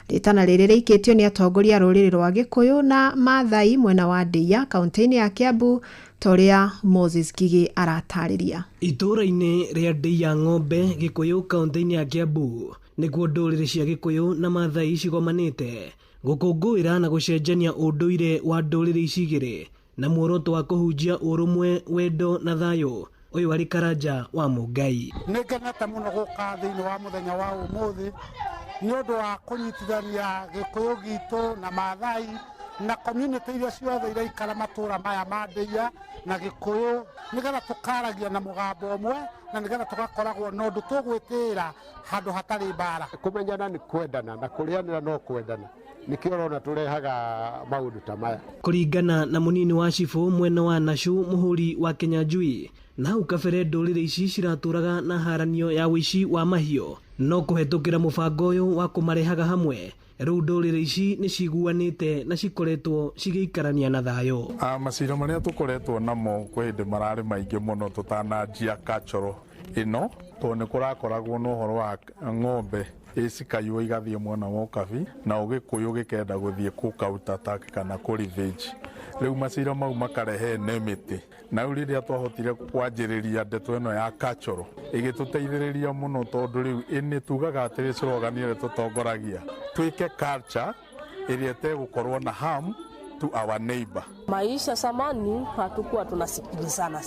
Rĩtana rĩrĩ rĩikĩtio nĩ atongoria a rũrĩrĩ rwa Gĩkũyũ na Maathai mwena wa Ndĩia kaunti-inĩ ya Kiambu, ta ũrĩa Moses Ngigĩ aratarĩria. Itũũra-inĩ rĩa Ndĩia Ng'ombe Gĩkũyũ kaunti-inĩ ya Kiambu nĩkuo ndũrĩrĩ cia Gĩkũyũ na Maathai cigomanĩte gũkũngũĩra na gũcenjania ũndũire wa ndũrĩrĩ ici igĩrĩ na muoroto wa kũhunjia ũrũmwe, wendo na thayũ. Ũyũ arĩ Karanja wa Mũngai. Nĩ ngenete mũno gũka thĩinĩ wa mũthenya wa ũmũthĩ nĩ ũndũ wa kũnyitithania Gĩkũyũ gitũ na Maathai na community iria ciothe iraikara matũra maya ma Ndĩia na Gĩkũyũ, nĩgetha tũkaragia na mũgambo ũmwe na nĩgetha tũgakoragwo na ũndũ tũgwĩtĩĩra handũ hatarĩ mbara. Kũmenyana nĩ kwendana na kũrĩanĩra no kwendana, nĩkĩo ũrona tũrehaga maũndũ ta maya. Kũringana na mũnini wa cibũ mwena wa Nashu Mũhũri wa Kĩnyanjui, na hau kabere ndũrĩrĩ ici ciratũraga na haranio ya ũici wa mahiũ, no kũhetũkĩra mũbango ũyũ wa kũmarehaga hamwe, rĩu ndũrĩrĩ ici nĩ ciguanĩte na cikoretwo cigĩikarania na thayũ. Macira marĩa tũkoretwo namo kwĩ hĩndĩ mararĩ maingĩ mũno tũtananjia cultural ĩno, tondũ nĩ kũrakoragwo na ũhoro wa ng'ombe ĩcikaywo igathiĩ mwena wa ũkabi na ũgĩkũyũ gĩkenda gũthiĩ kũ counter attack kana kũ revenge. Rĩu macira mau makarehe enmity, na rĩu rĩrĩa twahotire kwanjĩrĩria ndeto ĩno ya cultural ĩgĩtũteithĩrĩria mũno, tondũ rĩu ĩnĩ tugaga atĩrĩ slogan ĩrĩa tũtongoragia, twĩke culture ĩrĩa ĩtegũkorwo na harm to our neighbor. Maisha zamani hatukuwa tunasikilizana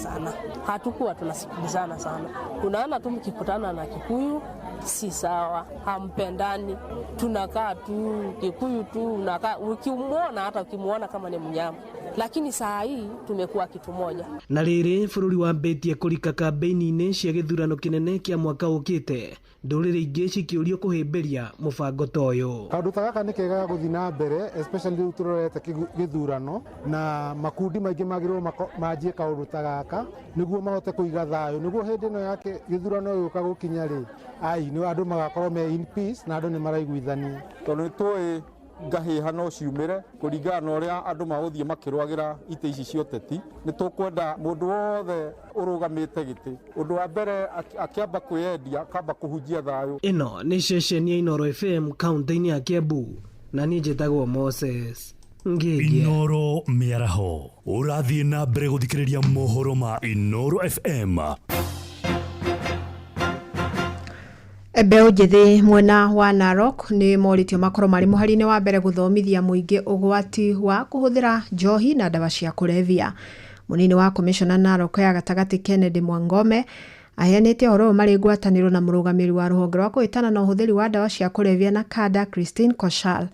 sana. Unaona tu mkikutana na Kikuyu si sawa, hampendani, tunakaa tu Kikuyu tu, unakaa ukimuona, hata ukimuona kama ni mnyama. Lakini saa hii tumekuwa kitu moja. Na rĩrĩ bũrũri wambĩtie kũrika kambĩini-inĩ cia gĩthurano kĩnene kĩa mwaka ũkĩte, ndũrĩrĩ ingĩ cikĩũrio kũhĩmbĩria mũbango ta ũyũ. Kaũndũ ta gaka nĩ kega gũthiĩ na mbere, especially rĩu tũrorete gĩthurano, na makundi maingĩ magĩrĩirwo manjie kaũndũ ta gaka nĩguo mahote kũiga thayũ, nĩguo hĩndĩ ĩno ya gĩthurano gĩũka gũkinya rĩ, ai nĩ andũ magakorwo me in peace na andũ nĩ maraiguithania. Tondũ nĩ tũĩ Ngahĩha no ciumĩre kũringana na ũrĩa andũ magũthiĩ makĩrũagĩra itĩ ici cia ũteti. Nĩ tũkwenda mũndũ wothe ũrũgamĩte gĩtĩ, ũndũ wa mbere akĩamba kwĩyendia, akamba kũhunjia thayũ. Ĩno nĩ ceceni ya Inooro FM kaunti-inĩ ya Kiambu na niĩ njĩtagwo Moses Ngĩngĩa. Inoro mĩaraho ũrathiĩ na mbere gũthikĩrĩria mohoro ma Inoro FM. Mbeũ njĩthĩ mwena wa Narok nĩ morĩtio makorwo marĩ mũhari-inĩ wa mbere gũthomithia mũingĩ ũgwati wa kũhũthĩra njohi na ndawa cia kũrebia. Mũnini wa komishona Narok ya gatagatĩ Kennedy Mwangome aheanĩte ũhoro ũyũ marĩ ngwatanĩro na mũrũgamĩrĩri wa rũhonge rwa kũhĩtana na ũhũthĩri wa ndawa cia kũrebia na kanda Christine Koshal.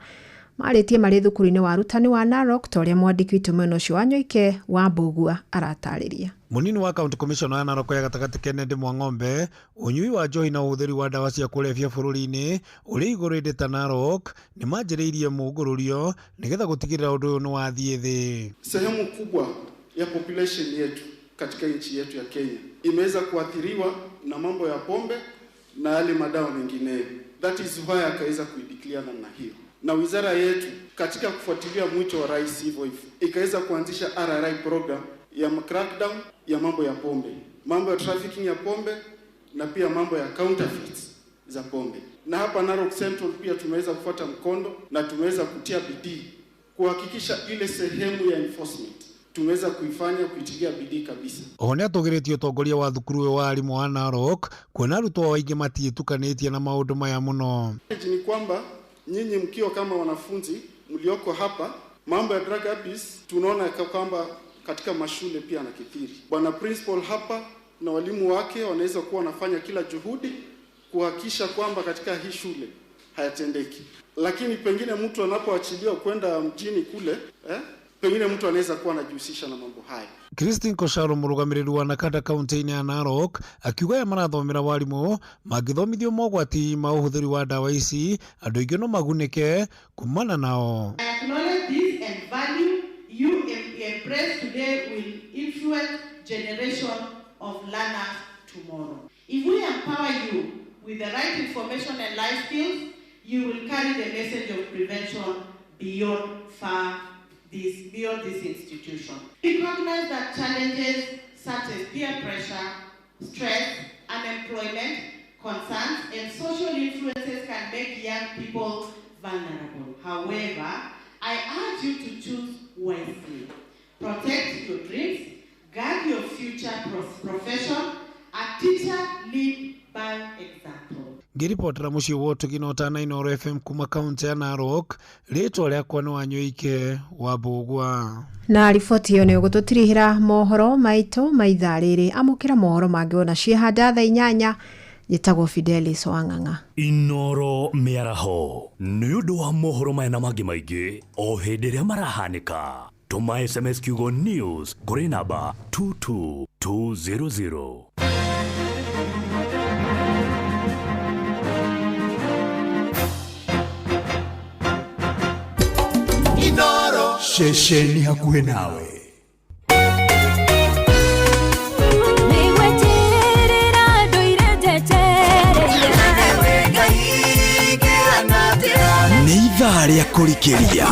Marĩtie marĩ thukuru-inĩ wa arutani wa Narok ta ũrĩa mwandĩki witũ mwena ũcio wa Nyoike wa Mbũgua aratarĩria. Munini wa county commissioner ya Narok ya gatagatĩ Kennedy Mwang'ombe, ũnyui wa njohi na ũhũthĩri wa ndawa cia kũrebia bũrũri-inĩ ũrĩ igũrũ ĩndĩ ta Narok nĩ manjĩrĩirie mũngũrũrio nĩgetha gũtigĩrĩra ũndũ ũyũ nĩ wathiĩ thĩ. Sehemu kubwa ya population yetu katika nchi yetu ya Kenya imeweza kuathiriwa na mambo ya pombe na yale madawa mengineyo. That is why akaweza kuideclare namna hiyo. Na wizara yetu katika kufuatilia mwito wa rais hivyo hivyo ikaweza kuanzisha RRI program ya crackdown ya mambo ya pombe, mambo ya trafficking ya pombe na pia mambo ya counterfeits za pombe. Na hapa Narok Central pia tumeweza kufuata mkondo na tumeweza kutia bidii kuhakikisha ile sehemu ya enforcement tumeweza kuifanya kuitilia bidii kabisa. Oho nĩatũgĩrĩtie ũtongoria wa thukuru ũyũ wa arimũ wa Narok kuona arutwo ao aingĩ matiĩtukanĩtie na maũndũ maya mũno. Ni kwamba nyinyi mkiwa kama wanafunzi mlioko hapa, mambo ya drug abuse tunaona kwamba katika mashule pia anakithiri. Bwana principal hapa na walimu wake wanaweza kuwa wanafanya kila juhudi kuhakikisha kwamba katika hii shule hayatendeki. Lakini pengine mtu anapoachiliwa kwenda mjini kule, pengine mtu anaweza kuwa anajihusisha na mambo haya. Christine Kosharo mũrũgamĩrĩri wa Nakada kaunti-inĩ ya Narok akiuga aya marathomera warimũ mangĩthomithio mogwati ma ũhũthĩri wa ndawa ici andũ aingĩ no magunĩke kumana nao. I acknowledge this and value you embrace today will influence generation of learners tomorrow. If we empower you with the right information and life skills, you will carry the message of prevention beyond far beyond this institution. Recognize that challenges such as peer pressure, stress, unemployment, concerns, and social influences can make young people vulnerable. However, I urge you to choose wisely. Protect your dreams, guard your future profession. A teacher lead by example. Ngĩribotera mũciĩ wa ũtugi na ũtana Inooro FM kuma kaunti ya Narok, rĩtwa rĩakwa nĩ Wanyoike wa Mbũgua. Na riboti ĩyo nĩ ũgũtũtirihĩra mohoro maitũ ma ithaa rĩrĩ. Amũkĩra mohoro mangĩ wona ciĩhanda thaa 8. Njĩtagwo Fidelis Wang'ang'a. Inoro mĩaraho nĩ ũndũ wa mohoro maya na mangĩ maingĩ o hĩndĩ ĩrĩa marahanĩka. Tũma SMS kiugo news kũrĩ namba 22200. Inoro ceceni hakuhĩ nawe. Nĩ ithaa rĩa kũrikĩria,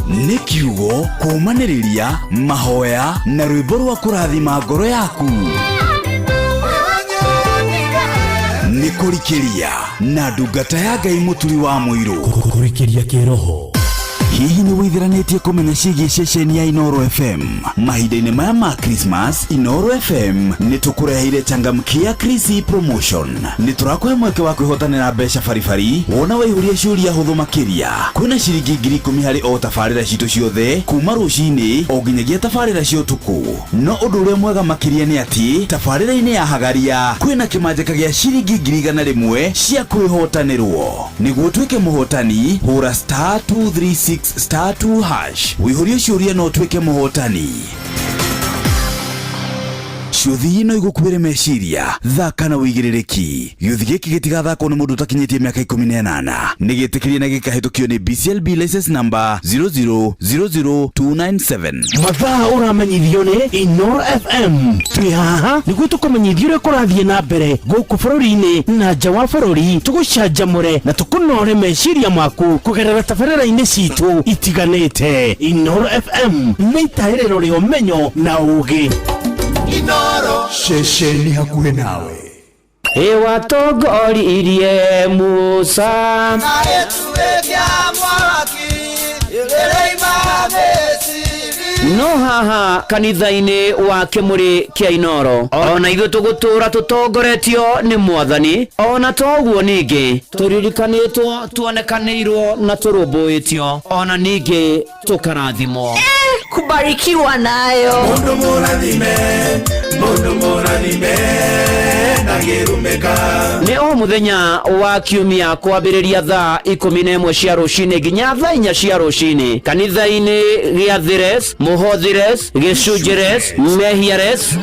nĩ kiugo kũũmanĩrĩria, mahoya na rwĩmbo rwa kũrathima ngoro yaku. Nĩ kũrikĩria na ndungata ya Ngai Mũturi wa Mũirũ. Kũrikĩria kĩroho. Hihi nĩ wĩtheranĩtie kũmenya ciĩgiĩ ceceni ya Inooro FM? Mahinda-inĩ maya ma Christmas, Inooro FM nĩ tũkũreheire changamkia Chrissy promotion. Nĩ tũrakũhe mweke wa kwĩhotanĩra mbeca baribari wona waihũria ciũria hũthũ makĩria. Kwĩna ciringi 10,000 harĩ o tabarĩra citũ ciothe kuma rũcinĩ o nginyagia tabarĩra cia ũtukũ. No ũndũ ũrĩa mwega makĩria nĩ atĩ tabarĩra-inĩ ya Hagaria kwĩna kĩmanjĩka gĩa ciringi 100,000 cia kwĩhotanĩrwo. Nĩguo ũtuĩke mũhotani, hũra *236 *2# wĩihũrie ciũria na ũtuĩke mũhotani. Ciũthi no igũkuĩre meciria, thaka na wĩigĩrĩrĩki. Gĩũthi gĩkĩ gĩtigathakwo nĩ mũndũ ũtakinyĩtie mĩaka 18. Nĩ gĩtĩkĩrie na gĩkahĩtũkio nĩ BCLB license number 0000297. Mathaa ũramenyithio nĩ Inoro FM. Twĩ haha nĩguo tũkũmenyithie ũrĩa kũrathiĩ na mbere gũkũ bũrũri-inĩ na nja wa bũrũri, tũgũcanjamũre na tũkũnore meciria maku kũgerera tabarĩra-inĩ citũ itiganĩte. Inoro FM nĩ itaĩrĩro rĩa ũmenyo na ũũgĩ. Inoro ceceni hakuhĩ nawe. Ĩwatongoririe Musa. No haha kanitha-inĩ wa kĩmũrĩ kĩa Inoro, ona ithuĩ tũgũtũra tũtongoretio nĩ Mwathani. Ona toguo ningĩ tũririkanĩtwo, tuonekanĩirwo na tũrũmbũĩtio, ona ningĩ tũkarathimwo. Kubarikiwa nayo. Mundu mũrathime, mundu mũrathime ndangĩrumĩka. Nĩ o mũthenya wa kiumia kwambĩrĩria thaa 11 cia rũcinĩ nginya thaa 4 cia rũcinĩ, kanitha-inĩ gĩa Thires, Mũhothires, Gĩcunjĩres, Mehiares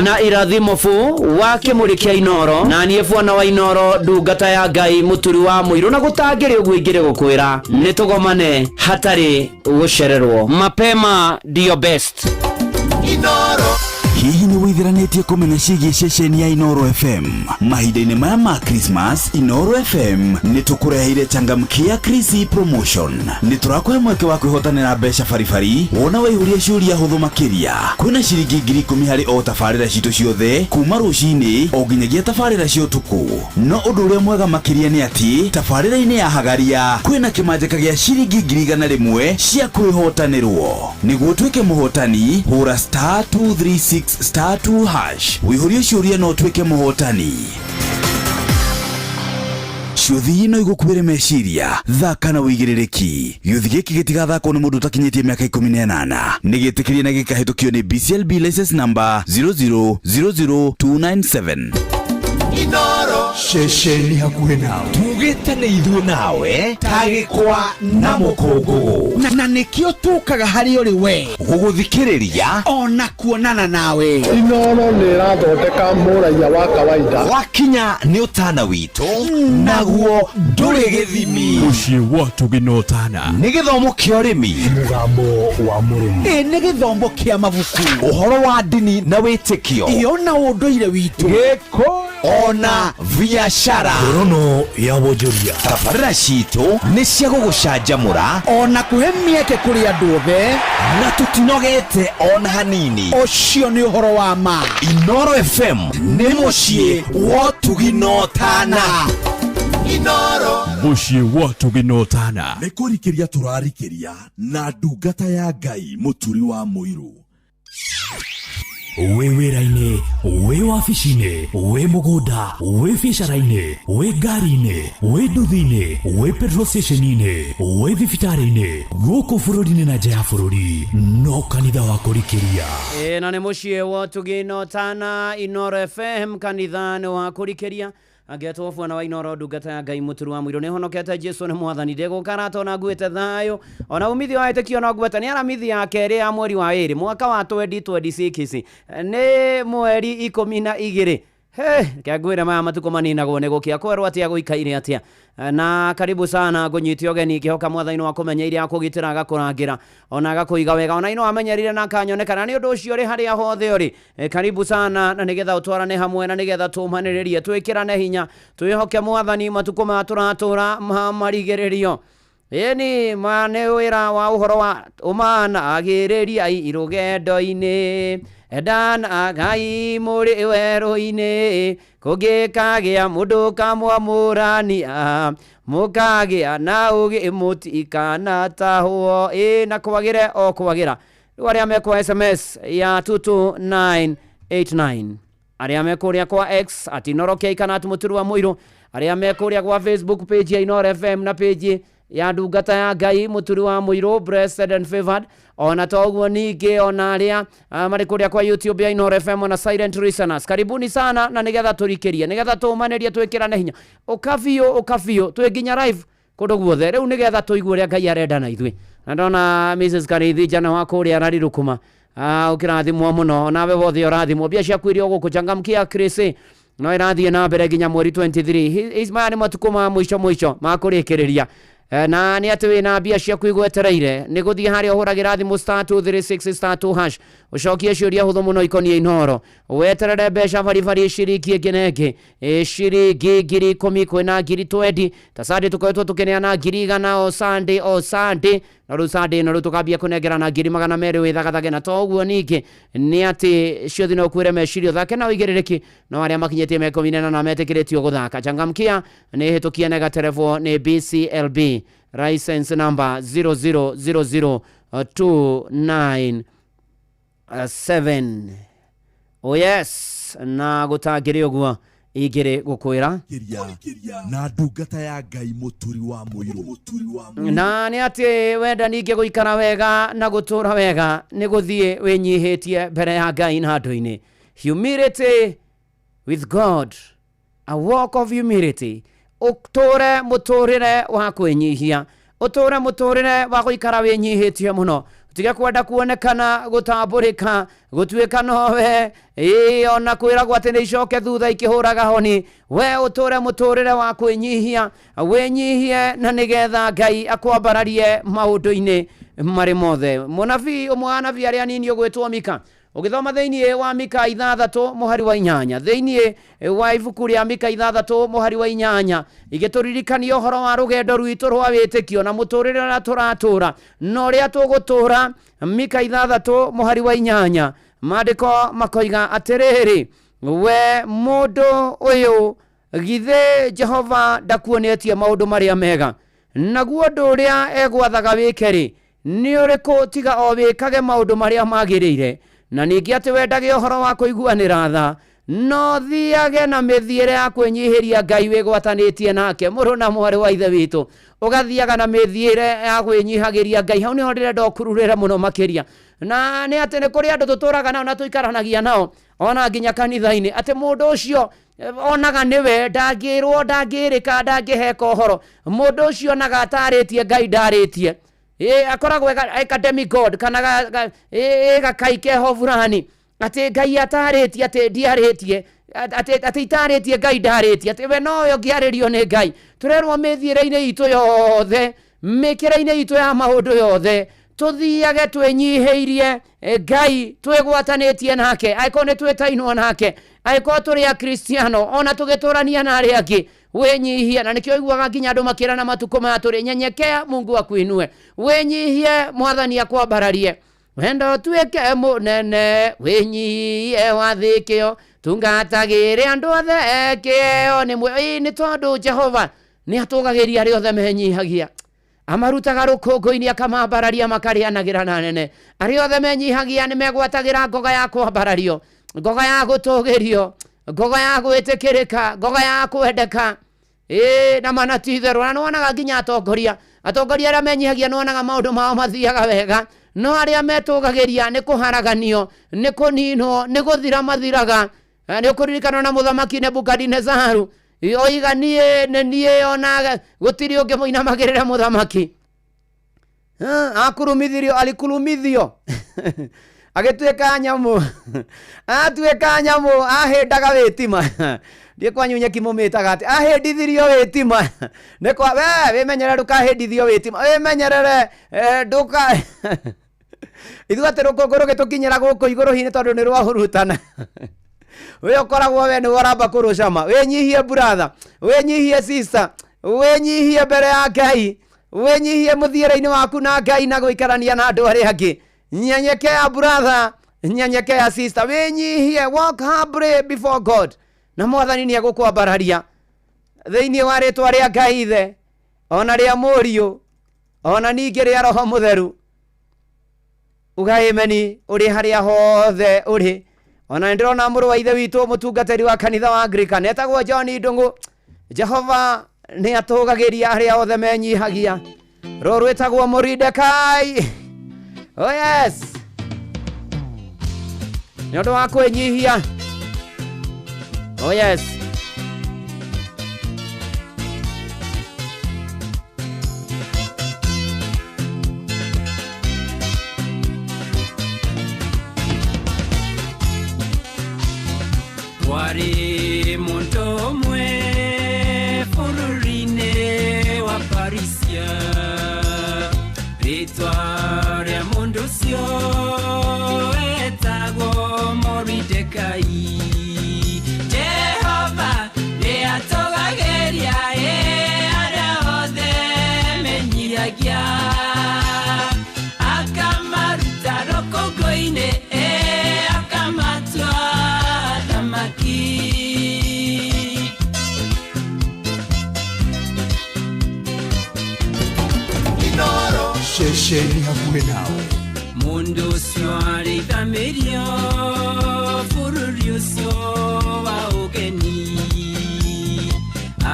na Irathimo bu wa kĩmũrĩ kĩa Inoro. Na niĩ bwana wa Inoro, ndungata ya Ngai, mũturi wa mũirũ, na gũtangĩrĩ ũguo ingĩrĩ gũkwĩra nĩ tũgomane hatarĩ gũcererwo. Mapema ndio best. Inoro. Hihi nĩ wĩithiranĩtie kũmenya ciĩgiĩ ceceni ya Inoro FM? Mahinda-inĩ maya ma Christmas, Inoro FM nĩ tũkũreheire changamkia Chrissy promotion. Nĩ tũrakũhe mweke wa kwĩhotanĩra mbeca baribari wona waihũria ciũria hũthũ makĩria. Kwĩna ciringi 10,000 harĩ o tabarĩra citũ ciothe kuma rũcinĩ o nginyagia tabarĩra cia ũtukũ. No ũndũ ũrĩa mwega makĩria nĩ atĩ tabarĩra-inĩ ya Hagaria kwĩna kĩmanjĩka gĩa ciringi 100,000 cia kwĩhotanĩrwo. Nĩguo ũtuĩke mũhotani, hũra star 236 star 2 hash wĩihũrie ciũria na ũtuĩke mũhotani. Ciũthi no igũkuĩre meciria, thaka na wĩigĩrĩrĩki. Gĩũthi gĩkĩ gĩtigathakwo nĩ mũndũ ũtakinyĩtie mĩaka 18. Nĩ gĩtĩkĩrie na gĩkahĩtũkio nĩ BCLB license number 0000297. Inoro ceceni hakuhĩ nawe. Tugĩte nĩ ithuĩ nawe ta gĩkwa na mũkũngũgũ, na nĩkĩo tũkaga harĩ ũrĩ we gũgũthikĩrĩria ona kuonana nawe. Inoro nĩ ĩrathondeka mũraiya wa kawaida. Wakinya nĩ ũtana witũ, naguo ndũrĩ gĩthimi. Mũciĩ wa ũtugi na ũtana. Nĩ gĩthomo kĩa ũrĩmi, mũgambo wa mũrĩmi, ĩ nĩ gĩthomo kĩa mabuku, ũhoro wa ndini na wĩtĩkio, iyo na ũndũire witũ, gĩkũyũ ona biacara. Ngorono ya wonjoria. Tabarĩra citũ nĩ cia gũgũcanjamũra ona kũhe mĩeke kũrĩ andũ othe, na tũtinogete ona hanini. Ũcio nĩ ũhoro wa ma. Inoro FM nĩ mũciĩ wa ũtugi na ũtana. Inoro. Mũciĩ wa ũtugi na ũtana. Nĩ kũrikĩria tũrarikĩria na ndungata ya Ngai mũturi wa mũirũ. Wĩ wĩra-inĩ, wĩ wabici-inĩ, wĩ mũgũnda, wĩ biacara-inĩ, wĩ ngari-inĩ, wĩ nduthi-inĩ, wĩ petrol station-inĩ, wĩ thibitarĩ-inĩ, gũkũ bũrũri-inĩ na nja ya bũrũri, no kanitha wa kũrikĩria. Ĩ na nĩ mũciĩ wa ũtugi na ũtana, Inoro FM, kanitha nĩ wa kũrikĩria. Angetwo bwana wa Inoro, ndungata ya Ngai mũturi wa mũirũ. Nĩ honokete Jesu nĩ mwathani, ndĩgũkarata ona nguĩte thayũ, ona umithio wa ĩtĩkio no ngwete. Nĩ aramithi ya kerĩ ya mweri wa 2 mwaka wa 2026, nĩ mweri 12. He, kengwĩre maya matukũ maninagwo nĩ gũkĩa, kwerwo atĩa gũikaire atĩa. Na karibu sana ngũnyite ũgeni, ngĩhoka mwathani wa kũmenya iria akũgitĩra agakũrangĩra ona agakũiga wega, ona ino amenyerire na akanyonekana. Nĩ ũndũ ũcio ũrĩ harĩa hothe ũrĩ, karibu sana, na nĩgetha ũtwarane hamwe, na nĩgetha tũmanĩrĩrie, twĩkĩrane hinya, twĩhoke mwathani matukũ maya tũratũra ma marigĩrĩrio. Ĩni ma nĩ wĩra wa ũhoro wa ũmanagĩrĩria irũgendo-inĩ, endana Ngai mũrĩ werũ-inĩ, kũngĩkagĩa mũndũ kamwamũrania, mũkagĩa na ũgĩ mũtikanatahwo. Ĩ na kwagĩre o kwagĩra. Rĩu arĩa mekwa SMS ya 22989, arĩa mekũrĩa kwa X at Inoro K kana at mũturi wa mũirũ, arĩa mekũrĩa kwa Facebook page ya Inoro FM na page ya ndungata ya Ngai mũturi wa mũirũ, blessed and favored. Ona toguo ningĩ ona arĩa marĩ kũrĩa kwa YouTube ya Inoro FM ona silent listeners, karibuni sana, na nĩgetha tũrikĩrie, nĩgetha tũmanĩrie, twĩkĩrane hinya. Ũka biũ, ũka biũ, twĩ nginya live kũndũ guothe rĩu, nĩgetha tũigue ũrĩa Ngai arenda na ithuĩ. Na ndona Mrs. Karithi jana wa kũrĩa Rarirukuma Ũkĩrathimwo mũno nawe wothe ũrathimwo mbia ciaku iria ũgũkũchangamkia Chris no ĩrathiĩ na mbere nginya mweri 23. Maya nĩ matukũ ma mũico mũico ma kũrĩkĩrĩria. Na nĩ atĩ wĩna mbia ciaku igwetereire nĩ gũthiĩ harĩa ũhũragĩra thimũ *236 *2# ũcokie ciũria hũthũ mũno ikoniĩ Inooro weterere mbeca baribari ciringi ĩngĩ na ĩngĩ, ciringi 10,000 kwĩna 20,000 ta Sunday tũkoretwo tũkĩneana 100,000 o Sunday o Sunday, na rĩu Sunday ĩno rĩu tũkambia kũnengerana 200,000 wĩthagathage. Na to ũguo ningĩ nĩ atĩ ciothe no ũkuĩre meciria ũthake na ũigĩrĩrĩki no arĩa makinyĩtie mĩaka 18 metĩkĩrĩtio gũthaka. Changamkia nĩ hĩtũkie na ĩgaterevwo nĩ BCLB license number 0000297. Oh yes, na gũtangĩrĩ ũguo ingĩrĩ gũkwĩra na ndungata ya Ngai Mũturi wa Mũirũ. Na nĩ atĩ wenda ningĩ gũikara wega na gũtũra wega nĩ gũthiĩ wĩnyihĩtie mbere ya Ngai na andũ-inĩ. Humility with God, a walk of humility. Ũtũre mũtũrĩre wa kwĩnyihia, ũtũre mũtũrĩre wa gũikara wĩnyihĩtie mũno, ũtige kwenda kuonekana gũtambũrĩka gũtuĩka nowe ona kwĩragwo atĩ nĩ icoke thutha ikĩhũraga honi. We ũtũre mũtũrĩre wa kwĩnyihia, wĩnyihie na nĩgetha Ngai akwambararie maũndũ-inĩ marĩ mothe. Mũnabii ũmwe wa anabii arĩa anini ũgwĩtwo Mika, ũgĩthoma thĩinĩ wa Mika 6 mũhari wa 8, thĩinĩ wa ibuku rĩa Mika 6 mũhari wa 8 igĩtũririkania ũhoro wa rũgendo rwitũ rwa wĩtĩkio na mũtũrĩre ũrĩa tũratũra na ũrĩa tũgũtũra. Mika 6 mũhari wa 8 maandĩko makoiga atĩrĩrĩ, we mũndũ ũyũ githĩ Jehova ndakuonetie maũndũ marĩa mega, naguo ũndũ ũrĩa egwathaga wĩke-rĩ nĩ ũrĩkũ tiga o wĩkage maũndũ marĩa magĩrĩire, na ningĩ atĩ wendage ũhoro wa kũiguanĩra tha, no thiage na mĩthiĩre ya kwĩnyihĩria Ngai wĩgwatanĩtie nake. Mũrũ na mwarĩ wa ithe witũ, ũgathiaga na mĩthiĩre ya kwĩnyihagĩria Ngai. Hau nĩho ndĩrenda ũkururĩre mũno makĩria. Na nĩ atĩ nĩ kũrĩ andũ tũtũraga nao na tũikaranagia nao ona nginya kanitha-inĩ, atĩ mũndũ ũcio onaga nĩwe ndangĩrwo, ndangĩrĩka, ndangĩheka ũhoro. Mũndũ ũcio onaga atarĩtie Ngai ndarĩtie, akoragwo academic god kana gakai keho fulani, atĩ Ngai atarĩtie, atĩ ndiarĩtie, atĩ itarĩtie Ngai ndarĩtie, atĩ we nowe ũngĩarĩrio nĩ Ngai. Tũrerwo mĩthiĩre-inĩ itũ yothe, mĩkĩre-inĩ itũ ya maũndũ yothe, tũthiage twĩnyihĩirie Ngai, twĩgwatanĩtie nake, angĩkorwo nĩ twĩtainwo nake, angĩkorwo tũrĩ akristiano ona tũgĩtũrania na arĩa angĩ, wĩnyihie. Na nĩkĩo ũiguaga nginya andũ makĩrana matukũ maya tũrĩ, nyenyekea Mungu akuinue, wĩnyihie Mwathani akwambararie. Wendo ũtuĩke mũnene, wĩnyihie wathĩkĩo, tungatagĩre andũ othe kĩeo nĩ tondũ Jehova nĩ atũgagĩria arĩa othe menyihagia, amarutaga rũkũngũ-inĩ akamambararia makarĩanagĩra na nene. Arĩa othe menyihagia nĩ megwatagĩra ngoga ya kwambarario, ngoga ya gũtũgĩrio, ngoga ya gwĩtĩkĩrĩka, ngoga ya kwendeka. Na mana ti itherũ. Na nĩwonaga nginya atongoria arĩa menyihagia nĩwonaga maũndũ mao mathiaga wega, no arĩa metũgagĩria nĩ kũharaganio, nĩ kũninwo, nĩ gũthira mathiraga. Nĩ ũkũririkana na mũthamaki Nebukadinezaru oiga niĩ nĩ niĩ ona gũtirĩ ũngĩ mũinamagĩrĩra mũthamaki. Akurumithirio, alikurumithio agĩtuĩka nyamũ, atuĩka nyamũ, ahĩndaga wĩtima. Ndiĩ kwanyu nyeki mũmĩtaga atĩ ahĩndithirio wĩtima. Nĩ kwa we wĩmenyerere ndũkahĩndithio wĩtima, wĩmenyerere ndũka ithuĩ atĩ rũkũngũ rũgĩtũkinyĩra gũkũ igũrũ hihi nĩ tondũ nĩ rwahurutana. We ũkoragwo we nĩwe ũramba kũrũcama. Wĩnyihie brother, wĩnyihie sister, wĩnyihie mbere ya Ngai, wĩnyihie mũthiĩre-inĩ waku na Ngai na gũikarania na andũ arĩa angĩ. Nyenyekea brother, nyenyekea sister, wĩnyihie, walk humbly before God, na Mwathani nĩ egũkwambararia thĩinĩ wa rĩtwa rĩa Ngai Ithe ona rĩa Mũriũ ona ningĩ rĩa Roho Mũtheru. Uga ameni ũrĩ harĩa hothe ũrĩ. Ona nĩ ndĩrona mũrũ wa ithe witũ mũtungatĩri wa kanitha wa Anglican etagwo John Ndung'u. Jehova nĩ atũgagĩria arĩa othe menyihagia. Rũũ rwĩtagwo Moridekai. Oh yes, nĩ ũndũ wa kwĩnyihia. Oh yes. Kwarĩ mũndũ ũmwe bũrũri-inĩ wa Parisia, rĩtwa rĩa mũndũ ũcio etagwo Moridekai. Jehova nĩatũgagĩria ĩ arĩa othe menyihagia, akamaruta rũkũngũ-inĩ ĩ akamatua athamaki. Ceceni hakuhĩ nawe. Mũndũ ũcio arĩ ithamĩrio bũrũri ũcio wa ũgeni,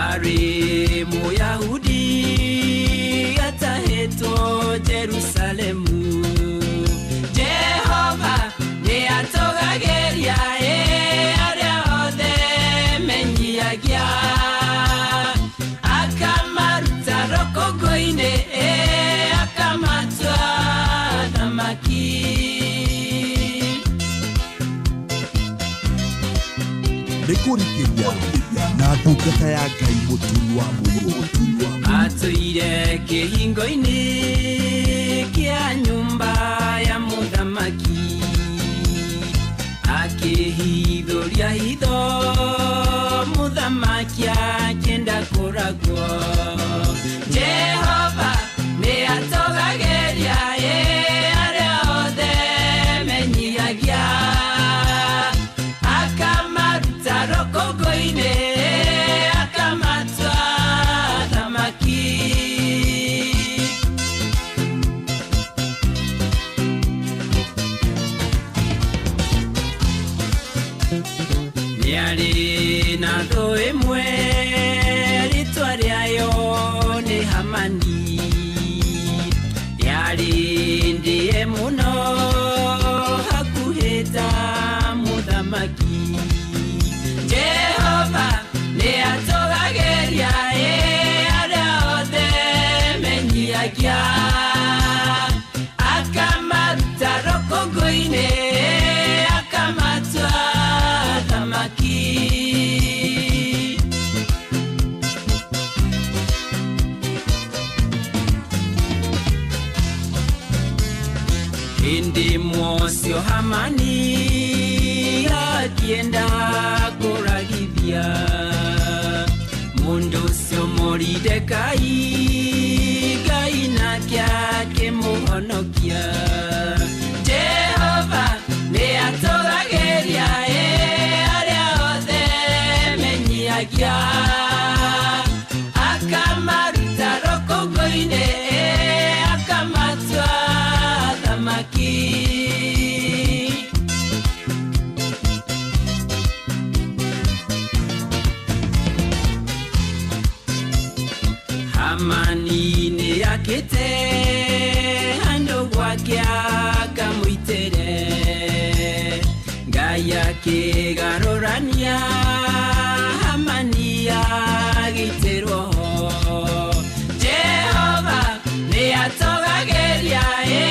arĩ Mũyahudi atahĩtwo Jerusalemu. Jehova nĩatũgagĩria ĩ arĩa othe menyihagia, akamaruta rũkũngũ-inĩ ĩ akamatua athamaki. Nĩ kũrikĩria na ndungata ya Ngai Mũturi wa Mũirũ. Atũire kĩhingo-inĩ kĩa nyũmba ya mũthamaki, akĩhithũria hitho mũthamaki akĩenda kũragwo. Jehova nĩatũgagĩria ĩ arĩa othe menyihagia, akamaruta rũkũngũ-inĩ akamatua athamaki. Nĩarĩ na thũ ĩmwe rĩtwa rĩayo nĩ Hamani, yarĩ ndĩe mũno hakuhĩ ta mũthamaki. Jehova nĩatũgagĩria ĩ arĩa othe menyihagia, akamaruta rũkũngũ-inĩ akamatua athamaki. Hĩndĩ ĩmwe ũcio Hamani akĩenda kũragithia mũndũ ũcio Moridekai, Ngai nake akĩmũhonokia. Jehova nĩatũgagĩria ĩ arĩa othe menyihagia, akamaruta rũkũngũ-inĩ akamatua athamaki. Hamani nĩakĩte handũ gwake akamũitĩre, Ngai akĩgarũrania Hamani agĩitĩrwo ho. Jehova nĩatũgagĩria ĩ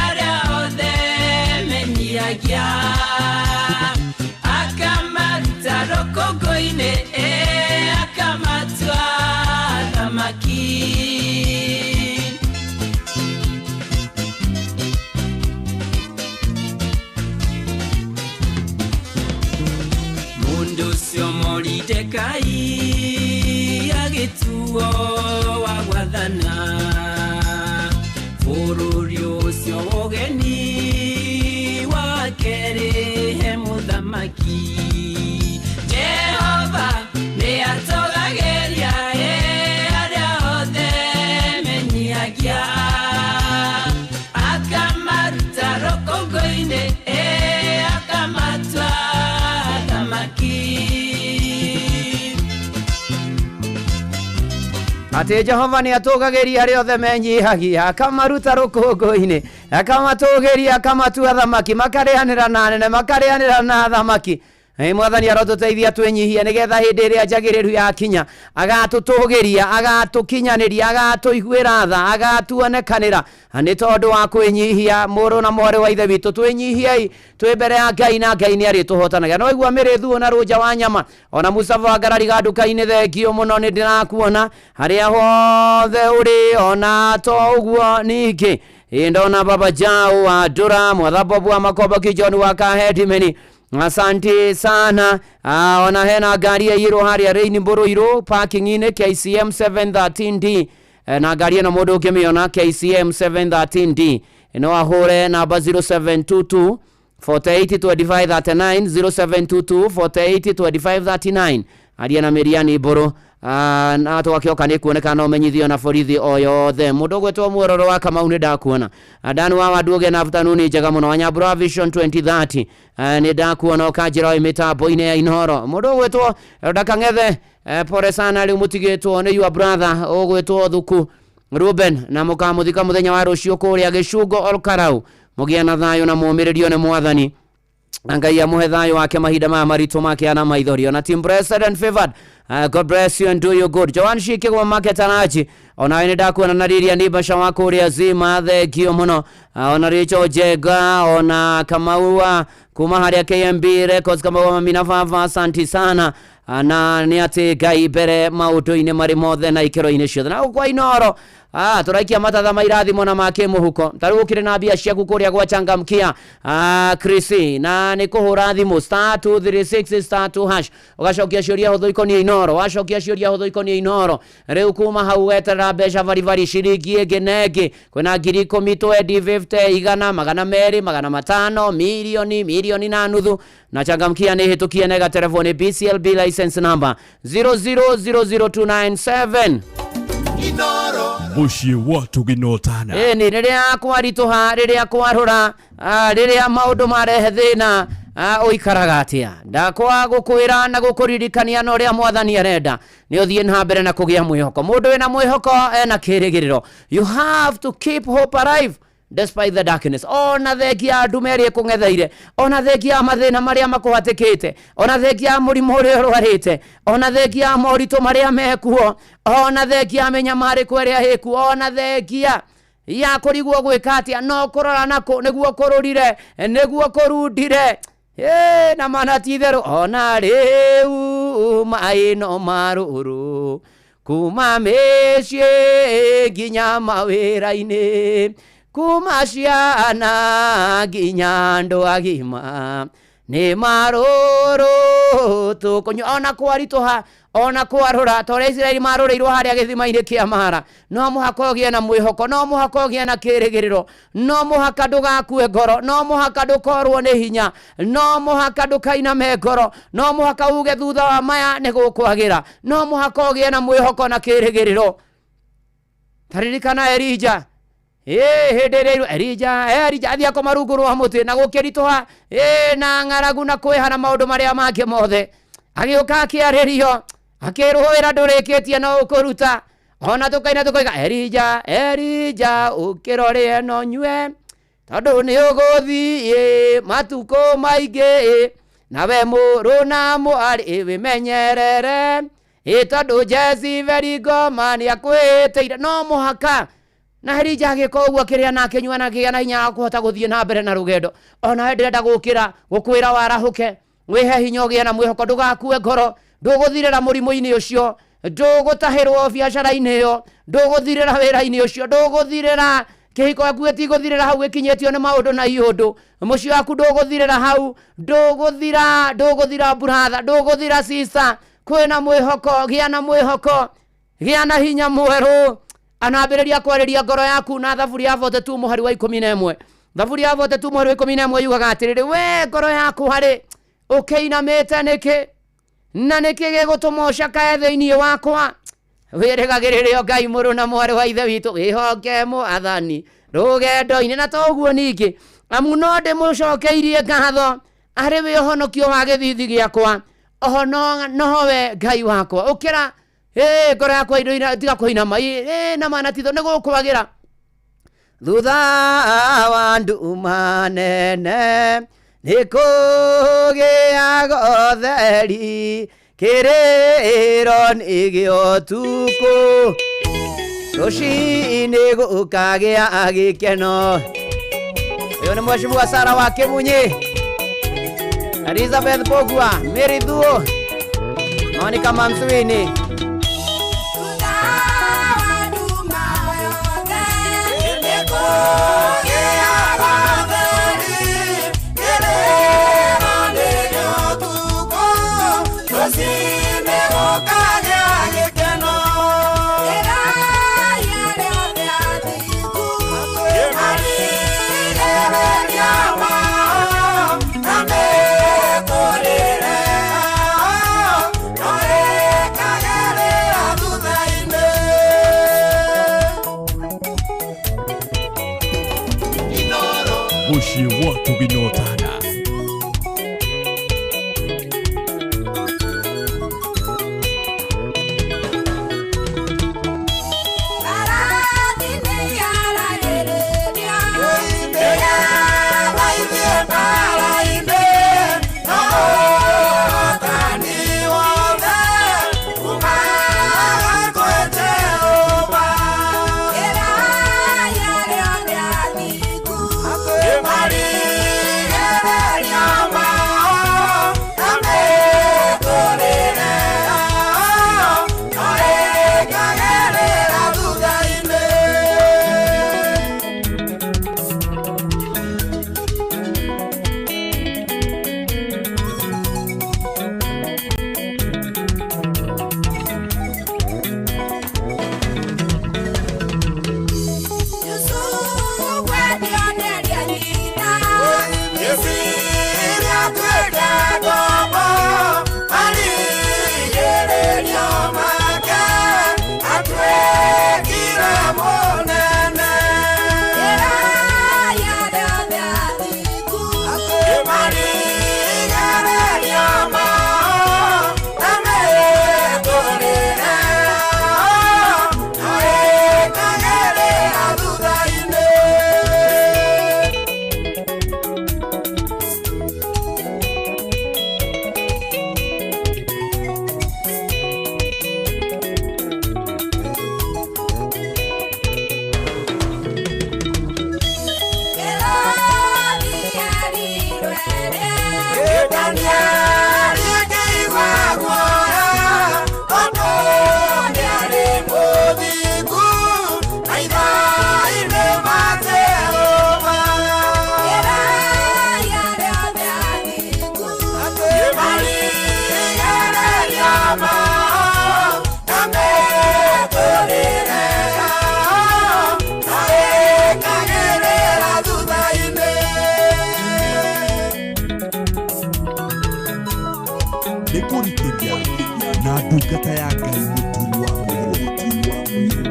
arĩa othe menyihagia, akamaruta rũkũngũ-inĩ ĩ akamatua athamaki. Mũndũ ũcio Moridekai agĩtuo wa gwathana bũrũri ũcio wa ũgeni wa kerĩ he mũthamaki. Jehova nĩatũgagĩria ĩ arĩa othe menyihagia, akamaruta rũkũngũ-inĩ ĩ akamatua athamaki. Atĩ Jehova nĩatũgagĩria arĩa othe menyihagia, akamaruta rũkũngũ-inĩ, akamatũgĩria, akamatua athamaki, makarĩanĩra na anene, makarĩanĩra na athamaki. Mwathani arotũteithia twĩnyihie nĩgetha hĩndĩ ĩrĩa njagĩrĩru yakinya agatũtũgĩria, agatũkinyanĩria, agatũiguĩra tha, agatuonekanĩra nĩ tondũ wa kwĩnyihia. Mũrũ na mwarĩ wa ithe witũ, twĩnyihiei twĩ mbere ya Ngai na Ngai nĩ arĩtũhotanagia. No igua mĩrĩ thuo na rũnja wa nyama ona Mustafa wa ngarariga nduka-inĩ, thengio mũno, nĩ ndĩrakuona harĩa hothe ũrĩ. Ona to ũguo, ningĩ ndona Baba Jao wa Ndũra, Mwathabobu wa Makombo, Kijoni wa Kahedimeni, asante sana. Ona hena ngari ĩirwo harĩa Rain Mbũrũirũ parking-inĩ, KCM 713D. Na ngari ĩno mũndũ ũngĩmĩona KCM 713D no ahũre namba 0722 48 25 39, 0722 48 25 39, aria na Mĩriani Mbũrũ. Na twakĩoka nĩ kuoneka no menyithio na borithi o yothe. Mũndũ ũgwĩtwo Muororo wa Kamau, nĩ ndakuona. Dani wa Wanduoge na afternoon njega mũno. Wanyambura wa Vision 2030, nĩ ndakuona, ũkanjĩra ĩ mĩtambo-inĩ ya Inoro. Mũndũ ũgwĩtwo Ndakang'ethe, pole sana, rĩu mũtigĩtwo nĩ your brother ũgwĩtwo Thuku Ruben, na mũkamũthika mũthenya wa rũciũ kũrĩa Gĩcungo Olkarau. Mũgĩe na thayũ na mũmĩrĩrio nĩ Mwathani. Ngai amuhe thayũ wake mahinda maya maritũ make na maithori. Ona team blessed and favored, God bless you and do you good. Joan Shikigwa Market Araji, onawe nĩ ndakuona, na Lilia ni Basha wa kũrĩa Zima, thengio mũno. Ona Richo Jega, ona Kamaua kuma harĩa KMB Records, Kamaua mamina baba, asanti sana. Na nĩ atĩ Ngai mbere maũndũ-inĩ marĩ mothe na ikĩro-inĩ ciothe. Na kwa Inoro, tũraikia matatha ma irathimo na ma kĩmũhuko. Ta rĩu ũkĩrĩ na mbia ciaku kũrĩa gwa Changamkia Chris, na nĩ kũhũra thimũ star 236 star 2 hash, ũgacokia ciũria hũthũ ikoniĩ Inoro. Wacokia ciũria hũthũ ikoniĩ Inoro, rĩu kuma hau weterera mbeca baribari, ciringi ĩngĩ na ĩngĩ. Kwĩna 10,000, 20, 50, 100, 200, 500, milioni, milioni na nuthu. Na Changamkia nĩ hĩtũkie na ĩgaterevwo nĩ BCLB license number 0000297. Mũciĩ wa tũginotana. Ĩni rĩrĩa kwaritũha, rĩrĩa kwarũra, rĩrĩa maũndũ marehe thĩna, ũikaraga atĩa? Ndakwa gũkwĩra na gũkũririkania na ũrĩa Mwathani arenda nĩ ũthiĩ na mbere na kũgĩa mwĩhoko. Mũndũ wĩna mwĩhoko ena kĩrĩgĩrĩro. You have to keep hope alive despite the darkness. Ona thengia ya ndume ĩrĩa ĩkũng'etheire, ona thengia ya mathĩna marĩa makũhatĩkĩte, ona thengia ya mũrimũ ũrĩa ũrwarĩte, ona thengia ya moritũ marĩa mekuo, ona thengia ya mĩnyamarĩko ĩrĩa ĩkuo, ona thengia ya kũrigwo gwĩka atĩa, no kũrora nakũ nĩguo kũrũrire, nĩguo kũrundire. Na mana ti itherũ, ona rĩu maĩ no marũrũ kuma mĩciĩ nginya mawĩra-inĩ, kuma ciana nginya andũ agima nĩ marũrũ tũkũnyua. Ona kwaritũha, ona kwarũra, ta ũrĩa Isiraeli marũrĩirwo harĩa gĩthima-inĩ kĩa Mara, no mũhaka ũgĩe na mwĩhoko, no mũhaka ũgĩe na kĩrĩgĩrĩro, no mũhaka ndũgakue ngoro, no mũhaka ndũkorwo nĩ hinya, no mũhaka ndũkainame ngoro, no mũhaka uge thutha wa maya nĩ gũkwagĩra, no mũhaka ũgĩe na mwĩhoko na kĩrĩgĩrĩro. Taririkana Elija. Hĩndĩ ĩrĩa Elija athiĩ akoma rungu rwa mũtĩ na gũkĩritũha, na ng'aragu na kwĩha na maũndũ marĩa mangĩ mothe, agĩũka akĩarĩrio, akĩrwo wĩra ndũrĩkĩtie no ũkũruta. Ona tũkaina tũkoiga, Elija, Elija, ũkĩrore no nyue, tondũ nĩ ũgũthiĩ matukũ maingĩ, nawe mũrũ na mwarĩ wĩmenyerere, tondũ Jezebeli ngoma nĩ akwĩtĩire. No mũhaka na Elija agĩka ũguo, akĩrĩa na akĩnyua na akĩgĩa na hinya wa kũhota gũthiĩ na mbere na rũgendo. Ona ndĩrenda gũkĩra gũkwĩra warahũke, wĩhe hinya, ũgĩe na mwĩhoko, ndũgakue ngoro. Ndũgũthirĩra mũrimũ-inĩ ũcio, ndũgũtahĩrwo biacara-inĩ ĩyo, ndũgũthirĩra wĩra-inĩ ũcio, ndũgũthirĩra kĩhiko gĩaku, gĩtigũthirĩra hau gĩkinyĩtio nĩ maũndũ na iũndũ. Mũciĩ waku ndũgũthirĩra hau, ndũgũthira, ndũgũthira brother, ndũgũthira sister. Kwĩna mwĩhoko, gĩa na mwĩhoko, gĩa na hinya mwerũ. Anambĩrĩria kwarĩria ngoro yaku na Thaburi ya 42 mũhari wa 11. Thaburi ya 42 mũhari wa 11 yugaga atĩrĩrĩ, we ngoro yaku harĩ ũkĩinamĩte nĩkĩ, na nĩkĩ gĩgũtũma ũcakae thĩinĩ wakwa? Wĩrĩgagĩrĩre Ngai, mũrũ na mwarĩ wa ithe witũ, wĩhoke Mwathani rũgendo-inĩ. Na to ũguo ningĩ, amu no ndĩmũcokeirie ngatho arĩ we ũhonokio wa gĩthithi gĩakwa, oho nowe Ngai wakwa. Ũkĩra, ngoro yakwa, tiga kũinama, na mana titho nĩ gũkwagĩra thutha wa nduma nene. Nĩ kũgĩaga ũtheri kĩrĩro nĩ gĩotukũ rũcinĩ gũkagĩa gĩkeno. Ũyũ nĩ Mheshimiwa Sara wa Kĩmunyi, Elizabeth Bogua, Mary Thuo, Monica Mamswini. Muciĩ wa Tũginotana. Nĩ kũrikĩria na ndungata ya Ngai mũturi wa mũirũ.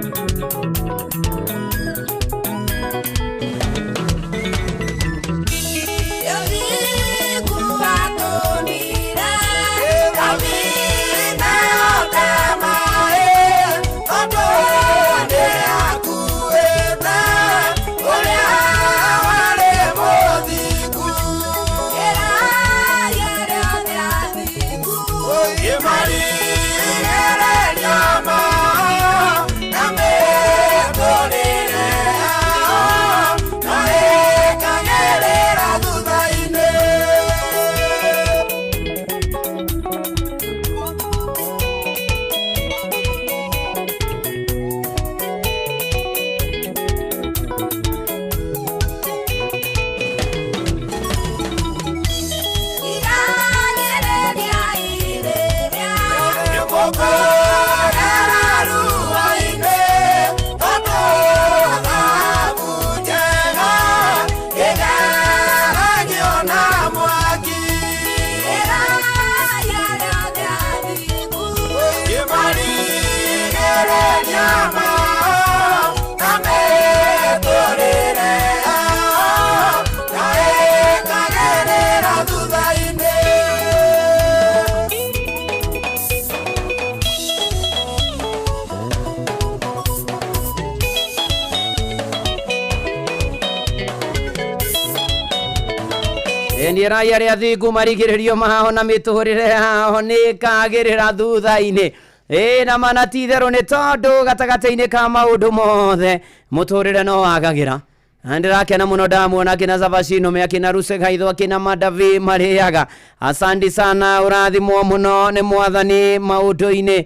Ĩni rai arĩa athingu marigĩrĩrio mao na mĩtũrĩre yao nĩ ĩkagĩrĩra thutha-inĩ. Ĩ na mana ti itherũ nĩ tondũ gatagatĩ-inĩ ka maũndũ mothe mũtũrĩre no wagagĩra. Na ndĩrakena mũno ndamuona akina Zavashino me akina Rusegaitho akina Madavi marĩaga. Asandi sana, ũrathimwo mũno nĩ mwathani maũndũ-inĩ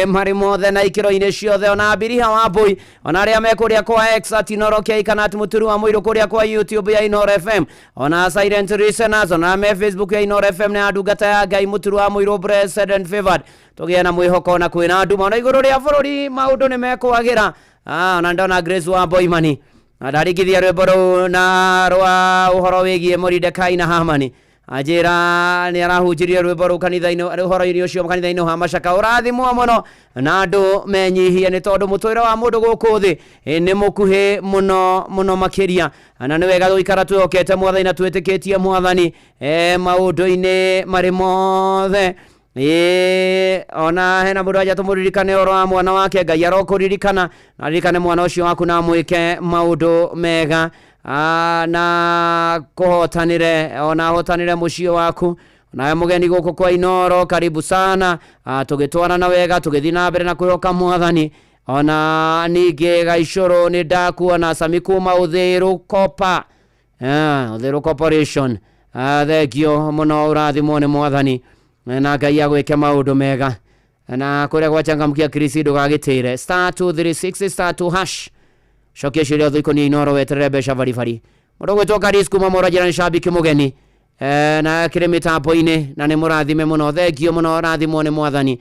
marĩ mothe na ikĩro-inĩ ciothe, ona Abiriha wa Mbui, ona arĩa me kũrĩa kwa X at Inooro K kana at Mũturu wa Mũirũ kũrĩa kwa YouTube ya Inooro FM, ona Silent Listeners, ona me Facebook ya Inooro FM na ndungata ya Ngai Mũturu wa Mũirũ, blessed and favored. Tũgĩe na mwĩhoko na kwĩna nduma ona igũrũ rĩa bũrũri maũndũ nĩ mekwagĩra. Ona ndona Grace wa Boimani ndarigithia rwĩmbo rũu na rwa ũhoro wĩgiĩ Moridekai na Hamani, anjĩra nĩ arahunjirie rwĩmbo rũu kanitha-inĩ, ũhoro-inĩ ũcio kanitha-inĩ wa Macaka. Ũrathimwo mũno na andũ menyihie nĩ tondũ mũtũrĩre wa mũndũ gũkũ thĩ nĩ mũkuhĩ mũno mũno makĩria, na nĩ wega gũikara twĩhokete mwathani na twĩtĩkĩtie mwathani maũndũ-inĩ marĩ mothe. Ĩĩ, ona hena mũndũ aja tũmũririkane ũhoro wa mwana wake. Ngai arokũririkana na aririkane mwana ũcio waku na amwĩke maũndũ mega, na kũhotanĩre, ona ahotanĩre mũciĩ waku. Nawe mũgeni gũkũ kwa Inooro, karibu sana. Tũgĩtwarana wega, tũgĩthiĩ na mbere na kwĩhoka mwathani. Ona ningĩ Gaicũrũ nĩ ndakuona Sami kuma Ũthĩrũ Kopa, Ũthĩrũ Corporation. Thengio mũno, ũrathimwo nĩ mwathani na Ngai agwĩke maũndũ mega. Na kũrĩa gwachangamkia Krisi ndũgagĩtĩre *236 *2 hash. Cokia ciũria othe ikoniĩ Inooro, weterere mbeca baribari. Mũndũ ũgwĩtwo Karis kuma Mũranjĩra nĩ shabiki mũgeni na kĩrĩ mĩtambo-inĩ, na nĩ mũrathime mũno, thengio mũno, rathimwo nĩ mwathani.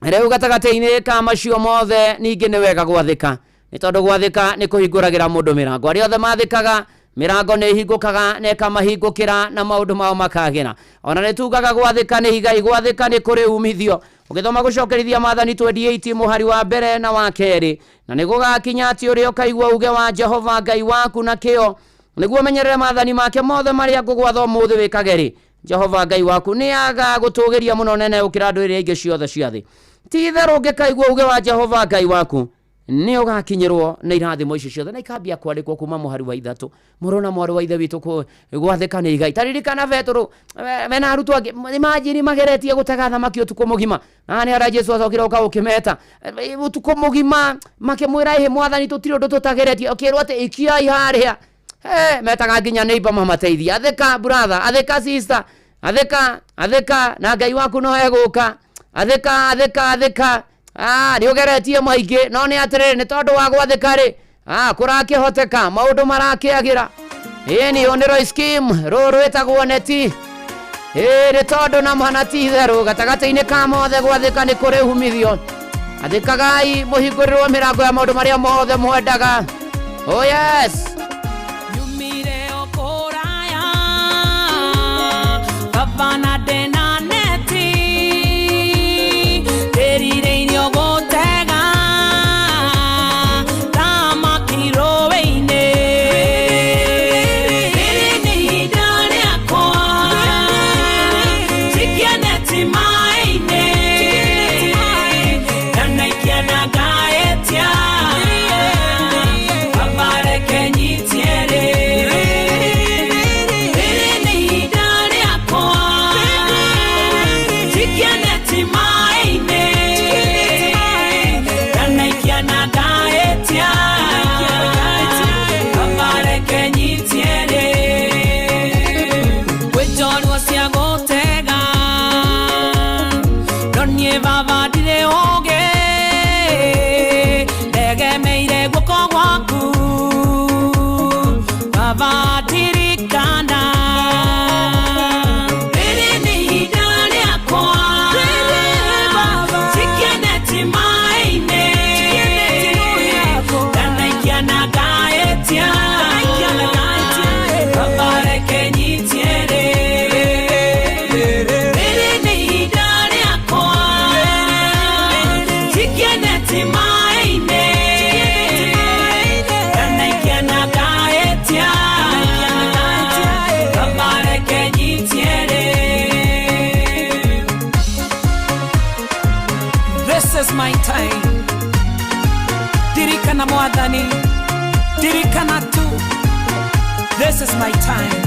Rĩu gatagatĩ-inĩ ka macio mothe ningĩ nĩ wega gwathĩka, nĩ tondũ gwathĩka nĩ kũhingũragĩra mũndũ mĩrango. Arĩa othe mathĩkaga mĩrango nĩ ĩhingũkaga na ĩkamahingũkĩra na maũndũ mao makagĩra. Ona nĩ tugaga gwathĩka nĩ igai, gwathĩka nĩ kũrĩ umithio. Ũgĩthoma gũcokerithia Maathani 28 mũhari wa mbere na wa kerĩ, na nĩ gũgakinya atĩ ũrĩa ũkaigua uge wa Jehova Ngai waku na kĩo, nĩguo ũmenyerere maathani make mothe marĩa ngũgwatha ũmũthĩ wĩkage rĩ, Jehova Ngai waku nĩ agagũtũgĩria mũno nene gũkĩra ndũrĩrĩ ingĩ ciothe cia thĩ. Ti itherũ ũngĩkaigua uge wa Jehova Ngai waku nĩ ũgakinyĩrwo nĩ irathimo icio ciothe, na ikambia kwandĩkwo kuma mũhari wa 3. Mũrũ na mwarĩ wa ithe witũ, gwathĩka nĩ igai. Taririkana Petero mena arutwo angĩ, imagine mageretie gũtega thamaki ũtukũ mũgima, na nĩ harĩa Jesũ acokire ũka ũkĩmeta ũtukũ mũgima, makĩmwĩra ĩhĩ mwathani tũtirĩ ũndũ tũtageretie, ũkĩrwo atĩ ikiai harĩa. Metaga nginya neighbor mamateithie. Athĩka brother, athĩka sister, athĩka, athĩka na Ngai waku no egũka. Athĩka, athĩka, athĩka. Nĩ ũgeretie maingĩ, no nĩ atĩrĩrĩ, nĩ tondũ wa gwathĩka rĩ, kũrakĩhoteka, maũndũ marakĩagĩra. Ĩni ũyũ nĩ Royce Kim, rũũ rwĩtagwo neti. Ĩ nĩ tondũ na mana ti itherũ, gatagatĩ-inĩ ka mothe gwathĩka nĩ kũrĩ umithio. Athĩkagai mũhingũrĩrwo mĩrango ya maũndũ marĩa mothe mwendaga. Oh yes. Nyumire o kũraya, baba na ndĩna neti, ndĩrirĩirio gũtega thamaki rũĩ-inĩ. Rĩrĩ nĩ ihinda rĩakwa, njikie neti maĩ-inĩ, ndanaikia na ngaĩtia, baba reke nyitie rĩ. Rĩrĩ nĩ ihinda rĩakwa, njikie neti maĩ-inĩ, ndanaikia na ngaĩtia, baba reke nyitie rĩ. Kwĩ njorua cia gũtega, no niĩ baba ndirĩ ũũgĩ, ndegemeire guoko gwaku, baba ndirikana. Rĩrĩ nĩ ihinda rĩakwa, njikie neti maĩ-inĩ, ndanaikia na ngaĩtia, baba reke nyitie rĩ. Rĩrĩ nĩ ihinda rĩakwa, njikie neti maĩ-inĩ, ndanaikia na ngaĩtia, baba reke nyitie rĩ. This is my time. Dirikana mwathani, dirikana tu. This is my time.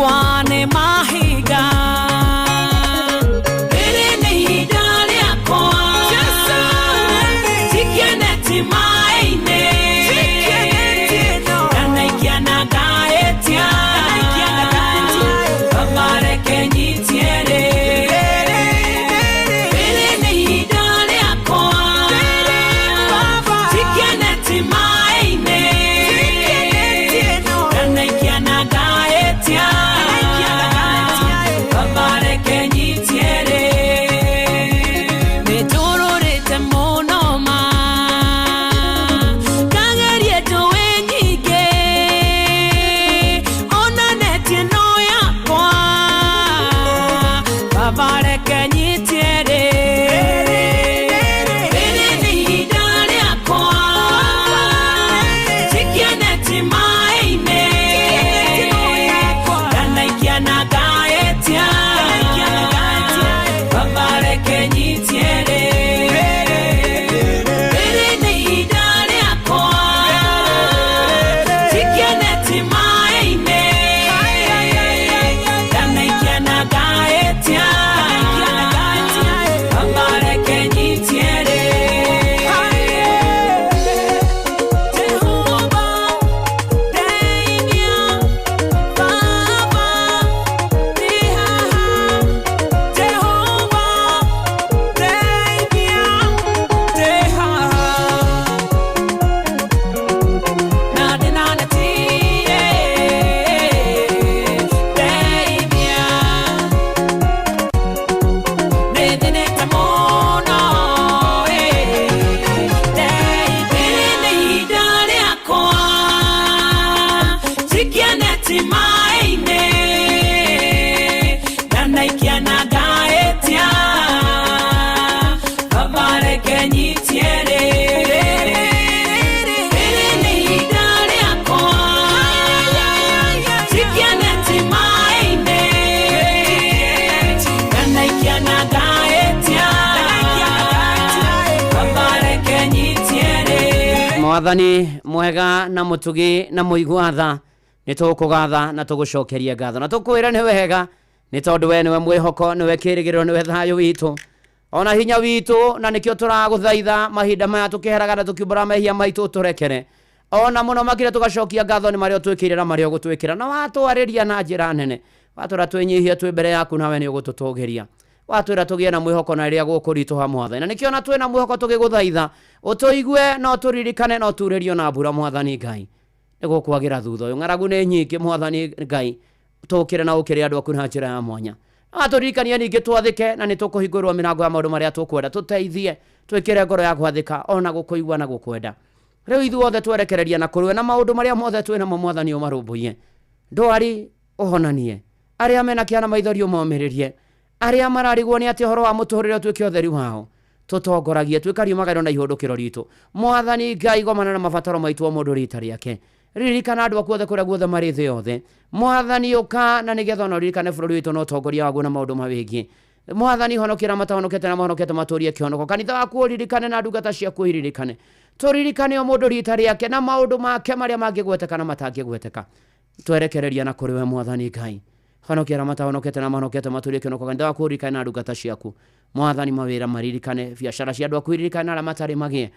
makwa nĩ mahinga. Rĩrĩ nĩ ihinda rĩakwa, ndikeneti maĩ-inĩ, ndanaikia na ngahĩtia, Baba reke nyitie rĩ. Rĩrĩ nĩ ihinda rĩakwa, ndikeneti maĩ-inĩ, ndanaikia na ngahĩtia, Baba reke nyitie rĩ. Nĩndũrũrĩte mũno ma, ngageria njũĩ nyingĩ, ona neti ĩno yakwa, Baba reke nyitie rĩ. Rĩrĩ nĩ ihinda rĩakwa, ndikeneti maĩ-inĩ, ndanaikia na ngahĩtia, Baba reke nyitie rĩ. Rĩrĩ nĩ ihinda rĩakwa, ndikeneti maĩ-inĩ, ndanaikia na ngahĩtia, Baba reke nyitie rĩ. Jehova ndeithia, Baba ndĩ haha. Jehova ndeithia, ndĩ haha. Na ndĩ na neti, ndeithia. Nĩthĩnĩte mũno, ndeithia. Rĩrĩ nĩ ihinda rĩakwa, ndikeneti maĩ-inĩ, ndanaikia na ngahĩtia, Baba reke nyitie rĩ. Rĩrĩ nĩ ihinda rĩakwa, ndikeneti maĩ-inĩ, ndanaikia na ngahĩtia, Baba reke nyitie rĩ. Mwathani mwega na mutugi na mũigua tha, nĩ tũkũgatha na tũgũcokeria ngatho na tũkwĩra nĩ wega, nĩ tondũ we nĩwe mwĩhoko, nĩwe kĩrĩgĩrĩro, nĩwe thayũ witũ ona hinya witũ, na nĩkĩo tũragũthaitha mahinda maya tũkĩheraga na tũkiumbũra mehia maitũ tũrekere, ona mũno makĩria tũgacokia ngatho nĩ marĩa ũtwĩkĩire na marĩa ũgũtwĩkĩra, na watwarĩria na njĩra nene, watwĩra twĩnyihie twĩ mbere yaku nawe nĩ ũgũtũtũgĩria, watwĩra tũgĩe na mwĩhoko na rĩrĩa gũkũritũha Mwathani, na nĩkĩo ona twĩna mwĩhoko tũgĩgũthaitha ũtũigue na ũtũririkane na ũturĩrio na mbura Mwathani Ngai, nĩ gũkwagĩra thutha ũyũ. Ng'aragu nĩ nyingĩ Mwathani Ngai, tũkĩre na ũkĩre andũ aku na njĩra ya mwanya, na tũririkanie ningĩ twathĩke na nĩ tũkũhingũrwo mĩrango ya maũndũ marĩa tũkwenda, tũteithie twĩkĩre ngoro ya gwathĩka ona gũkũigua na gũkwenda. Rĩu ithuothe twerekereria na kũrũe na maũndũ marĩa mothe twĩ namo Mwathani ũmarũmbũiye, ndwari ũhonanie, arĩa mena kĩana maithori ũmomĩrĩrie, arĩa mararigwo nĩ atĩ ũhoro wa mũtũrĩre ũtuĩke ũtheri wao, tũtongoragie twĩkarie magarũ na ihũndũkĩro ritũ. Mwathani Ngai gomana na mabataro maitũ o mũndũ rita rĩake, ririkana andũ aku othe kũrĩa guothe marĩ thĩ yothe. Mwathani ũka na nĩgetha ona ũririkane bũrũri witũ na ũtongoria waguo na maũndũ mawĩgiĩ. Mwathani honokia arĩa matahonokete na mahonokete matũrie kĩhonoko, kanitha waku ũririkane na ndungata ciaku iririkane, tũririkane o mũndũ rita rĩake na maũndũ make marĩa mangĩgweteka na matangĩgweteka, twerekereria na kũrĩ we Mwathani Ngai. Honokia arĩa matahonokete na mahonokete matũrie kĩhonoko, kanitha waku ũririkane na ndungata ciaku. Mwathani mawĩra maririkane, biacara cia andũ aku iririkane na arĩa matarĩ magĩe.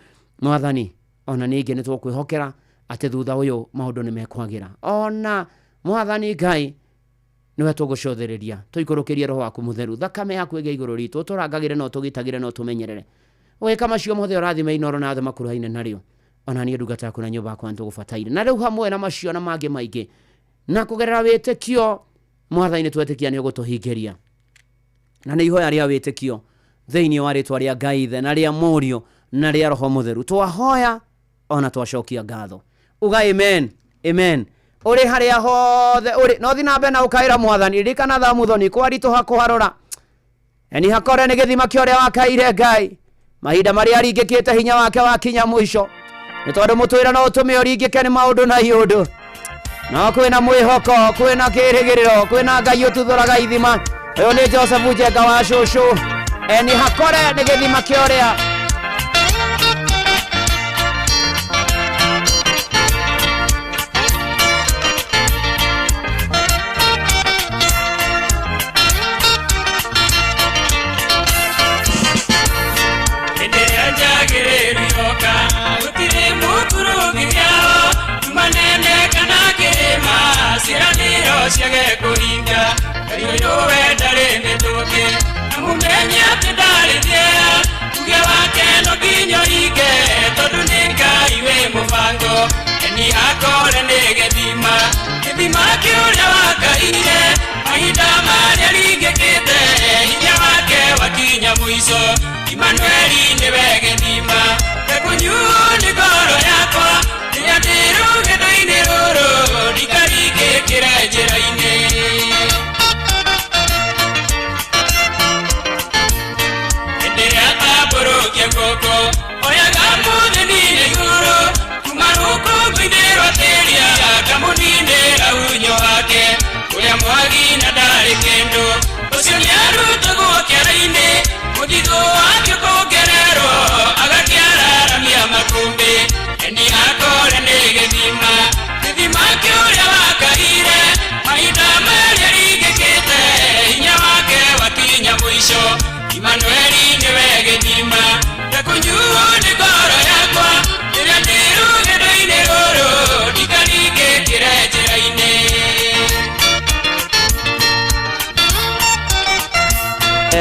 Mwathani ona ningĩ nĩ tũkwĩhokera atĩ thutha ũyũ maũndũ nĩ mekwagĩra. Ona Mwathani Ngai nĩwe tũgũcũthĩrĩria, tũikũrũkĩrie roho waku mũtheru, thakame yaku ĩgĩe igũrũ ritũ, ũtũrangagĩre na ũtũgitagĩre na ũtũmenyerere. Ũgĩka macio mothe ũrathime Inooro na othe makuruhaine narĩo, ona niĩ ndungata yaku na nyũmba yakwa nĩtũgũbataire. Na rĩu hamwe na macio na mangĩ maingĩ, na kũgerera wĩtĩkio Mwathani nĩtwetĩkia nĩ ũgũtũhingĩria, na nĩ ihoya rĩa wĩtĩkio thĩinĩ wa rĩtwa rĩa Ngai Ithe na rĩa Mũriũ na rĩa Roho Mũtheru twahoya ona twacokia ngatho. Uga amen, amen. Ũrĩ harĩa hothe ũrĩ, no thiĩ na mbere na ũkaĩra Mwathani, ririkana tha muthoni kwaritũha kũharũra, eni hakore nĩ gĩthima kĩa ũrĩa wakaire Ngai mahinda marĩa aringĩkĩte hinya wake wakinya mũico, nĩ tondũ mũtwĩra no ũtũme ũringĩke nĩ maũndũ na iũndũ, no kwĩna mwĩhoko, kwĩna kĩrĩgĩrĩro, kwĩna Ngai ũtuthũraga ithima. Ũyũ nĩ Joseph Njenga wa cũcũ, eni hakore nĩ gĩthima kĩa ũrĩa ciage kũhinga. Ngai ũyũ we ndarĩ mĩtũkĩ, na mũmenye atĩ ndarĩ thĩa. Uge wake no nginya ũhinge, tondũ nĩ Ngai wĩ mũbango. Eni akore nĩ gĩthima, gĩthima kĩũrĩa wakaire. Mahinda marĩa ringĩkĩte, hinya wake wakinya mũico. Imanueli nĩwe gĩthima, ndekũnyuo nĩ ngoro yakwa. Rĩrĩa ndĩ rũgendo-inĩ rũrũ, ndikaringĩkĩre njĩra-inĩ. Hĩndĩ ĩrĩa tambũrũkia guoko, oyaga mũthĩni na igũrũ. Kuma rũkũngũ-inĩ rwa tĩri akamũninĩra unyo wake. Ũrĩa mwagi na ndarĩ kĩndũ, ũcio nĩarutagwo kĩara-inĩ. Mũthithũ wake ũkongererwo, agakĩararamia makũmbĩ. Eni akore nĩ gĩthima, gĩthima kĩũrĩa wakaire. Mahinda marĩa ringĩkĩte, hinya wake wakinya mũico. Imanueli nĩwe gĩthima, ndekũnyuo nĩ ngoro yakwa. Rĩrĩa ndĩ rũgendo-inĩ rũrũ, ndikaringĩkĩre njĩra-inĩ.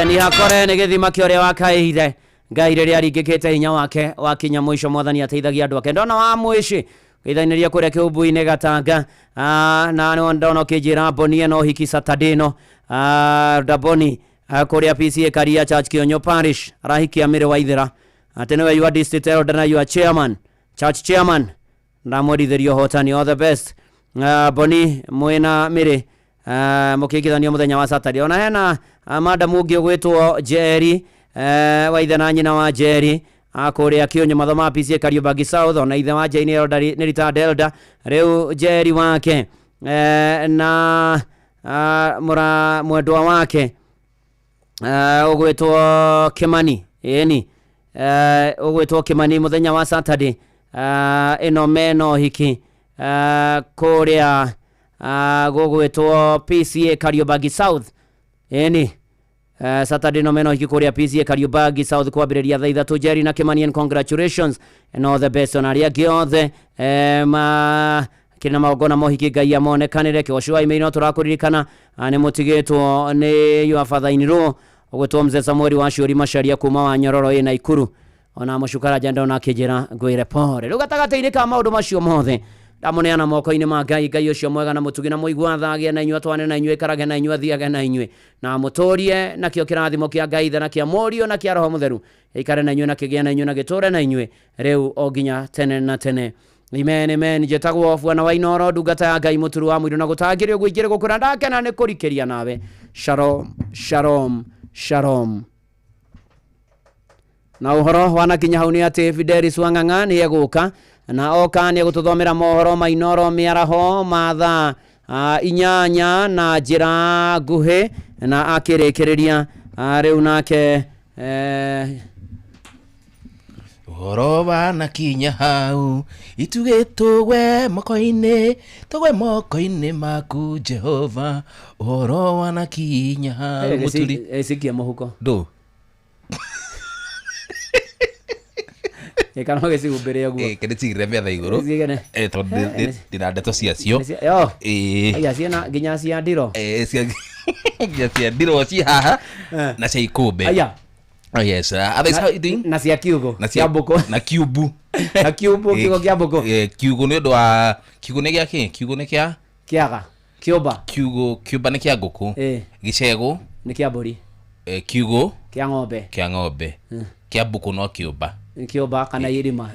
Ni hakore nĩ gĩthima kĩa ũrĩa wakaire. Ngai rĩrĩa aringĩkĩte hinya wake wakinya mũico, mwathani ateithagia andũ ake. Ndona wa mũici geithanĩria kũrĩa kĩũmbu-inĩ Gatanga, na nĩ ndona ũkĩnjĩra Boni ĩno hiki Saturday ĩno, Daboni kũrĩa PCA Karia Church Kĩonyo Parish arahikia Mĩrĩ Waithĩra, atĩ nĩwe your district elder na your chairman, church chairman. Ndamwendithĩria ũhotani, all the best. Boni mwĩna Mĩrĩ mũkĩingithanio mũthenya wa Saturday. Ona hena madam ũngĩ ũgwĩtwo Jerry, wa ithe na nyina wa Jerry kũrĩa Kĩũnyũ mathoma PCA Kariobangi South. Ona ithe wa Jerry nĩ elder, nĩ retired elder. Rĩu Jerry wake na mũra mwendwa wake ũgwĩtwo Kimani, ĩni ũgwĩtwo Kimani mũthenya wa Saturday ĩno mena ũhiki kũrĩa gũgwĩtwo PCA Kariobangi South. Ĩni Saturday no mena ũhiki kũrĩa PCA Kariobangi South kwambĩrĩria thaa 3. Jerry na Kimani, and congratulations and all the best. Ona arĩa angĩ othe ma kĩrĩ na magongona ma ũhiki, Ngai amonekanĩre. Kĩgoco wa ime no tũrakũririkana nĩ mũtigĩtwo nĩ your father in law ũgwĩtwo Mzee Samuel wa Ciũri Macharia kuma wa Nyororo ĩ Naikuru. Ona mũcukara ndona akĩnjĩra ngwĩre pore. Rĩu gatagatĩ-inĩ ka maũndũ macio mothe, ndamũneana moko-inĩ ma Ngai. Ngai ũcio mwega na mũtugi na mũigua tha agĩe na inyuĩ, atwane na inyuĩ, ikarage na inyuĩ, athiage na inyuĩ, na mũtũrie nakĩo kĩrathimo kĩa Ngai Ithe na kĩa Mũriũ na kĩa Roho Mũtheru ikare na inyuĩ na kĩgĩe na inyuĩ na gĩtũre na inyuĩ rĩu o nginya tene na tene. Amen, amen. Njĩtagwo Bwana wa Inooro, ndungata ya Ngai mũturu wa mũirũ, na gũtangĩrĩ ũguo ingĩrĩ gũkwĩra ndakena nĩ kũrikĩria nawe. Shalom, shalom, shalom. Na ũhoro wanakinya hau nĩ atĩ Fidelis Wang'ang'a nĩ egũka, na oka nĩ egũtũthomera mohoro ma Inooro mĩaraho ma thaa 8 na njĩra nguhĩ, na akĩrĩkĩrĩria rĩu nake ũhoro wanakinya hau itugĩ tũgwe moko-inĩ, tũgwe moko-inĩ maku Jehova. Ũhoro wanakinya hau mũturi ĩcikie mũhuko ndũ kana ũgĩcihumbĩre ũguo. Kĩndĩ cigĩrĩre metha igũrũ tondũ ndĩna ndeto ciacio. Aya ciĩna nginya cia ndiro, nginya cia ndiro ci haha na cia ikũmbĩ. Aya. Oh yes, otherwise how you doing? Na cia kiugo, na cia mbũkũ, na kiubu, na kiubu, kiugo kĩa mbũkũ. Kiugo nĩ ũndũ wa kiugo nĩ gĩa kĩ? Kiugo nĩ kĩa kĩaga, kĩũmba. Kiugo kĩũmba nĩ kĩa ngũkũ. Gĩcegũ nĩ kĩa mbũri. Kiugo kĩa ng'ombe, kĩa ng'ombe. Kĩa mbũkũ no kĩũmba, kĩũmba kana irima,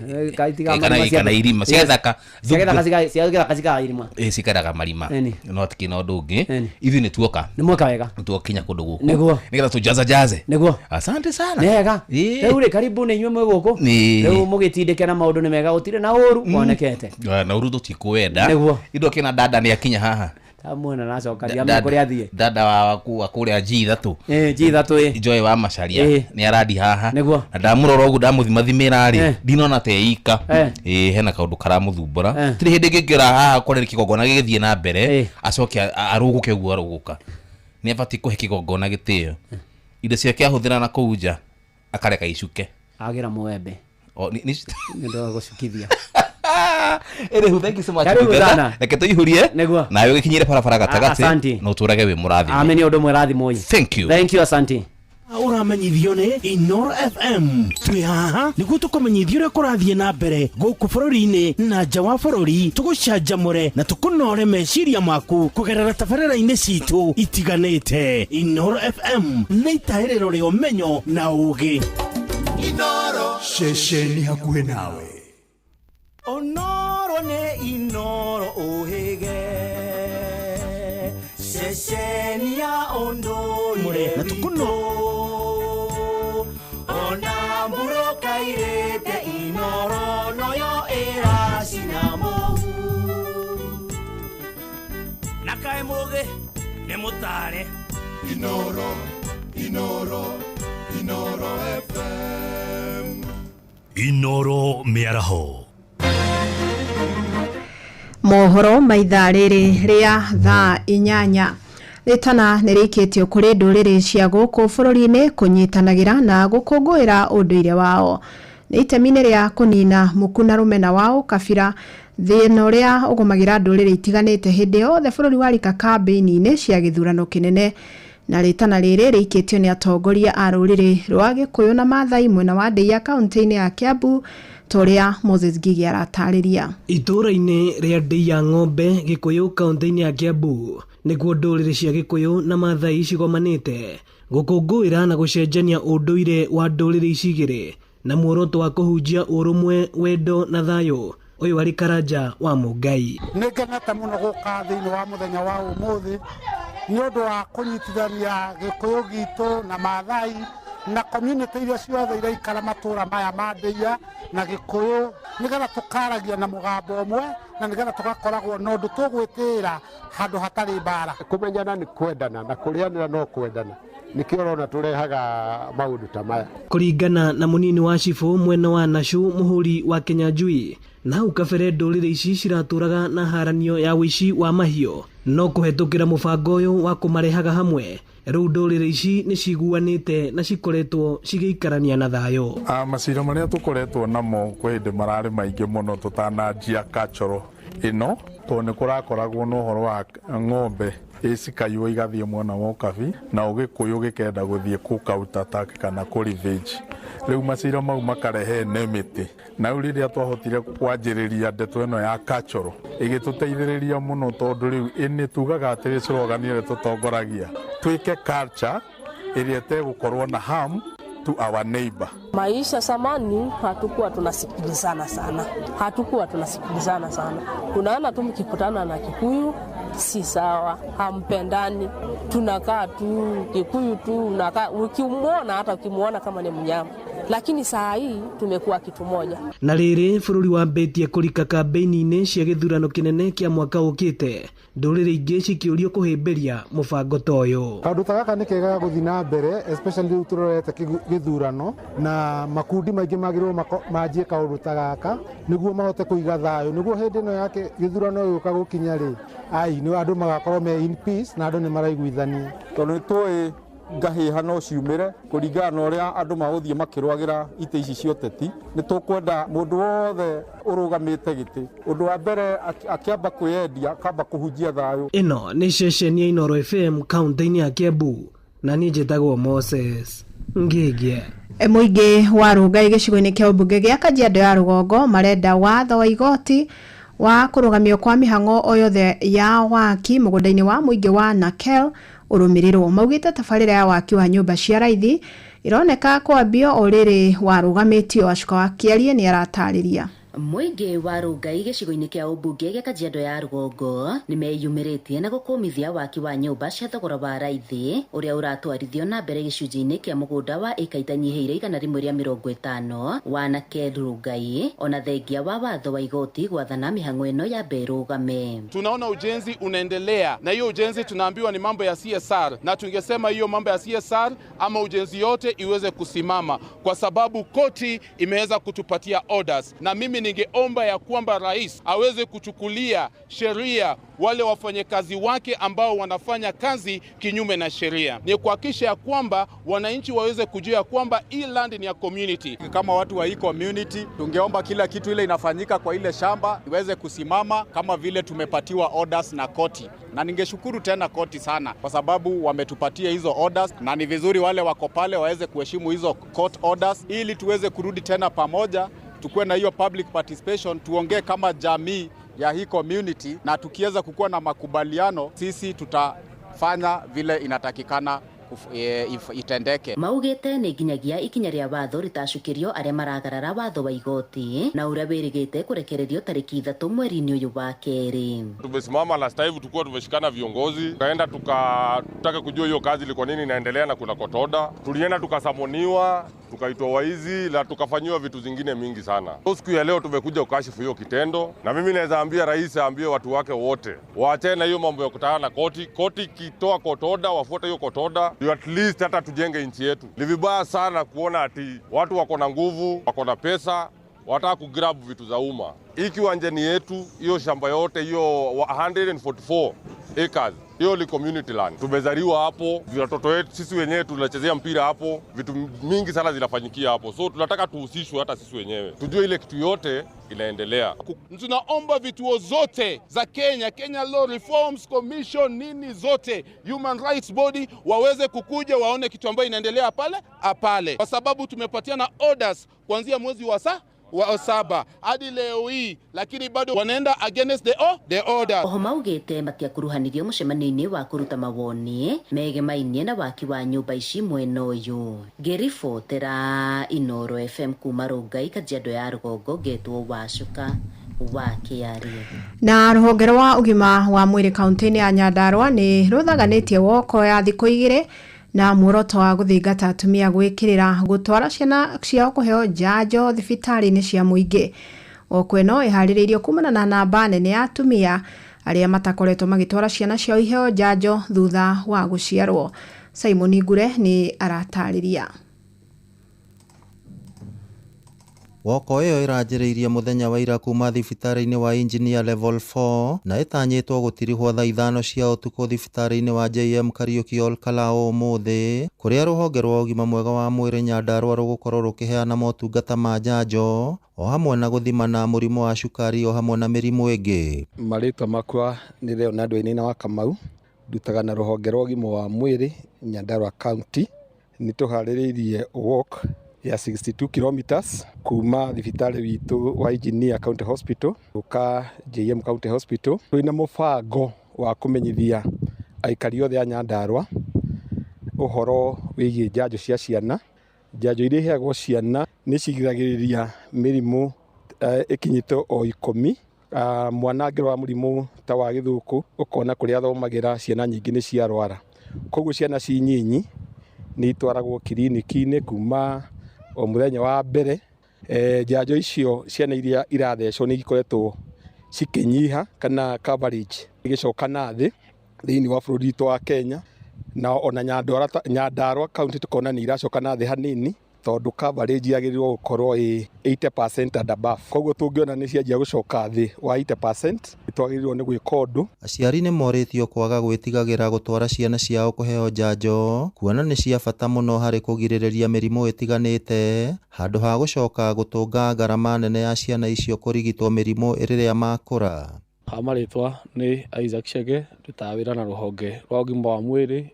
kana irima cia gĩthaka, cia gĩthaka cikaraga irima, cikaraga marima, no tikĩ na ũndũ ũngĩ. Ithuĩ nĩ tuoka, nĩ mweka wega, nĩ tuokinya kũndũ gũkũ nĩguo nĩgetha tũjaza jaze, nĩguo. Asante sana, nĩ wega. Rĩu rĩ, karibu nĩ inyuĩ mwĩ gũkũ rĩu, mũgĩtindĩke na maũndũ nĩ mega, gũtirĩ na ũru wonekete, na ũru tũtikũwenda. Nĩguo indo kĩna dada nĩ akinya haha Tamuona nacoka ndiamenya kũrĩa athiĩ. Dada wa kũrĩa G3. G3 ĩ. Joy wa Macharia nĩ arandi haha. Nĩguo. Na ndamũrora ũguo ndamũthimathimĩra rĩ, ndinona ta ĩika. Ĩ hena kaũndũ karamũthumbũra. Tirĩ hĩndĩ ĩngĩ ngĩra haha kũrĩ kĩgongona gĩgĩthiĩ na mbere, acoke arũgũke ũguo arũgũka. Nĩ abatiĩ kũhe kĩgongona gĩtĩo. Indo ciake ahũthĩra na kũu nja akareka icuke. Agĩra mũembe. O nĩ nĩ ũndũ wa gũcukithia. Anywho, thank you so much. Karibu sana. Reke tũihũrie nawe ũgĩkinyĩre barabara gatagatĩ Asante. na ũtũrage wĩ mũrathime. Amen, nĩ ũndũ mwerathimwo. Thank you. Thank you, asante. Ũramenyithio nĩ Inoro FM. Twĩ haha nĩguo tũkũmenyithie ũrĩa kũrathiĩ na mbere gũkũ bũrũri-inĩ na nja wa bũrũri, tũgũcanjamũre na tũkũnore meciria maku kũgerera tabarĩra-inĩ citũ itiganĩte. Inoro FM nĩ itahĩrĩro rĩa ũmenyo na ũũgĩ. Inoro ceceni hakuhĩ nawe. Onoro nĩ Inoro ũhĩge ceceni ya ũndũire na tũkũno ona mburoka irĩte Inoro noyo ĩracina mũhu na kaĩ mũgĩ nĩ mũtare. Inoro, Inoro, Inoro FM. Inoro mĩaraho. Mohoro maithaa rĩrĩ rĩa thaa 8. Rĩtana nĩ rĩikĩtio kũrĩ ndũrĩrĩ cia gũkũ bũrũri-inĩ kũnyitanagĩra na gũkũngũĩra ũndũire wao. Nĩ itemi-inĩ rĩa kũnina muku na rũmena wa ũkabira thĩna ũrĩa ũgũmagĩra ndũrĩrĩ itiganĩte hĩndĩ yothe bũrũri warika kambĩini-inĩ cia gĩthurano kĩnene. Na rĩtana rĩrĩ rĩikĩtio nĩ atongoria a rũrĩrĩ rwa Gĩkũyũ na Maathai mwena wa Ndĩia kaunti-inĩ ya Kiambu, ta ũrĩa Moses Ngigi aratarĩria. Itũũra-inĩ rĩa Ndĩia Ng'ombe Gĩkũyũ kaunti-inĩ ya Kiambu nĩkuo ndũrĩrĩ cia Gĩkũyũ na Maathai cigomanĩte gũkũngũĩra na gũcenjania ũndũire wa ndũrĩrĩ ici igĩrĩ na muoroto wa kũhunjia ũrũmwe, wendo na thayũ. Ũyũ arĩ Karanja wa Mũngai. Nĩ ngenete mũno gũka thĩinĩ wa mũthenya wa ũmũthĩ nĩ ũndũ wa kũnyitithania Gĩkũyũ gitũ na Maathai na community iria ciothe iraikara matũra maya ma Ndĩia na Gĩkũyũ, nĩgetha tũkaragia na mũgambo ũmwe na nĩgetha tũgakoragwo na ũndũ tũgwĩtĩĩra handũ hatarĩ mbara. Kũmenyana nĩ kwendana na kũrĩanĩra no kwendana, nĩkĩo ũrona tũrehaga maũndũ ta maya. Kũringana na mũnini wa cibũ mwena wa Nashu Mũhũri wa Kĩnyanjui, na hau kabere ndũrĩrĩ ici ciratũraga na haranio ya ũici wa mahiũ, no kũhetũkĩra mũbango ũyũ wa kũmarehaga hamwe rĩu ndũrĩrĩ ici nĩ ciguanĩte na cikoretwo cigĩikarania na thayũ. Macira marĩa tũkoretwo namo kwĩ hĩndĩ mararĩ maingĩ mũno tũtananjia cultural ĩno, tondũ nĩ kũrakoragwo na ũhoro wa ng'ombe ĩcikaywo igathiĩ mwena wa ũkabi na ũgĩkũyũ gĩkenda gũthiĩ kũ counter attack kana kũ revenge. Rĩu macira mau makarehe enmity, na rĩu rĩrĩa twahotire kwanjĩrĩria ndeto ĩno ya cultural ĩgĩtũteithĩrĩria mũno, tondũ rĩu ĩnĩ tugaga atĩrĩ slogan ĩrĩa tũtongoragia twĩke culture ĩrĩa ĩtegũkorwo na harm to our neighbor. Maisha zamani hatukuwa tunasikilizana sana. Unaona tu mkikutana na Kikuyu si sawa, hampendani, tunakaa tu Kikuyu tu, unakaa ukimuona, hata ukimuona kama ni mnyama. Lakini saa hii tumekuwa kitu moja. Na rĩrĩ bũrũri wambĩtie kũrika kambĩini-inĩ cia gĩthurano kĩnene kĩa mwaka ũkĩte, ndũrĩrĩ ingĩ cikĩũrio kũhĩmbĩria mũbango ta ũyũ. Kaũndũ ta gaka nĩ kega gũthiĩ na mbere, especially rĩu tũrorete gĩthurano na makundi maingĩ magĩrĩirwo manjie kaũndũ ta gaka nĩguo mahote kũiga thayũ, nĩguo hĩndĩ ĩno ya gĩthurano gĩũka gũkinya rĩ, ai nĩ andũ magakorwo me in peace na andũ nĩ maraiguithania. Tondũ nĩ tũĩ ngahĩha no ciumĩre kũringana na ũrĩa andũ magũthiĩ makĩrũagĩra itĩ ici cia ũteti. Nĩ tũkwenda mũndũ wothe ũrũgamĩte gĩtĩ, ũndũ wa mbere akĩamba kwĩyendia, akamba kũhunjia thayũ. Ĩno nĩ ceceni ya Inoro FM kaunti-inĩ ya Kiambu, na niĩ njĩtagwo Moses Ngigie. Mũingĩ wa Rũngai gĩcigo-inĩ kĩa ũmbunge gĩa Kajiado ya rũgongo marenda watho wa igoti wa kũrũgamio kwa mĩhang'o o yothe ya waki mũgũnda-inĩ wa mũingĩ wa Nakel ũrũmĩrĩrwo. Maugĩte tabarĩra ya waki wa nyũmba cia raithi ironeka kwambio o rĩrĩ warũgamĩtio. Wacuka wa Kĩarie nĩ aratarĩria. Mũingĩ wa Rũngai gĩcigo-inĩ kĩa ũmbunge gĩa Kajiado ya rũgongo nĩ meyumĩrĩtie na gũkũmithia waki wa nyũmba cia thogora wa raithi ũrĩa ũratwarithio na mbere gĩcunjĩ-inĩ kĩa mũgũnda wa ĩka itanyihĩire 150 wa Nakel Rũngai, ona thengia wa watho wa igoti gwathana mĩhang'o ĩno ya mberũgame. Tunaona ujenzi unaendelea, na hiyo ujenzi tunaambiwa ni mambo ya CSR, na tungesema hiyo mambo ya CSR ama ujenzi yote iweze kusimama kwa sababu koti imeweza kutupatia orders, na mimi ningeomba ya kwamba rais aweze kuchukulia sheria wale wafanyakazi wake ambao wanafanya kazi kinyume na sheria, ni kuhakikisha ya kwamba wananchi waweze kujua ya kwamba hii land ni ya community. Kama watu wa hii community tungeomba kila kitu ile inafanyika kwa ile shamba iweze kusimama kama vile tumepatiwa orders na koti, na ningeshukuru tena koti sana kwa sababu wametupatia hizo orders, na ni vizuri wale wako pale waweze kuheshimu hizo court orders ili tuweze kurudi tena pamoja, tukuwe na hiyo public participation, tuongee kama jamii ya hii community, na tukiweza kukuwa na makubaliano sisi tutafanya vile inatakikana itendeke. Maugite nĩ nginyagia ikinya rĩa watho rĩtacũkĩrio arĩa maragarara watho wa igoti na ũrĩa wĩrĩgĩte kũrekererio tarĩki 3 mweri-inĩ ũyũ wa kerĩ. Tumesimama last time tulikuwa tumeshikana viongozi, tukaenda tukataka kujua hiyo kazi ilikuwa nini inaendelea na kuna kotoda. Tulienda tukasamoniwa, tukaitwa waizi na tukafanyiwa vitu zingine mingi sana. So siku ya leo tumekuja kukashifu hiyo kitendo, na mimi naweza ambia rais aambie watu wake wote waachane na hiyo mambo ya kutana na koti. Koti ikitoa kotoda wafuate hiyo kotoda, at least hata tujenge nchi yetu. Ni vibaya sana kuona ati watu wako na nguvu, wako na pesa, wataka kugrab vitu za umma. Hii kiwanja ni yetu, hiyo shamba yote hiyo 144 acres, hiyo ni community land. Tumezaliwa hapo, watoto wetu sisi wenyewe tunachezea mpira hapo, vitu mingi sana zinafanyikia hapo. So tunataka tuhusishwe hata sisi wenyewe, tujue ile kitu yote inaendelea. Tunaomba vituo zote za Kenya, Kenya Law Reforms Commission, nini zote, Human Rights Body waweze kukuja waone kitu ambayo inaendelea pale apale, kwa sababu tumepatiana orders kuanzia mwezi wa 7 hadi leo hii, lakini bado wanaenda against the order. Oho maugite matiakuruhanirio mucemanio-inĩ wa kũruta mawoni megemainie na waki wa nyũmba ici mwena ũyũ. Ngĩribotera Inoro FM kuma Rongai, Kajiado ya Rũgongo, ngetwo Wacuka wa Kĩarie. Na rũhonge rwa ũgima wa mwĩrĩ kaunti-inĩ ya Nyandarua nĩ rũthaganĩtie woko ya thikũ 2 na muoroto wa gũthingata atumia gwĩkĩrĩra gũtwara ciana ciao kũheo njanjo thibitarĩ-inĩ cia mũingĩ. Woko ĩno ĩharĩrĩirio kumana na namba nene ya atumia arĩa matakoretwo magĩtwara ciana ciao iheo njanjo thutha wa gũciarwo. Simon Ngure nĩ aratarĩria. Woko ĩyo ĩranjĩrĩirie mũthenya wa ira kuma thibitarĩ-inĩ wa Engineer Level 4 na ĩtanyĩtwo gũtirihwo thaa 5 cia ũtukũ thibitarĩ-inĩ wa JM Kariuki Olkalou ũmũthĩ, kũrĩa rũhonge rwa ũgima mwega wa mwĩrĩ Nyandarua rũgũkorwo rũkĩheana motungata ma njanjo o hamwe na gũthimana mũrimũ wa cukari o hamwe na mĩrimũ ĩngĩ. Marĩtwa makwa nĩ Leonard Wainaina wa Kamau, ndutaga na rũhonge rwa ũgima wa mwĩrĩ Nyandarua County. Nĩ tũharĩrĩirie walk ya 62 kilometers kuma thibitarĩ witũ wa Engineer County Hospital gũka JM County Hospital. Twĩna mũbango wa kũmenyithia aikari othe a Nyandarua ũhoro wĩgiĩ njanjo cia ciana. Njanjo iria iheagwo ciana nĩ cigiragĩrĩria mĩrimũ ĩkinyĩte o 10. Mwana angĩrwara mũrimũ ta wa gĩthũkũ ũkona kũrĩa athomagĩra ciana nyingĩ nĩ ciarwara. Koguo ciana ci nyinyi nĩ itwaragwo kiriniki-inĩ kuma o mũthenya wa mbere. Njanjo icio ciana iria irathecwo nĩ ikoretwo cikĩnyiha kana coverage ĩgĩcoka na thĩ thĩinĩ wa bũrũri witũ wa Kenya, na ona Nyandarua County tukona nĩ iracoka na thĩ hanini tondũ coverage yagĩrĩirwo gũkorwo ĩ 80% and above. Koguo tũngĩona nĩ cianjia gũcoka thĩ wa 80% twagĩrĩirwo nĩ gwĩka ũndũ. Aciari nĩ morĩtio kwaga gwĩtigagĩra gũtwara ciana ciao kũheo njanjo kuona nĩ cia bata mũno harĩ kũgirĩrĩria mĩrimũ ĩtiganĩte handũ ha gũcoka gũtũnga ngarama nene ya ciana icio kũrigitwo mĩrimũ rĩrĩa makũra. Marĩtwa nĩ Isaac Chege, ndutaga wĩra na rũhonge rwa ũgima wa mwĩrĩ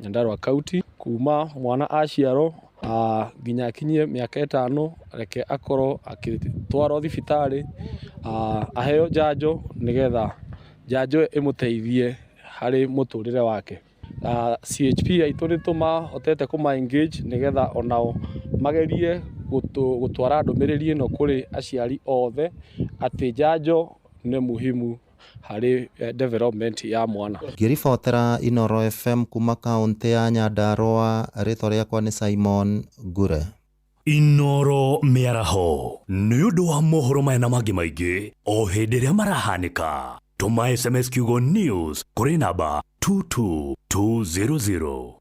Nyandarua County. Kuma mwana aciarwo nginya akinyie mĩaka 5 reke akorwo akĩtwarwo thibitarĩ aheo njanjo nĩgetha njanjo ĩmũteithie harĩ mũtũrĩre wake. CHP aitũ nĩ tũmahotete kũma engage nĩgetha onao magerie gũtwara ndũmĩrĩri ĩno kũrĩ aciari othe atĩ njanjo nĩ muhimu harĩ development ya mwana. Ngĩribotera Inoro FM kuma kaunti ya Nyandarua, rĩtwa rĩakwa nĩ Simon Ngure. Inoro mĩaraho nĩ ũndũ wa mohoro maya na mangĩ maingĩ o hĩndĩ ĩrĩa marahanĩka. Tũma SMS kiugo news kũrĩ namba 22200.